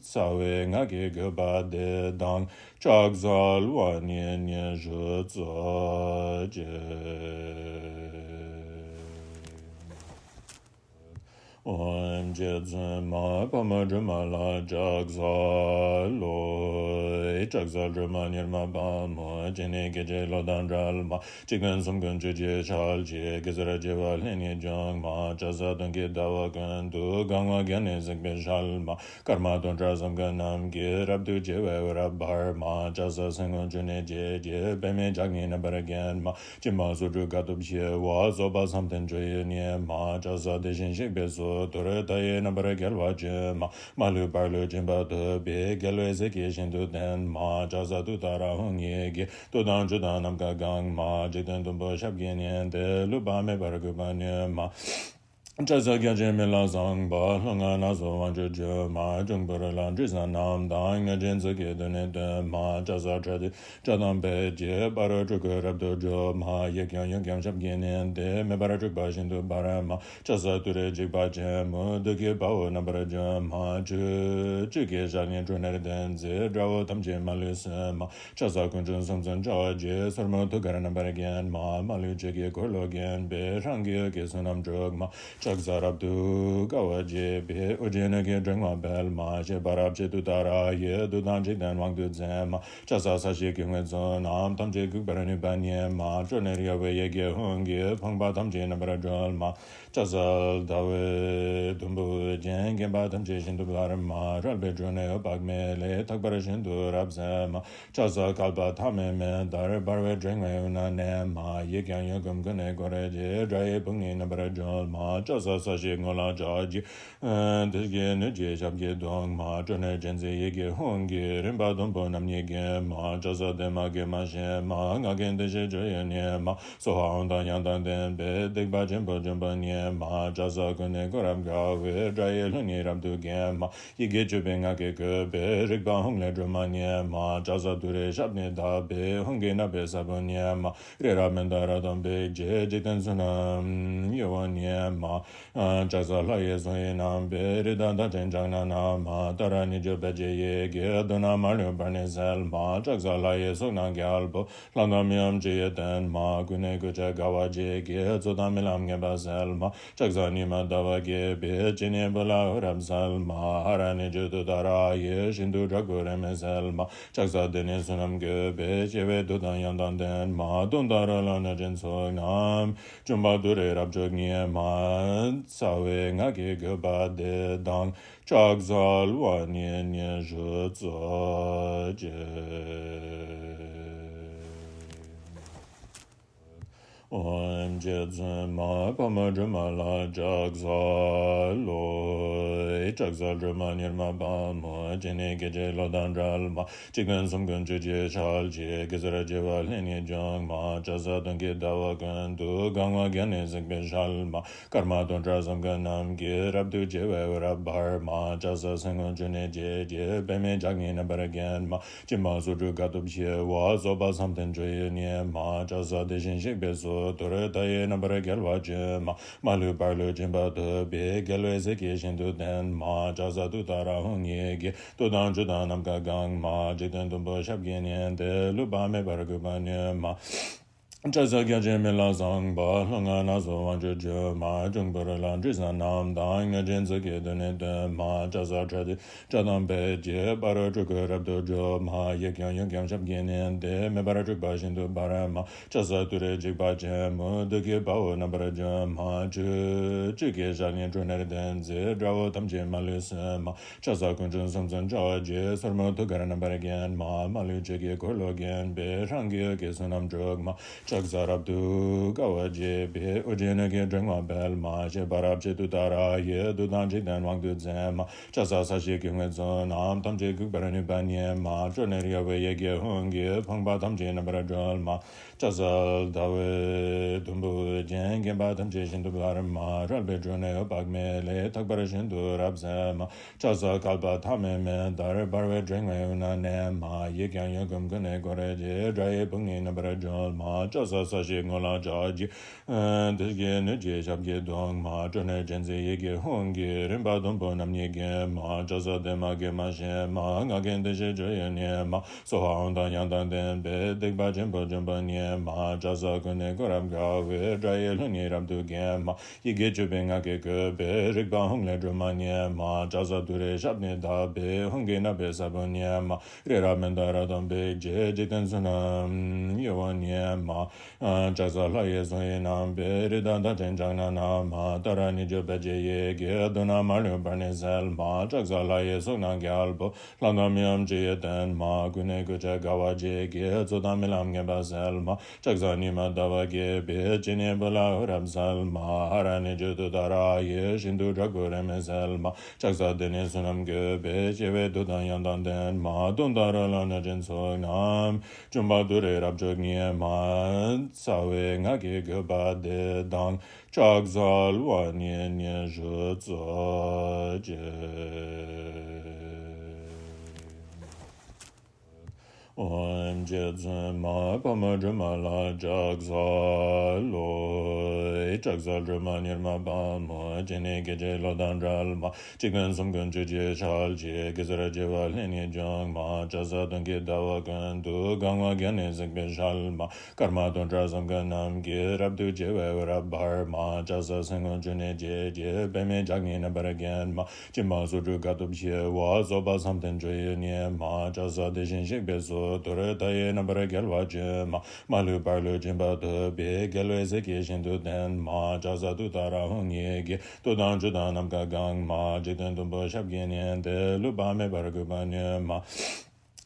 རྩ་བའི་སྔགས་ཀྱི་དགོས་པ་འདི་དང་། ལྕགས་ཟ་ལྷ་ཉིད་ཉི་ཤུ་རྩ་གཅིག། ཨོཾ་རྗེ་བཙུན་མ་འཕགས་མ་སྒྲོལ་མ་ལ་ལྕགས་ཟ་ལོ། ལྕགས་ཟ་སྒྲོལ་མ་མྱུར་མ་དཔའ་མོ། སྤྱན་ནི་སྐད་ཅིག་གློག་དང་འདྲ་མ། འཇིག་རྟེན་གསུམ་མགོན་བཅུ་གཅིག་ཞལ་གྱི། གེ་སར་བྱེ་བ་ལྷས་ནི་འཇོམས་མ། ལྕགས་ཟ་སྟོན་ཀའི་ཟླ་བ་ཀུན་ཏུ། གང་བ་བརྒྱ་ནི་གཟིགས་པའི་ཞལ་མ། སྐར་མ་སྟོང་ཕྲག་བསམ་ཁ་རྣམས་ཀྱིས། རབ་ཏུ་ཕྱེ་བའི་འོད་རབ་འབར་མ། ལྕགས་ཟ་སེང་སྟོང་བཅུ་ནི་འབྱེད་ཀྱི། པདྨས་ལྕགས་ཀྱི་རྣམ་པར་བརྒྱན་མ། སྦྱིན་པ་སོགས་དྲུག་དཀའ་ཐུབ་ཆེ་བ། རྫོགས་པ་བསམ་གཏན་སྤྱོད་ཡུལ་ཉིད་མ། ལྕགས་ཟ་དེ་བཞིན་གཤེགས་པའི་གཙུག་ཏོར། མཐའ་ཡས་རྣམ་པར་རྒྱལ་བ་སྤྱོད་མ། མ་ལུས་པར་ལུས་སྦྱིན་པ་ཐུབ་པའི། རྒྱལ་བའི་སྲས་ཀྱིས་ཤིན་ཏུ་བསྟེན་མ། ལྕགས་ཟ་ཏུཏྟཱ་ར་ཧཱུྃ་ཡི་གེ། མཐུ་དང་ཆུ་དང་ནམ་མཁའ་གང་མ། འཇིག་རྟེན་བདུན་པོ་ཞབས་ཀྱིས་མནན་ཏེ། ལུས་པ་མེད་པར་འགུགས་པར་ནུས་མ། ལྕགས་ཟ་བརྒྱ་བྱིན་མེ་ལྷ་བཟང་པོ། ལྷོ་ང་ནགས་སུ་དབང་ཕྱུག་སྒྱུ་མ། འབྱུང་པོ་རོ་ལངས་སྤྲིན་བཟང་རྣམས་དང་། གནོད་སྦྱིན་ཚོགས་ཀྱིས་མདུན་ནས་བསྟོད་མ། ལྕགས་ཟ་ཁྲག་ཏུ་ཁྲག་དང་བད་ཀྱི། ཕ་རོལ་འཁྲུལ་འཁོར་རབ་ཏུ་འཇོམས་མ། གཡས་བརྐྱང་གཡོན་བརྐྱང་ཞབས་ཀྱིས་མནན་ཏེ། མེ་འབར་འཁྲུགས་པ་ཤིན་ཏུ་འབར་མ། ལྕགས་ཟ་ཏུ་རེ་འཇིགས་པ་ཆེན་པོ། བདུད་ཀྱི་དཔའ་བོ་རྣམ་པར་འཇོམས་མ། ཆུ་བཅུད་ཀྱི་ཞལ་ནི་ཁྲོ་གཉེར་ལྡན་མཛད། དགྲ་བོ་ཐམས་ཅད་མ་ལུས་གསོད་མ། ལྕགས་ཟ་དཀོན་མཆོག་གསུམ་མཚོན་བྱ་བ་བརྗིད། སོར་མོས་ཐུགས་ཀར་རྣམ་པར་བརྒྱན་མ། མ་ལུས་ཆོས་ཀྱི་འཁོར་ལོས་བརྒྱན་པའི། ཧྲང་གི་འོད་ཀྱིས་བསོད་ནམས་དྲུག་མ། ལྕགས་ཟ་རབ་ཏུ་དགའ་བ་བརྗིད་པའི། ཨོ་རྒྱན་སྣོད་ཀྱི་ཕྲེང་བ་སྤེལ་མ། བཞད་པ་རབ་བརྗིད་ཏུཏྟཱ་ར་ཡིས། བདུད་དང་འཇིག་རྟེན་དབང་དུ་མཛད་མ། ལྕགས་ཟ་ས་གཞིའི་སྐྱེ་དངོས་ཚོགས་རྣམས། ཐམས་ཅད་འགུགས་པར་ནུས་པ་ཉིད་མ། ཁྲོ་གཉེར་གཡོ་བའི་ཡི་གེ་ཧཱུྃ་གིས། ཕོངས་པ་ཐམས་ཅད་རྣམ་པར་སྒྲོལ་མ། ལྕགས་ཟ་ཟླ་བའི་དུམ་བུ་ཅན། བརྒྱན་པ་ཐམས་ཅད་ཤིན་ཏུ་འབར་མ། རལ་པའི་འབྲུ་ནི་འོད་དཔག་མེད་ལས། ཐག་པ་ཤིན་ཏུ་རབ་བསལ་མ། ལྕགས་ཟ་བསྐལ་པ་ཐ་མའི་མེ་ལྟར། འབར་བའི་ཕྲེང་བའི་དབུས་ན་གནས་མ། གཡས་བརྐྱང་གཡོན་བསྐུམ་ཀུན་ནས་བསྐོར་ཅིང་། དགྲ་ཡི་དཔུང་ནི་རྣམ་པར་སྒྲོལ་མ། ལྕགས་ཟ་ས་གཞིའི་ངོས་ལ་ལྕགས་ཀྱི། དེ་བཞིན་སྣོད་ཀྱི་ཞབས་ཀྱིས་བརྡུང་མ། ཁྲོ་གཉེར་ཅན་མཛད་ཡི་གེ་ཧཱུྃ་གིས། རིམ་པ་བདུན་པོ་རྣམ་གཉིས་བརྒྱན་མ། ལྕགས་ཟ་བདེ་མ་དགེ་མ་ཞི་མ། ངག་གི་བདེ་གཤེགས་སྤྱོད་ཡུལ་ཉིད་མ། སྭཱ་ཧཱ་ཧཱུྃ་དང་ཡང་དག་ལྡན་པས། སྡིག་པ་ཆེན་པོ་འཇོམས་པ་ཉིད་མ། ལྕགས་ཟ་ཀུན་ནས་བསྐོར་རབ་དགའ་བའི། དགྲ་ཡི་ལྷོད་ནི་རབ་ཏུ་བརྒྱན་མ། ཡི་གེ་བཅུ་པའི་སྔགས་ཀྱི་བཀོད་པས། རིག་པ་ཧཱུྃ་ལས་སྒྲོལ་མ་ཉིད་མ། ལྕགས་ཟ་ཏུ་རེའི་ཞབས་ནི་བརྡབས་པས། ཧཱུྃ་གི་བསྣབས་པས་ས་བོན་ཉིད་མ། རི་རབ་མནྡ་ར་དང་བད་ཀྱི། འཇིག་རྟེན་བསོད་ནམས་གཡོ་བ་ཉིད་མ། ལྕགས་ཟ་ལྷ་ཡི་གཟུགས་ཡིན་རྣམ་པའི། རི་དྭགས་དང་ཕྲན་ལྕགས་སྣ་ནག་མ། ཏཱ་ར་གཉིས་བརྗོད་བད་ཀྱི་ཡི་གེ། མདུང་ནག་མ་ལུས་པར་ནི་གསལ་མ། ལྕགས་ཟ་ལྷ་ཡི་གཟུགས་སྣང་རྒྱལ་པོ། ལྷ་དང་མིའམ་ཅི་ཡི་རྟེན་མ། ཀུན་ནས་བཀོད་བྱ་དགའ་བ་བརྗིད་ཀྱི། རྩོད་དང་རྨི་ལམ་ངན་པ་སེལ་མ། ལྕགས་ཟ་ཉི་མ་ཟླ་བ་རྒྱས་པའི། སྤྱན་ནི་བུ་ལ་འོད་རབ་གསལ་མ། ཧ་ར་གཉིས་བརྗོད་ཏུཏྟཱ་ར་ཡི། ཤིན་ཏུ་དྲག་པོའི་རེག་མས་གསལ་མ། ལྕགས་ཟ་དེ་ནི་བསོད་ནམས་བཀོད་པའི། སྐྱེ་བའི་མཐུ་དང་ཡང་དག་ལྡན་མ། གདོན་དང་རོ་ལངས་གནོད་སྦྱིན་ཚོགས་རྣམས། འཇོམས་པ་ཏུ་རེ་རབ་མཆོག་ཉིད་མ། རྩ་བའི་སྔགས་ཀྱི་དགོས་པ་འདི་དང་། ལྕགས་ཟ་ལྷ་ཉིད་ཉི་ཤུ་རྩ་གཅིག། ཨོཾ་རྗེ་བཙུན་མ་འཕགས་མ་སྒྲོལ་མ་ལ་ལྕགས་ཟ་ལོ། ལྕགས་ཟ་སྒྲོལ་མ་མྱུར་མ་དཔའ་མོ། སྤྱན་ནི་སྐད་ཅིག་གློག་དང་འདྲ་མ། འཇིག་རྟེན་གསུམ་མགོན་བཅུ་གཅིག་ཞལ་གྱི། གེ་སར་བྱེ་བ་ལྷས་ནི་འཇོམས་མ། ལྕགས་ཟ་སྟོན་ཀའི་ཟླ་བ་ཀུན་ཏུ། གང་བ་བརྒྱ་ནི་གཟིགས་པའི་ཞལ་མ། སྐར་མ་སྟོང་ཕྲག་བསམ་མཁན་རྣམས་ཀྱིས། རབ་ཏུ་ཕྱེ་བའི་འོད་རབ་འབར་མ། ལྕགས་ཟ་སེང་སྟོང་བཅུ་ནི་འབྱེད་ཀྱི། པདྨས་ལྕགས་ཀྱི་རྣམ་པར་བརྒྱན་མ། སྦྱིན་པ་སོགས་དྲུག་དཀའ་ཐུབ་ཆེ་བ། རྫོགས་པ་བསམ་གཏན་སྤྱོད་ཡུལ་ཉིད་མ། ལྕགས་ཟ་དེ་བཞིན་གཤེགས་པའི་གཙུག་ཏོར། མཐའ་ཡས་རྣམ་པར་རྒྱལ་བ་སྤྱོད་མ། མ་ལུས་པར་ལུས་སྦྱིན་པ་ཐུབ་པའི། རྒྱལ་བའི་སྲས་ཀྱིས་ཤིན་ཏུ་བསྟེན་མ། ལྕགས་ཟ་ཏུཏྟཱ་ར་ཧཱུྃ་ཡི་གེ། མཐུ་དང་ཆུ་དང་ནམ་མཁའ་གང་མ། འཇིག་རྟེན་བདུན་པོ་ཞབས་ཀྱིས་མནན་ཏེ། ལུས་པ་མེད་པར་འགུགས་པར་ནུས་མ། ལྕགས་ཟ་བརྒྱ་བྱིན་མེ་ལྷ་བཟང་པོ། ལྷོ་ང་ནགས་སུ་དབང་ཕྱུག་སྒྱུ་མ། འབྱུང་པོ་རོ་ལངས་སྤྲིན་བཟང་རྣམས་དང་། གནོད་སྦྱིན་ཚོགས་ཀྱིས་མདུན་ནས་བསྟོད་མ། ལྕགས་ཟ་ཁྲག་ཏུ་ཁྲག་དང་བད་ཀྱི། ཕ་རོལ་འཁྲུལ་འཁོར་རབ་ཏུ་འཇོམས་མ། གཡས་བརྐྱང་གཡོན་བརྐྱང་ཞབས་ཀྱིས་མནན་ཏེ། མེ་འབར་འཁྲུགས་པ་ཤིན་ཏུ་འབར་མ། ལྕགས་ཟ་ཏུ་རེ་འཇིགས་པ་ཆེན་པོ། བདུད་ཀྱི་དཔའ་བོ་རྣམ་པར་འཇོམས་མ། ཆུ་བཅུད་ཀྱི་ཞལ་ནི་ཁྲོ་གཉེར་ལྡན་མཛད། དགྲ་བོ་ཐམས་ཅད་མ་ལུས་གསོད་མ། ལྕགས་ཟ་དཀོན་མཆོག་གསུམ་མཚོན་བྱ་བ་བརྗིད། སོར་མོས་ཐུགས་ཀར་རྣམ་པར་བརྒྱན་མ། མ་ལུས་ཆོས་ཀྱི་འཁོར་ལོས་བརྒྱན་པའི། ཧྲང་གི་འོད་ཀྱིས་བསོད་ནམས་དྲུག་མ། ལྕགས་བཟའ་རབ་ཏུ་དགའ་བ་བརྗིད་པའི། དབུ་རྒྱན་སྣོད་ཀྱི་འབྲིང་བ་སྤེལ་མ། བཞད་པ་རབ་བྱེད་དུས་ད་ར་ཡི། བདུད་དང་འཇིག་རྟེན་དབང་དུ་འཛིན་མ། ལྕགས་བཟའ་ས་གཞིའི་སྐུ་ངལ་བཙུན་རྣམས། ཐམས་ཅད་འགུགས་པར་ནུས་པ་ཉིད་མ། སྤྲོ་ནས་གཡོ་བའི་ཡི་གེ་ཧཱུྃ་གིས། ཕོངས་པ་ཐམས་ཅད་རྣམ་པར་སྒྲོལ་མ། ལྕགས་བཟའ་ཟླ་བའི་དུམ་བུ་ཅན། བརྒྱན་པ་ཐམས་ཅད་ཤིན་ཏུ་འབར་མ། རལ་པའི་སྒྲོ་ནས་འོད་དཔག་མེད་ལས། ཐག་པར་ཤིན་ཏུ་རབ་གསལ་མ། ལྕགས་བཟའ་བསྐལ་པ་ཐ་མལ་མེ་ལྟར། འབར་བའི་སྒྲོན་མའི་དབུས་ན་གནས་མ། ཡིད་ཀྱང་ཡུལ་ཀུན་ཀུན་ནས་བསྐོར་བྱེད། དགྲ་ཡི་དཔུང་ནི་རྣམ་པར་སྒྲོལ་མ། ལྕགས་བཟའ་ས་གཞིའི་ངོས་ལ་ལྕགས་ཀྱི། དེ་སྐད་སྣོད་ཀྱི་ཞབས་ཀྱིས་བརྡུང་མ། སྤྲོ་ནས་བྲན་ཚེ་ཡི་གེ་ཧཱུྃ་གིས། རིམ་པ་བདུན་པོ་རྣམ་གཉིས་བརྒྱན་མ། ལྕགས་བཟའ་བདེ་མ་དགེ་མ་ཞི་མ། ངག་གི་བདེ་གཤེགས་སྤྱོད་ཡུལ་ཉིད་མ། སྭཱ་ཧཱ་ཧཱུྃ་དང་དབྱངས་དང་ལྡན་པས། སྡིག་པ་ཆེན་པོ་འཇོམས་པ་ཉིད་མ། ལྕགས་བཟའ་ཀུན་ནས་བསྐོར་རབ་དགའ་བའི། དགྲ་ཡི་ལྷུན་ནི་རབ་ཏུ་བརྒྱན་མ། ཡི་གེ་བཅུ་པའི་ངག་གིས་བཀོད་པའི། རིག་པ་ཧཱུྃ་ལས་སྒྲོལ་མ་ཉིད་མ། ལྕགས་བཟའ་ཏུ་རེའི་ཞབས་ནི་བརྡབས་པས། ཧཱུྃ་གི་བསྣུབས་པའི་ས་བོན་ཉིད་མ། རི་རབ་མནྡ་ར་དང་འབིགས་བྱེད། འཇིག་རྟེན་བསོད་ནམས་གཡོ་བ་ཉིད་མ། ལྕགས་བཟའ་ལྷ་ཡི་གཟུགས་ཡིས་བསྣམས་པའི། རི་དྭགས་མཐའ་ཅན་ལྕགས་ནག་རྣམས་མ། ཏཱ་ར་གཉིས་བརྗོད་པད་ཀྱི་ཡི་གེས། མདུང་ནག་མ་ལུས་འབར་ནི་གསལ་མ། ལྕགས་བཟའ་ལྷ་ཡི་གཟུགས་རྣམས་རྒྱལ་པོ། ལྷ་དང་མིའམ་ཅི་ཡིས་བསྟེན་མ། ཀུན་ནས་གུས་ཕྱག་དགའ་བ་བརྗིད་ཀྱིས། རྩོད་དང་རྨི་ལམ་ངན་པ་སེལ་མ། ལྕགས་བཟའ་ཉི་མ་ཟླ་བ་རྒྱས་པའི། སྤྱན་ནི་བུ་ལ་འོད་རབ་གསལ་མ། ཧ་ར་གཉིས་བརྗོད་དུས་ད་ར་ཡི། ཤིན་ཏུ་དྲག་པོའི་རེ་མིག་སེལ་མ། ལྕགས་བཟའ་བདེ་གནས་བསོད་ནམས་བཀོད་པའི། སྐྱེ་བའི་དུག་དང་ཡང་དག་ལྡན་མ། གདོན་དང་རོ་ལངས་གནོད་སྦྱིན་ཚོགས་རྣམས། འཇོམས་པ་ཏུ་རེའི་རབ་མཆོག་ཉིད་མ། རྩ་བའི་སྔགས་ཀྱི་དགོས་པ་འདི་དང་། ལྕགས་བཟའ་ལྷ་ཉིད་སྙན་ཞུ་རྩོད་བྱེད། ཨོཾ་རྗེ་བཙུན་མ་དཔའ་མོ་སྒྲོལ་མ་ལ་ལྕགས་བཟའ་ལོ། ལྕགས་བཟའ་སྒྲོལ་མ་མྱུར་མ་དཔའ་མོ། སྤྱན་ནི་སྐད་ཅིག་གློག་དང་འདྲ་མ། འཇིག་རྟེན་གསུམ་མགོན་བཅུ་གཅིག་ཞལ་གྱི། གེ་སར་བྱེ་བ་ལྷས་ནི་འཇོམས་མ། ལྕགས་བཟའ་སྟོན་ཀའི་ཟླ་བ་ཀུན་ཏུ། གང་བ་བརྒྱ་ནི་གཟིགས་པའི་ཞལ་མ། སྐར་མ་སྟོང་ཕྲག་བཟང་པོ་རྣམས་ཀྱིས། རབ་ཏུ་ཕྱེ་བའི་འོད་རབ་འབར་མ། ལྕགས་བཟའ་སེང་གེ་བཅུ་ནི་འབྱེད་བྱེད། པདྨའི་ལྗགས་ཀྱིས་རྣམ་པར་བརྒྱན་མ། སྦྱིན་པ་སོ་དྲུག་དཀའ་ཐུབ་ཆེ་བ། རྫོགས་པ་བསམ་གཏན་སྤྱོད་ཡུལ་ཉིད་མ། ལྕགས་བཟའ་དེ་བཞིན་གཤེགས་པའི་གཙུག་ཏོར། མཐའ་ཡས་རྣམ་པར་རྒྱལ་བ་སྤྱན་མ། མ་ལུས་པར་ལུས་སྦྱིན་པ་ཐུབ་པའི། རྒྱལ་བའི་སྲས་ཀྱིས་ཤིན་ཏུ་བསྟེན་མ། ལྕགས་བཟའ་ཏུཏྟཱ་ར་ཧཱུྃ་ཡི་གེས། དུག་དང་བཅུད་དང་ནམ་མཁའ་གང་མ། འཇིག་རྟེན་བདུན་པོ་ཞབས་ཀྱིས་མནན་ཏེ། ལུས་པ་མེད་པར་འགུགས་པ་ནུས་མ།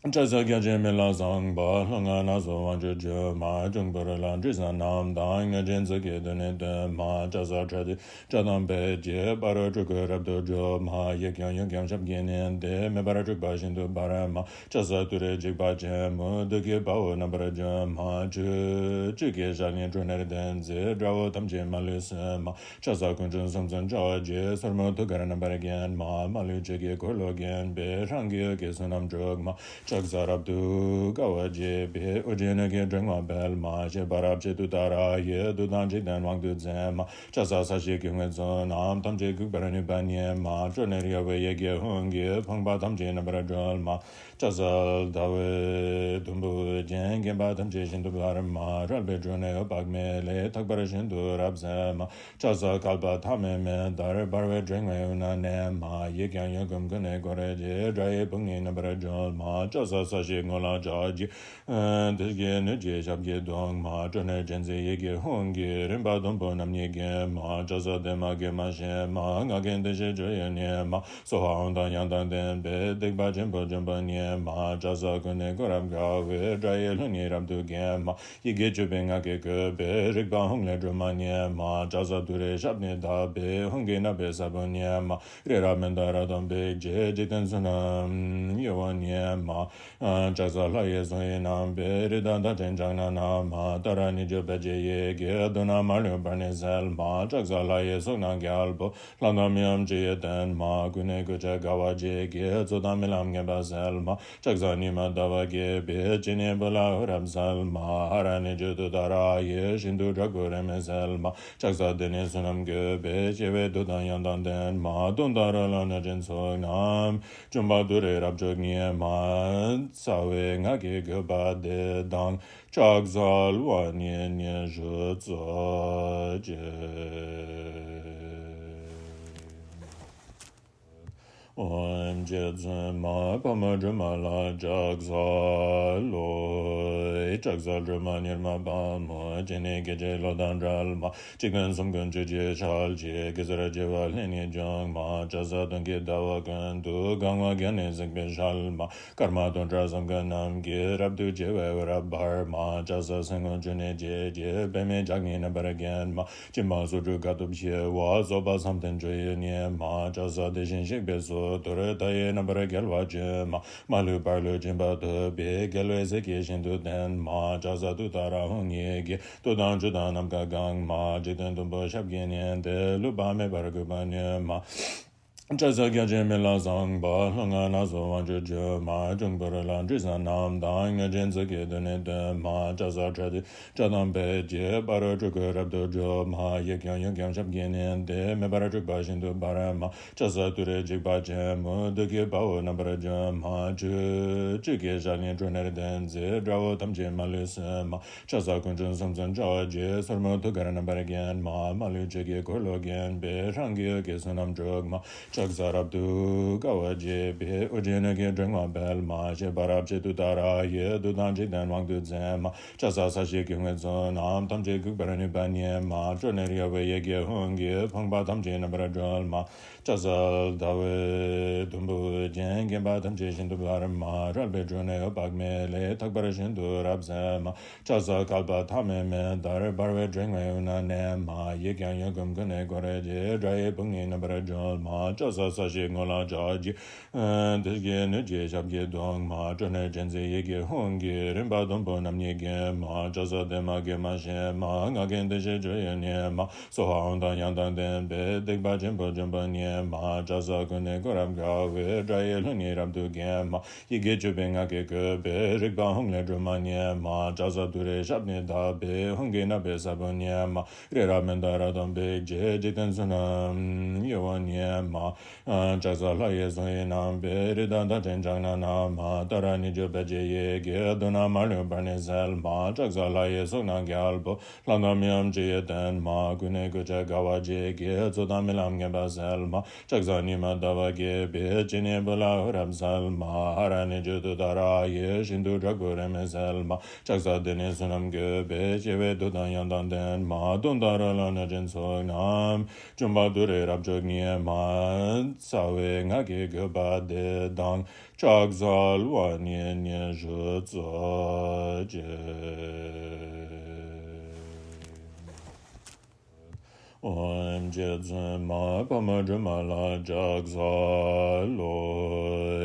ལྕགས་བཟའ་རྒྱ་ཆེན་མི་ལ་བཟང་པོ། ལྷོ་ང་ན་སོ་དབང་ཕྱུག་སྒྱུ་མ། འབྱུང་པོ་རི་ལ་འབྲུ་བཟང་རྣམས་དང་། གནོད་སྦྱིན་ཚོགས་ཀྱིས་བསྟོད་ནས་བསྟོད་མ། ལྕགས་བཟའ་ཁྲག་ཏུ་ཁྲག་དང་འབེལ་གྱི། ཕ་རོལ་སྤྲུལ་སྐུ་རབ་ཏུ་སྒྲོལ་མ། ཡིག་ཀྱང་ཡུམ་ཀྱང་ཞབས་ཀྱིས་མནན་ཏེ། མེ་འབར་འཁྲུགས་པ་ཤིན་ཏུ་འབར་མ། ལྕགས་བཟའ་ཏུ་རེའི་འཇིགས་པ་ཆེན་པོ། བདུད་ཀྱི་དཔའ་བོ་རྣམ་པར་འཇོམས་མ། བཅུ་གཅིག་གི་ཞལ་ནི་ཀྲུ་ནིར་ལྡན་མཛད། དགྲ་བོ་ཐམས་ཅད་མ་ལུས་གསོད་མ། ལྕགས་བཟའ་སྐུ་ཕྲེང་གསུམ་གསུམ་བྱ་བ་བརྒྱད། སོར་མོ་ཐུགས་ཀར་རྣམ་པར་བརྒྱན་མ། མ་ལུས་ཆོས་ཀྱི་འཁོར་ལོས་བརྒྱན་པའི། ཧྲཱིཿ་གི་འོད་ཀྱིས་བསོད་ནམས་དྲུག་མ། ལྕགས་བཟའ་རབ་ཏུ་དགའ་བ་བརྗིད་པའི། དབུ་རྒྱན་སྣོད་ཀྱི་འབྲིང་བ་སྤེལ་མ། བཞད་པ་རབ་བྱེད་དུས་ད་ར་ཡི། བདུད་དང་འཇིག་རྟེན་དབང་དུ་འཛིན་མ། ལྕགས་བཟའ་ས་གཞིའི་སྐུ་ངལ་བཙུན་རྣམས། ཐམས་ཅད་འགུགས་པར་ནུས་པ་ཉིད་མ། སྤྲོ་ནས་གཡོ་བའི་ཡི་གེ་ཧཱུྃ་གིས། ཕོངས་པ་ཐམས་ཅད་རྣམ་པར་སྒྲོལ་མ། ལྕགས་བཟའ་ཟླ་བའི་དུམ་བུ་ཅན། བརྒྱན་པ་ཐམས་ཅད་ཤིན་ཏུ་འབར་མ། རལ་པའི་སྒྲོ་ནས་འོད་དཔག་མེད་ལས། ཐག་པར་ཤིན་ཏུ་རབ་གསལ་མ། ལྕགས་བཟའ་བསྐལ་པ་ཐ་མལ་མེ་ལྟར། འབར་བའི་སྒྲོན་མའི་དབུས་ན་གནས་མ། ཡིད་ཀྱང་ཡུལ་ཀུན་ཀུན་ནས་བསྐོར་བྱེད། དགྲ་ཡི་དཔུང་ནི་རྣམ་པར་སྒྲོལ་མ། ལྕགས་བཟའ་ས་གཞིའི་ངོས་ལ་ལྕགས་ཀྱི། དེ་སྐད་སྣོད་ཀྱི་ཞབས་ཀྱིས་བརྡུང་མ། སྤྲོ་ནས་བྲན་ཚེ་ཡི་གེ་ཧཱུྃ་གིས། རིམ་པ་བདུན་པོ་རྣམ་གཉིས་བརྒྱན་མ། ལྕགས་བཟའ་བདེ་མ་དགེ་མ་ཞི་མ། ངག་གི་བདེ་གཤེགས་སྤྱོད་ཡུལ་ཉིད་མ། སྭཱ་ཧཱ་ཧཱུྃ་དང་དབྱངས་དང་ལྡན་པས། སྡིག་པ་ཆེན་པོ་འཇོམས་པ་ཉིད་མ། ལྕགས་བཟའ་ཀུན་ནས་བསྐོར་རབ་དགའ་བའི། དགྲ་ཡི་ལྷུན་ནི་རབ་ཏུ་བརྒྱན་མ། ཡི་གེ་བཅུ་པའི་ངག་གིས་བཀོད་པའི། རིག་པ་ཧཱུྃ་ལས་སྒྲོལ་མ་ཉིད་མ། ལྕགས་བཟའ་ཏུ་རེའི་ཞབས་ནི་བརྡབས་པས། ཧཱུྃ་གི་བསྣུབས་པའི་ས་བོན་ཉིད་མ། རི་རབ་མནྡ་ར་དང་འབིགས་བྱེད། འཇིག་རྟེན་བསོད་ནམས་གཡོ་བ་ཉིད་མ། ལྕགས་བཟའ་ལྷ་ཡི་གཟུགས་ཡིས་བསྣམས་པའི། རི་དྭགས་མཐའ་ཅན་ལྕགས་ནག་རྣམས་མ། ཏཱ་ར་གཉིས་བརྗོད་པད་ཀྱི་ཡི་གེས། མདུང་ནག་མ་ལུས་འབར་ནི་གསལ་མ། ལྕགས་བཟའ་ལྷ་ཡི་གཟུགས་རྣམས་རྒྱལ་པོ། ལྷ་དང་མིའམ་ཅི་ཡིས་བསྟེན་མ། ཀུན་ནས་གུས་ཕྱག་དགའ་བ་བརྗིད་ཀྱིས། རྩོད་དང་རྨི་ལམ་ངན་པ་སེལ་མ། ལྕགས་བཟའ་ཉི་མ་ཟླ་བ་རྒྱས་པའི། སྤྱན་ནི་བུ་ལ་འོད་རབ་གསལ་མ། ཧ་ར་གཉིས་བརྗོད་དུས་ད་ར་ཡི། ཤིན་ཏུ་དྲག་པོའི་རེ་མིག་སེལ་མ། ལྕགས་བཟའ་བདེ་གནས་བསོད་ནམས་བཀོད་པའི། སྐྱེ་བའི་དུག་དང་ཡང་དག་ལྡན་མ། གདོན་དང་རོ་ལངས་གནོད་སྦྱིན་ཚོགས་རྣམས། འཇོམས་པ་ཏུ་རེའི་རབ་མཆོག་ཉིད་མ། རྩ་བའི་སྔགས་ཀྱི་དགོས་པ་འདི་དང་། ལྕགས་བཟའ་ལྷ་ཉིད་སྙན་ཞུ་རྩོད་བྱེད། ཨོཾ་རྗེ་བཙུན་མ་འཕགས་མ་སྒྲོལ་མ་ལ་ཕྱག་འཚལ་ལོ། ཕྱག་འཚལ་སྒྲོལ་མ་མྱུར་མ་དཔའ་མོ། སྤྱན་ནི་སྐད་ཅིག་གློག་དང་འདྲ་མ། འཇིག་རྟེན་གསུམ་མགོན་བཅུ་གཅིག་ཞལ་གྱི། གེ་སར་བྱེ་བ་ལྷན་ནེ་བྱུང་མ། ཕྱག་འཚལ་སྟོན་ཀའི་ཟླ་བ་ཀུན་ཏུ། གང་བ་བརྒྱ་ནི་གཟིགས་པའི་ཞལ་མ། སྐར་མ་སྟོང་ཕྲག་བསམ་གྱིས་རྣམ་བསྐྱེད། རབ་ཏུ་ཕྱེ་བའི་འོད་རབ་འབར་མ། ཕྱག་འཚལ་སེམས་དཔའ་འབྱུང་གནས་རྒྱལ་གྱི། པདྨས་ཕྱག་གཉིས་རྣམ་པར་བརྒྱན་མ། སྦྱིན་པ་སོགས་དྲུག་དཀའ་ཐུབ་ཆེ་བ། རྫོགས་པ་བསམ་གཏན་སྤྱོད་ཡུལ་ཉིད་མ། ཕྱག་འཚལ་དེ་བཞིན་གཤེགས་པའི་གཙུག་ཏོར། མཐའ་ཡས་རྣམ་པར་རྒྱལ་བ་སྤྱོད་མ། མ་ལུས་པར་ལུས་སྦྱིན་པ་ཐོབ་པའི། རྒྱལ་བའི་སྲས་ཀྱིས་ཤིན་ཏུ་བསྟེན་མ། ཕྱག་འཚལ་ཏུཏྟཱ་ར་ཧཱུྃ་ཡི་གེ། རྡུལ་དང་བཅུད་དང་ནམ་མཁའ་གང་མ། འཇིག་རྟེན་བདུན་པོ་ཞབས་ཀྱིས་མནན་ཏེ། ལུས་པ་མེད་པར་གུས་པས་ཉོན་མ། ཕྱག་འཚལ་བརྒྱ་བྱིན་མེ་ལྷ་བཟང་པོ། ལྷ་ལྔ་ནག་ཚོམ་དབང་ཕྱུག་སྒྲོལ་མ། འབྱུང་པོ་རོ་ལངས་སྤྲུལ་བཟང་རྣམས་དང་། གནོད་སྦྱིན་ཚོགས་ཀྱིས་མདུན་ནས་བསྟོད་མ། ཕྱག་འཚལ་ཁྲོ་རྒྱལ་སྐྲག་དང་བེར་གྱིས། ཕ་རོལ་འཁྲུག་པའི་རབ་ཏུ་སྒྲོལ་མ། གཡས་བརྐྱང་གཡོན་བརྐྱང་ཞབས་ཀྱིས་མནན་ཏེ། མེ་འབར་འཁྲུག་པ་ཤིན་ཏུ་འབར་མ། ཕྱག་འཚལ་ཏུ་རེ་འཇིགས་པ་ཆེན་པོ། བདུད་ཀྱི་དཔའ་བོ་རྣམ་པར་འཇོམས་མ། བཅུ་གཅིག་གི་ཞལ་ནི་ཁྲོ་གཉེར་ལྡན་མཛད། དགྲ་བོ་ཐམས་ཅད་མ་ལུས་གསོད་མ། ཕྱག་འཚལ་དཀོན་མཆོག་གསུམ་མཚོན་རྒྱ་བོ་རྗེ། སོར་མོས་ཐུགས་ཀར་རྣམ་པར་བརྒྱན་མ། མ་ལུས་ཆོས་ཀྱི་འཁོར་ལོ་བརྒྱན་པའི། རང་གི་འོད་ཀྱི་བསོད་ནམས་སྤྲུལ་མ། ཕྱག་འཚལ་རབ་ཏུ་དགའ་བ་བརྗིད་པའི། ཨོ་རྒྱན་སྣོད་ཀྱི་ཕྲེང་བ་སྤེལ་མ། བཞད་པ་རབ་བཅས་ཏུཏྟཱ་ར་ཡིས། བདུད་དང་འཇིག་རྟེན་དབང་དུ་མཛད་མ། ཕྱག་འཚལ་ས་གཞི་སྐྱེ་དངོས་ཚོགས་རྣམས། ཐམས་ཅད་འགུགས་པར་ནུས་པ་ཉིད་མ། ཁྲོ་གཉེར་གཡོ་བའི་གཡས་ཀྱི་ཧཱུྃ་གིས། ཕོངས་པ་ཐམས་ཅད་རྣམ་པར་སྒྲོལ་མ། ཕྱག་འཚལ་ཟླ་འོད་དུམ་བུ་ཅན། བརྒྱན་པ་ཐམས་ཅད་ཤིན་ཏུ་འབར་མ། རལ་པའི་བྲུ་ནི་འོད་དཔག་མེད་ལས། ཐག་པ་ཤིན་ཏུ་རབ་གསལ་མ། ཕྱག་འཚལ་བསྐལ་པ་ཐ་མའི་མེ་ལྟར། འབར་བའི་ཕྲེང་བའི་དབུས་ན་གནས་མ། གཡས་བརྐྱང་གཡོན་བསྐུམ་ཀུན་ནས་བསྐོར་རྗེས། དགྲ་ཡི་དཔུང་ནི་རྣམ་པར་སྒྲོལ་མ། ཕྱག་འཚལ་ས་གཞིའི་ངོས་ལ་ཕྱག་རྒྱའི། དེ་བཞིན་སྣོད་ཀྱི་ཞབས་ཀྱིས་བརྡུང་མ། ཁྲོ་གཉེར་ཅན་མཛད་གཡས་ཀྱི་ཧཱུྃ་གིས། རིམ་པ་བདུན་པོ་རྣམ་གཉིས་བརྒྱན་མ། ཕྱག་འཚལ་བདེ་མ་དགེ་མ་ཞི་མ། ང་རྒྱལ་དེ་བཞིན་སྤྱོད་ཡུལ་ཉིད་མ། སྭཱ་ཧཱ་ཧཱུྃ་དང་དབྱངས་དང་ལྡན་པས། སྡིག་པ་ཆེན་པོ་འཇོམས་པ་ཉིད་མ། ཕྱག་འཚལ་ཀུན་ནས་བསྐོར་རབ་དགའ་བའི། དགྲ་ཡི་ལྷུན་ནི་རབ་ཏུ་བརྒྱན་མ། ཡི་གེ་བཅུ་པའི་སྔགས་ཀྱིས་བསྐོར་པའི། རིག་པ་ཧཱུྃ་ལས་སྒྲོལ་མ་ཉིད་མ། ཕྱག་འཚལ་ཏུ་རེའི་ཞབས་ནི་བརྡབས་པས། ཧཱུྃ་གིས་བརྣབས་པའི་ས་བོན་ཉིད་མ། རི་རབ་མནྡ་ར་དང་འབིགས་བྱེད། འཇིག་རྟེན་གསུམ་རྣམས་གཡོ་བ་ཉིད་མ། ཕྱག་འཚལ་ལྷ་ཡི་གསུང་ཡི་རྣམ་པའི། རི་དྭགས་མཐའ་བྲལ་ཕྱག་ན་བསྣམས་མ། ཏཱ་ར་གཉིས་བརྗོད་ཕཊ་ཀྱི་ཡི་གེ། རྡུལ་རྣམས་མ་ལུས་པར་ནི་སེལ་མ། ཕྱག་འཚལ་ལྷ་ཡི་གཟུགས་རྣམས་རྒྱལ་པོ། ལྷ་དང་མིའམ་ཅི་ཡིས་བསྟེན་མ། ཀུན་ནས་གུས་ཕྱག་དགའ་བ་བརྗིད་ཀྱིས། རྩོད་དང་རྨི་ལམ་ངན་པ་སེལ་མ། ཕྱག་འཚལ་ཉི་མ་ཟླ་བ་རྒྱས་པའི། སྤྱན་ནི་བོད་ལ་འོད་རབ་གསལ་མ། ཧ་ར་ནི་བརྗོད་ཏུཏྟཱ་ར་ཡིས། ཤིན་ཏུ་དྲག་པོའི་རེ་མིག་སེལ་མ། ཕྱག་འཚལ་དེ་ནི་བསོད་ནམས་བཀོད་པའི། བྱེ་བའི་མདོག་དང་དབྱངས་དང་ལྡན་མ། དུང་དང་རོ་ལངས་གནོད་སྦྱིན་ཚོགས་རྣམས། འཇོམས་པ་ཏུ་རེ་རབ་མཆོག་ཉིད་མ། རྩ་བའི་སྔགས་ཀྱི་བཀོད་པ་འདི་དང་། ཕྱག་འཚལ་བ་ཉིད་ཉི་ཤུ་རྩ་གཅིག་ཨོཾ་རྗེ་བཙུན་མ་འཕགས་མ་སྒྲོལ་མ་ལ་ཕྱག་འཚལ་ལོ།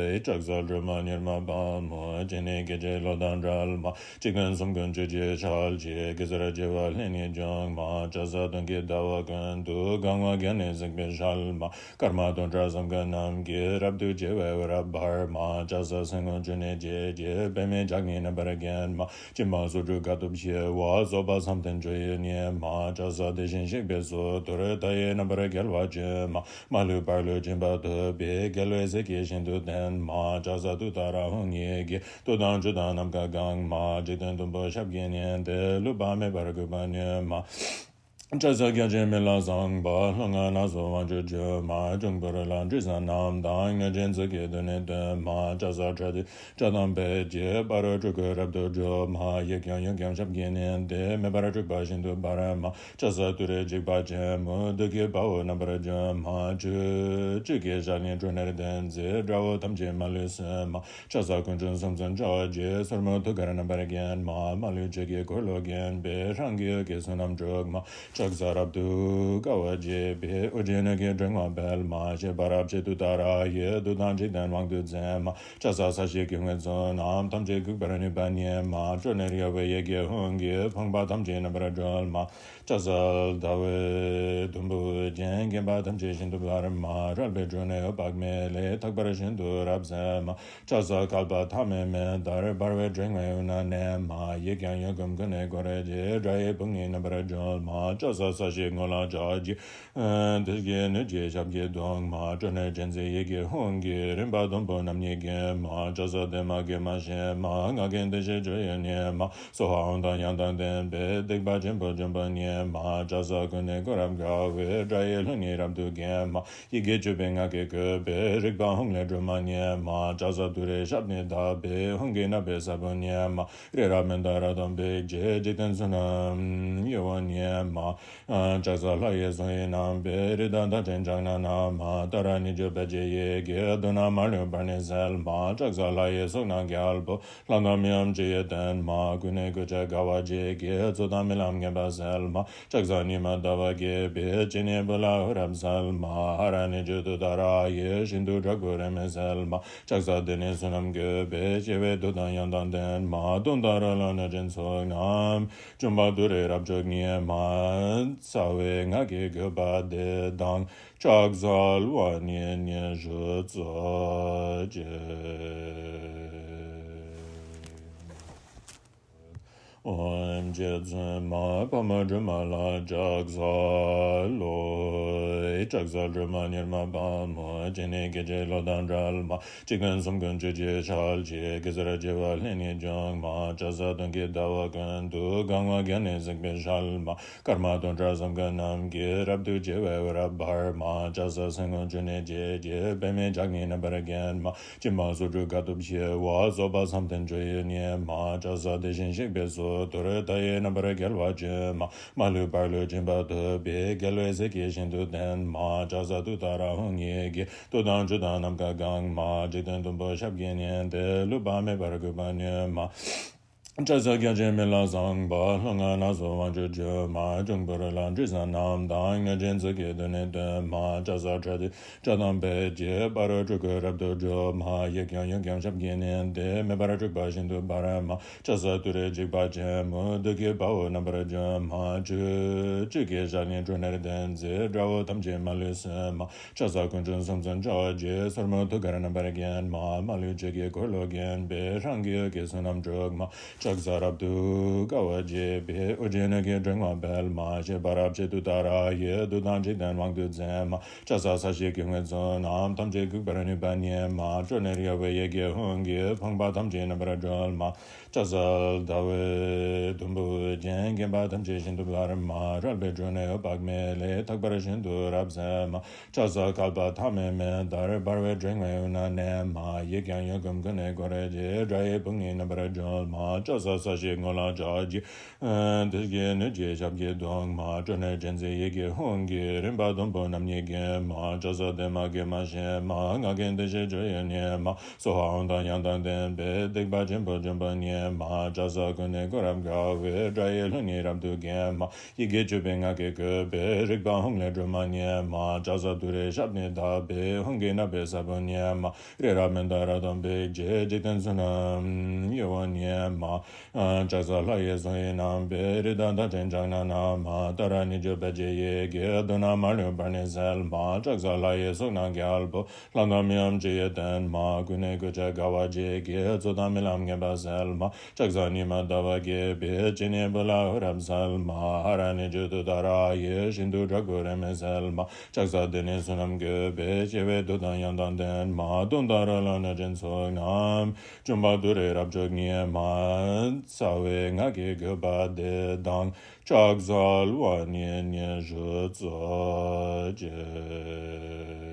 ཕྱག་འཚལ་སྒྲོལ་མ་མྱུར་མ་དཔའ་མོ། སྤྱན་ནི་སྐད་ཅིག་གློག་དང་འདྲ་མ། འཇིག་རྟེན་གསུམ་མགོན་བཅུ་གཅིག་ཞལ་གྱི། གེ་སར་བྱེ་བ་ལྷན་ནེ་བྱུང་མ། ཕྱག་འཚལ་སྟོན་ཀའི་ཟླ་བ་ཀུན་ཏུ། གང་བ་བརྒྱ་ནི་གཟིགས་པའི་ཞལ་མ། སྐར་མ་སྟོང་ཕྲག་བསམ་གྱིས་རྣམ་བསྐྱེད། རབ་ཏུ་ཕྱེ་བའི་འོད་རབ་འབར་མ། ཕྱག་འཚལ་སེམས་དཔའ་འབྱུང་གནས་རྒྱལ་གྱི། པདྨས་ཕྱག་གཉིས་རྣམ་པར་བརྒྱན་མ། སྦྱིན་པ་སོགས་དྲུག་དཀའ་ཐུབ་ཆེ་བ། རྫོགས་པ་བསམ་གཏན་སྤྱོད་ཡུལ་ཉིད་མ། ཕྱག་འཚལ་དེ་བཞིན་གཤེགས་པའི་གཙུག་ཏོར། མཐའ་ཡས་རྣམ་པར་རྒྱལ་བ་སྤྱོད་མ། མ་ལུས་པར་ལུས་སྦྱིན་པ་ཐོབ་པའི། རྒྱལ་བའི་སྲས་ཀྱིས་ཤིན་ཏུ་བསྟེན་མ། ཕྱག་འཚལ་ཏུཏྟཱ་ར་ཧཱུྃ་ཡི་གེ། རྡུལ་དང་བཅུད་དང་ནམ་མཁའ་གང་མ། འཇིག་རྟེན་བདུན་པོ་ཞབས་ཀྱིས་མནན་ཏེ། ལུས་པ་མེད་པར་གུས་པས་ཉོན་མ། ཕྱག་འཚལ་བརྒྱ་བྱིན་མེ་ལྷ་བཟང་པོ། ལྷ་ལྔ་ནག་ཚོམ་དབང་ཕྱུག་སྒྲོལ་མ། འབྱུང་པོ་རོ་ལངས་སྤྲུལ་བཟང་རྣམས་དང་། གནོད་སྦྱིན་ཚོགས་ཀྱིས་མདུན་ནས་བསྟོད་མ། ཕྱག་འཚལ་ཁྲོ་རྒྱལ་སྐྲག་དང་བེར་གྱིས། ཕ་རོལ་འཁྲུག་པའི་རབ་ཏུ་སྒྲོལ་མ། གཡས་བརྐྱང་གཡོན་བརྐྱང་ཞབས་ཀྱིས་མནན་ཏེ། མེ་འབར་འཁྲུག་པ་ཤིན་ཏུ་འབར་མ། ཕྱག་འཚལ་ཏུ་རེ་འཇིགས་པ་ཆེན་པོ། བདུད་ཀྱི་དཔའ་བོ་རྣམ་པར་འཇོམས་མ། བཅུ་གཅིག་གི་ཞལ་ནི་ཁྲོ་གཉེར་ལྡན་མཛད། དགྲ་བོ་ཐམས་ཅད་མ་ལུས་གསོད་མ། ཕྱག་འཚལ་དཀོན་མཆོག་གསུམ་མཚོན་རྒྱ་བོ་རྗེ། སོར་མོས་ཐུགས་ཀར་རྣམ་པར་བརྒྱན་མ། མ་ལུས་ཆོས་ཀྱི་འཁོར་ལོ་བརྒྱན་པའི། རང་གི་འོད་ཀྱི་བསོད་ནམས་སྤྲུལ་མ། ཕྱག་འཚལ་རབ་ཏུ་དགའ་བ་བརྗིད་པའི། ཨོ་རྒྱན་སྣོད་ཀྱི་ཕྲེང་བ་སྤེལ་མ། བཞད་པ་རབ་བཅས་ཏུཏྟཱ་ར་ཡིས། བདུད་དང་འཇིག་རྟེན་དབང་དུ་མཛད་མ། ཕྱག་འཚལ་ས་གཞིའི་སྐྱེ་དངོས་ཚོགས་རྣམས། ཐམས་ཅད་འགུགས་པར་ནུས་པ་ཉིད་མ། ཁྲོ་གཉེར་གཡོ་བའི་གཡས་ཀྱི་ཧཱུྃ་གིས། ཕོངས་པ་ཐམས་ཅད་རྣམ་པར་སྒྲོལ་མ། ཕྱག་འཚལ་ཟླ་འོད་དུམ་བུ་ཅན། བརྒྱན་པ་ཐམས་ཅད་ཤིན་ཏུ་འབར་མ། རལ་པའི་བྲུ་ནི་འོད་དཔག་མེད་ལས། ཐག་པ་ཤིན་ཏུ་རབ་གསལ་མ། ཕྱག་འཚལ་བསྐལ་པ་ཐ་མའི་མེ་ལྟར། འབར་བའི་ཕྲེང་བའི་དབུས་ན་གནས་མ། གཡས་བརྐྱང་གཡོན་བསྐུམ་ཀུན་ནས་བསྐོར་རྗེས། དགྲ་ཡི་དཔུང་ནི་རྣམ་པར་སྒྲོལ་མ། ཕྱག་ ས་ས་ཞིག་སྔོན་ལ་བྱ་རྒྱུ། དེ་སྐད་ནུས་ཀྱི་ཞབས་ཀྱི་གདུང་མ། སྤྲོ་ནས་དྲན་འཛིན་ཡི་གེ་ཧཱུྃ་གི་རིམ་པ་བདུན་པོ་རྣམ་གཉིས་ཀྱིས་མ། ལྕགས་ཟ་དེ་མ་གེ་མ་ཤེས་མ། ང་རྒྱལ་དེ་ཞེས་བརྗོད་ཡོད་ཉིད་མ། སྭཱ་ཧཱ་ཧཱུྃ་དང་དབྱངས་དང་ལྡན་པས། སྡིག་པ་ཆེན་པོ་འཇོམས་པ་ཉིད་མ། ལྕགས་ཟ་ཀུན་ནས་བསྐོར་རབ་དགའ་བའི། དགྲ་ཡི་ལྷུང་ཉེན་རབ་ཏུ་འགེམས་མ། ཡི་གེ་བཅུ་པའི་སྔགས་ཀྱིས་བསྐོར་བའི། རིག་པ་ཧཱུྃ་ལས་སྒྲོལ་མ་ཉིད་མ། ལྕགས་ཟ་ཏུ་རེའི་ཞབས་ནི་བརྡབས་པས། ཧཱུྃ་གི་རྣམ་པའི་ས་བོན་ཉིད་མ། རི་རབ་མནྡ་ར་དང་འབིགས་བྱེད། འཇིག་རྟེན་བསོད་ནམས་གཡོ་བ་ཉིད་མ། ལྕགས་ཟ་ལྷ་ཡི་གཟུགས་ཡིན་རྣམ་པའི། རི་དྭགས་མཐའ་ཅན་ལྕགས་སྣ་ནག་མ། ཏཱ་ར་གཉིས་བརྗོད་དཔལ་གྱི་ཡི་གེས། མདུན་ན་མ་ལུས་འབར་ནས་གསལ་མ། ལྕགས་ཟ་ལྷ་ཡི་གཟུགས་སྣང་རྒྱལ་པོ། ལྷ་དང་མིའམ་ཅི་ཡི་རྟེན་མ། ཀུན་ནས་གུས་ཕྱག་དགའ་བ་བརྗིད་ཀྱིས། རྩོད་དང་རྨི་ལམ་ངན་པ་སེལ་མ། ལྕགས་ཟ་ཉི་མ་ཟླ་བ་རྒྱས་པའི། སྤྱན་ནི་བུ་ལ་འོད་རབ་གསལ་མ། ཧ་ར་གཉིས་བརྗོད་ཏུཏྟཱ་ར་ཡིས། ཤིན་ཏུ་དྲག་པོའི་རེ་མིག་སེལ་མ། ལྕགས་ཟ་དེ་ནི་བསོད་ནམས་བཀོད་པའི། སྐྱེ་བའི་མཐུ་དང་དབྱངས་དང་ལྡན་མ། གདོན་དང་རོ་ལངས་གནོད་སྦྱིན་ཚོགས་རྣམས། འཇོམས་པ་ཏུ་རེའི་རབ་མཆོག་ཉིད་མ། རྩ་བའི་སྔགས་ཀྱི་དགོས་པ་འདི་དང་། ལྕགས་ཟ་ལྷ་ཉིད་སྙན་ཞུ་སྩོལ་ཅིག། ཨོཾ་རྗེ་བཙུན་མ་དཔའ་མོ་སྒྲོལ་མ་ལ་ལྕགས་ཟ་ལོ། ལྕགས་ཟ་སྒྲོལ་མ་མྱུར་མ་དཔའ་མོ། སྤྱན་ནི་སྐད་ཅིག་གློག་དང་འདྲ་མ། འཇིག་རྟེན་གསུམ་མགོན་བཅུ་གཅིག་ཞལ་གྱིས། གེ་སར་བྱེ་བ་ལྷས་ནི་འཇོམས་མ། ལྕགས་ཟ་སྟོན་ཀའི་ཟླ་བ་ཀུན་ཏུ། གང་བ་བརྒྱ་ནི་གཟིགས་པའི་ཞལ་མ། སྐར་མ་སྟོང་ཕྲག་བསམ་མཁན་རྣམས་ཀྱིས། རབ་ཏུ་ཕྱེ་བའི་འོད་རབ་འབར་མ། ལྕགས་ཟ་སེང་གེ་བཅུ་ནི་འཇིགས་བྱེད། པདྨས་ལྕགས་སྙིང་རྣམ་པར་བརྒྱན་མ། སྦྱིན་པ་སོ་དྲུག་དཀའ་ཐུབ་ཆེ་བ། རྫོགས་པ་བསམ་གཏན་སྤྱོད་ཡུལ་ཉིད་མ། ལྕགས་ཟ་དེ་བཞིན་གཤེགས་པའི་གསུང་ཐོས། མཐའ་ཡས་རྣམ་པར་རྒྱལ་བ་སྤྱོད་མ། མ་ལུས་བར་ལུས་སྦྱིན་པ་ཐོབ་པའི། རྒྱལ་བའི་སྲས་ཀྱིས་ཤིན་ཏུ་བསྟེན་མ། ལྕགས་ཟ་ཏུཏྟཱ་ར་ཧཱུྃ་ཡི་གེས། མཐུ་དང་ཆུ་དང་ནམ་མཁའ་གང་མ། འཇིག་རྟེན་བདུན་པོ་ཞབས་ཀྱིས་མནན་ཏེ། ལུས་པ་མེད་པར་འགུགས་པ་ནུས་མ། ལྕགས་ཟ་བརྒྱ་བྱིན་མེ་ལྷ་བཟང་པོ། ལྷོ་ལྔ་ནགས་སུ་དབང་ཕྱུག་སྒྲོལ་མ། འབྱུང་པོ་རོ་ལངས་སྤྲུལ་བཟང་རྣམས་དང་། གནོད་སྦྱིན་ཚོགས་ཀྱིས་མདུན་ནས་བསྟོད་མ། ལྕགས་ཟ་ཁྲ་ཏི་ཁྲ་དང་འབིགས་བྱེད། ཕ་རོལ་སྤྲུལ་སྐུ་རབ་ཏུ་སྒྲོལ་མ། གཡས་བརྐྱང་གཡོན་བརྐྱང་ཞབས་ཀྱིས་མནན་ཏེ། མེ་འབར་འཁྲུགས་པ་ཤིན་ཏུ་འབར་མ། ལྕགས་ཟ་ཏུ་རེ་འཇིགས་པ་ཆེན་མོ། བདུད་ཀྱི་དཔའ་བོ་རྣམ་པར་འཇོམས་མ། བཅུ་གཅིག་གི་ཞལ་ནི་ཁྲོ་གཉེར་ལྡན་མཛད། དགྲ་བོ་ཐམས་ཅད་མ་ལུས་གསོད་མ། ལྕགས་ཟ་དཀོན་མཆོག་གསུམ་མཚོན་བྱ་བ་བྱེད། སོར་མོ་ཐུགས་ཀར་རྣམ་པར་བརྒྱན་མ། མ་ལུས་ཆོས་ཀྱི་འཁོར་ལོས་བརྒྱན་པའི། ཧྲང་གི་འོད་ཀྱིས་བསོད་ནམས་དཀྲུགས་མ། ལྕགས་ཟ་རབ་ཏུ་དགའ་བ་བརྗིད་པའི། ཨོ་རྒྱན་སྣོད་ཀྱི་སྒྲོན་མ་སྤེལ་མ། བཞད་པ་རབ་བཞད་ཏུཏྟཱ་ར་ཡིས། བདུད་དང་འཇིག་རྟེན་དབང་དུ་འཛིན་མ། ལྕགས་ཟ་ས་གཞིའི་སྐྱེ་དངོས་ཚོགས་རྣམས། ཐམས་ཅད་འགུགས་པར་ནུས་པ་ཉིད་མ། སྤྲོ་ནས་གཡོ་བའི་ཡི་གེ་ཧཱུྃ་གིས། ཕོངས་པ་ཐམས་ཅད་རྣམ་པར་སྒྲོལ་མ། ལྕགས་ཟ་ཟླ་བའི་དུམ་བུ་ཅན། བརྒྱན་པ་ཐམས་ཅད་ཤིན་ཏུ་འབར་མ། རལ་པའི་དྲུང་ནས་འོད་དཔག་མེད་ལས། ཐག་པ་བཞིན་དུ་རབ་གསལ་མ། ལྕགས་ཟ་བསྐལ་པ་ཐ་མའི་མེ་ལྟར། འབར་བའི་དྲི་ངད་དབུས་ན་མནན་མ། གཡས་བརྐྱང་གཡོན་བསྐུམ་ཀུན་ནས་བསྐོར་བྱེད། དགྲ་ཡི་དཔུང་ནི་རྣམ་པར་སྒྲོལ་མ། ལྕགས་ཟ་ས་གཞིའི་ངོས་ལ་ལྕགས་ཀྱི། དེ་སྐད་ནུས་ཀྱི་ཞབས་ཀྱི་གདུང་མ། སྤྲོ་ནས་དྲན་འཛིན་ཡི་གེ་ཧཱུྃ་གི། རིམ་པ་བདུན་པོ་རྣམ་གཉིས་ཀྱིས་མ། ལྕགས་ཟ་དེ་མ་གེ་མ་ཤེས་མ། ང་རྒྱལ་དེ་ཞེས་བརྗོད་ཡོད་ཉིད་མ། སྭཱ་ཧཱ་ཧཱུྃ་དང་དབྱངས་དང་ལྡན་པས། སྡིག་པ་ཆེན་པོ་འཇོམས་པ་ཉིད་མ། ལྕགས་ཟ་ཀུན་ནས་བསྐོར་རབ་དགའ་བའི། དགྲ་ཡི་ལྷུང་ཉེན་རབ་ཏུ་འགེམས་མ། ཡི་གེ་བཅུ་པའི་སྔགས་ཀྱིས་བསྐོར་བའི། རིག་པ་ཧཱུྃ་ལས་སྒྲོལ་མ་ཉིད་མ། ལྕགས་ཟ་ཏུ་རེའི་ཞབས་ནི་བརྡབས་པས། ཧཱུྃ་གི་རྣམ་པའི་ས་བོན་ཉིད་མ། རི་རབ་མནྡ་ར་དང་འབིགས་བྱེད། འཇིག་རྟེན་བསོད་ནམས་གཡོ་བ་ཉིད་མ། ལྕགས་ཟ་ལྷ་ཡི་གཟུགས་ཡིན་རྣམ་པའི། རི་དྭགས་མཐའ་ཅན་ལྕགས་སྣ་ནག་མ། ཏཱ་ར་གཉིས་བརྗོད་དཔལ་གྱི་ཡི་གེས། མདུན་ན་མ་ལུས་འབར་ནས་གསལ་མ། ལྕགས་ཟ་ལྷ་ཡི་གཟུགས་སྣང་རྒྱལ་པོ། ལྷ་དང་མིའམ་ཅི་ཡི་རྟེན་མ། ཀུན་ནས་གུས་ཕྱག་དགའ་བ་བརྗིད་ཀྱིས། རྩོད་དང་རྨི་ལམ་ངན་པ་སེལ་མ། ལྕགས་ཟ་ཉི་མ་ཟླ་བ་རྒྱས་པའི། སྤྱན་ནི་བུ་ལ་འོད་རབ་གསལ་མ། ཧ་ར་གཉིས་བརྗོད་ཏུཏྟཱ་ར་ཡིས། ཤིན་ཏུ་དྲག་པོའི་རེ་མིག་སེལ་མ། ལྕགས་ཟ་དེ་ནི་བསོད་ནམས་བཀོད་པའི། སྐྱེ་བའི་མཐུ་དང་དབྱངས་དང་ལྡན་མ། གདོན་དང་རོ་ལངས་གནོད་སྦྱིན་ཚོགས་རྣམས། འཇོམས་པ་ཏུ་རེའི་རབ་མཆོག་ཉིད་མ། རྩ་བའི་སྔགས་ཀྱི་དགོས་པ་འདི་དང་། ལྕགས་ཟ་ལྷ་ཉིད་སྙན་ཞུ་སྩོལ་ཅིག།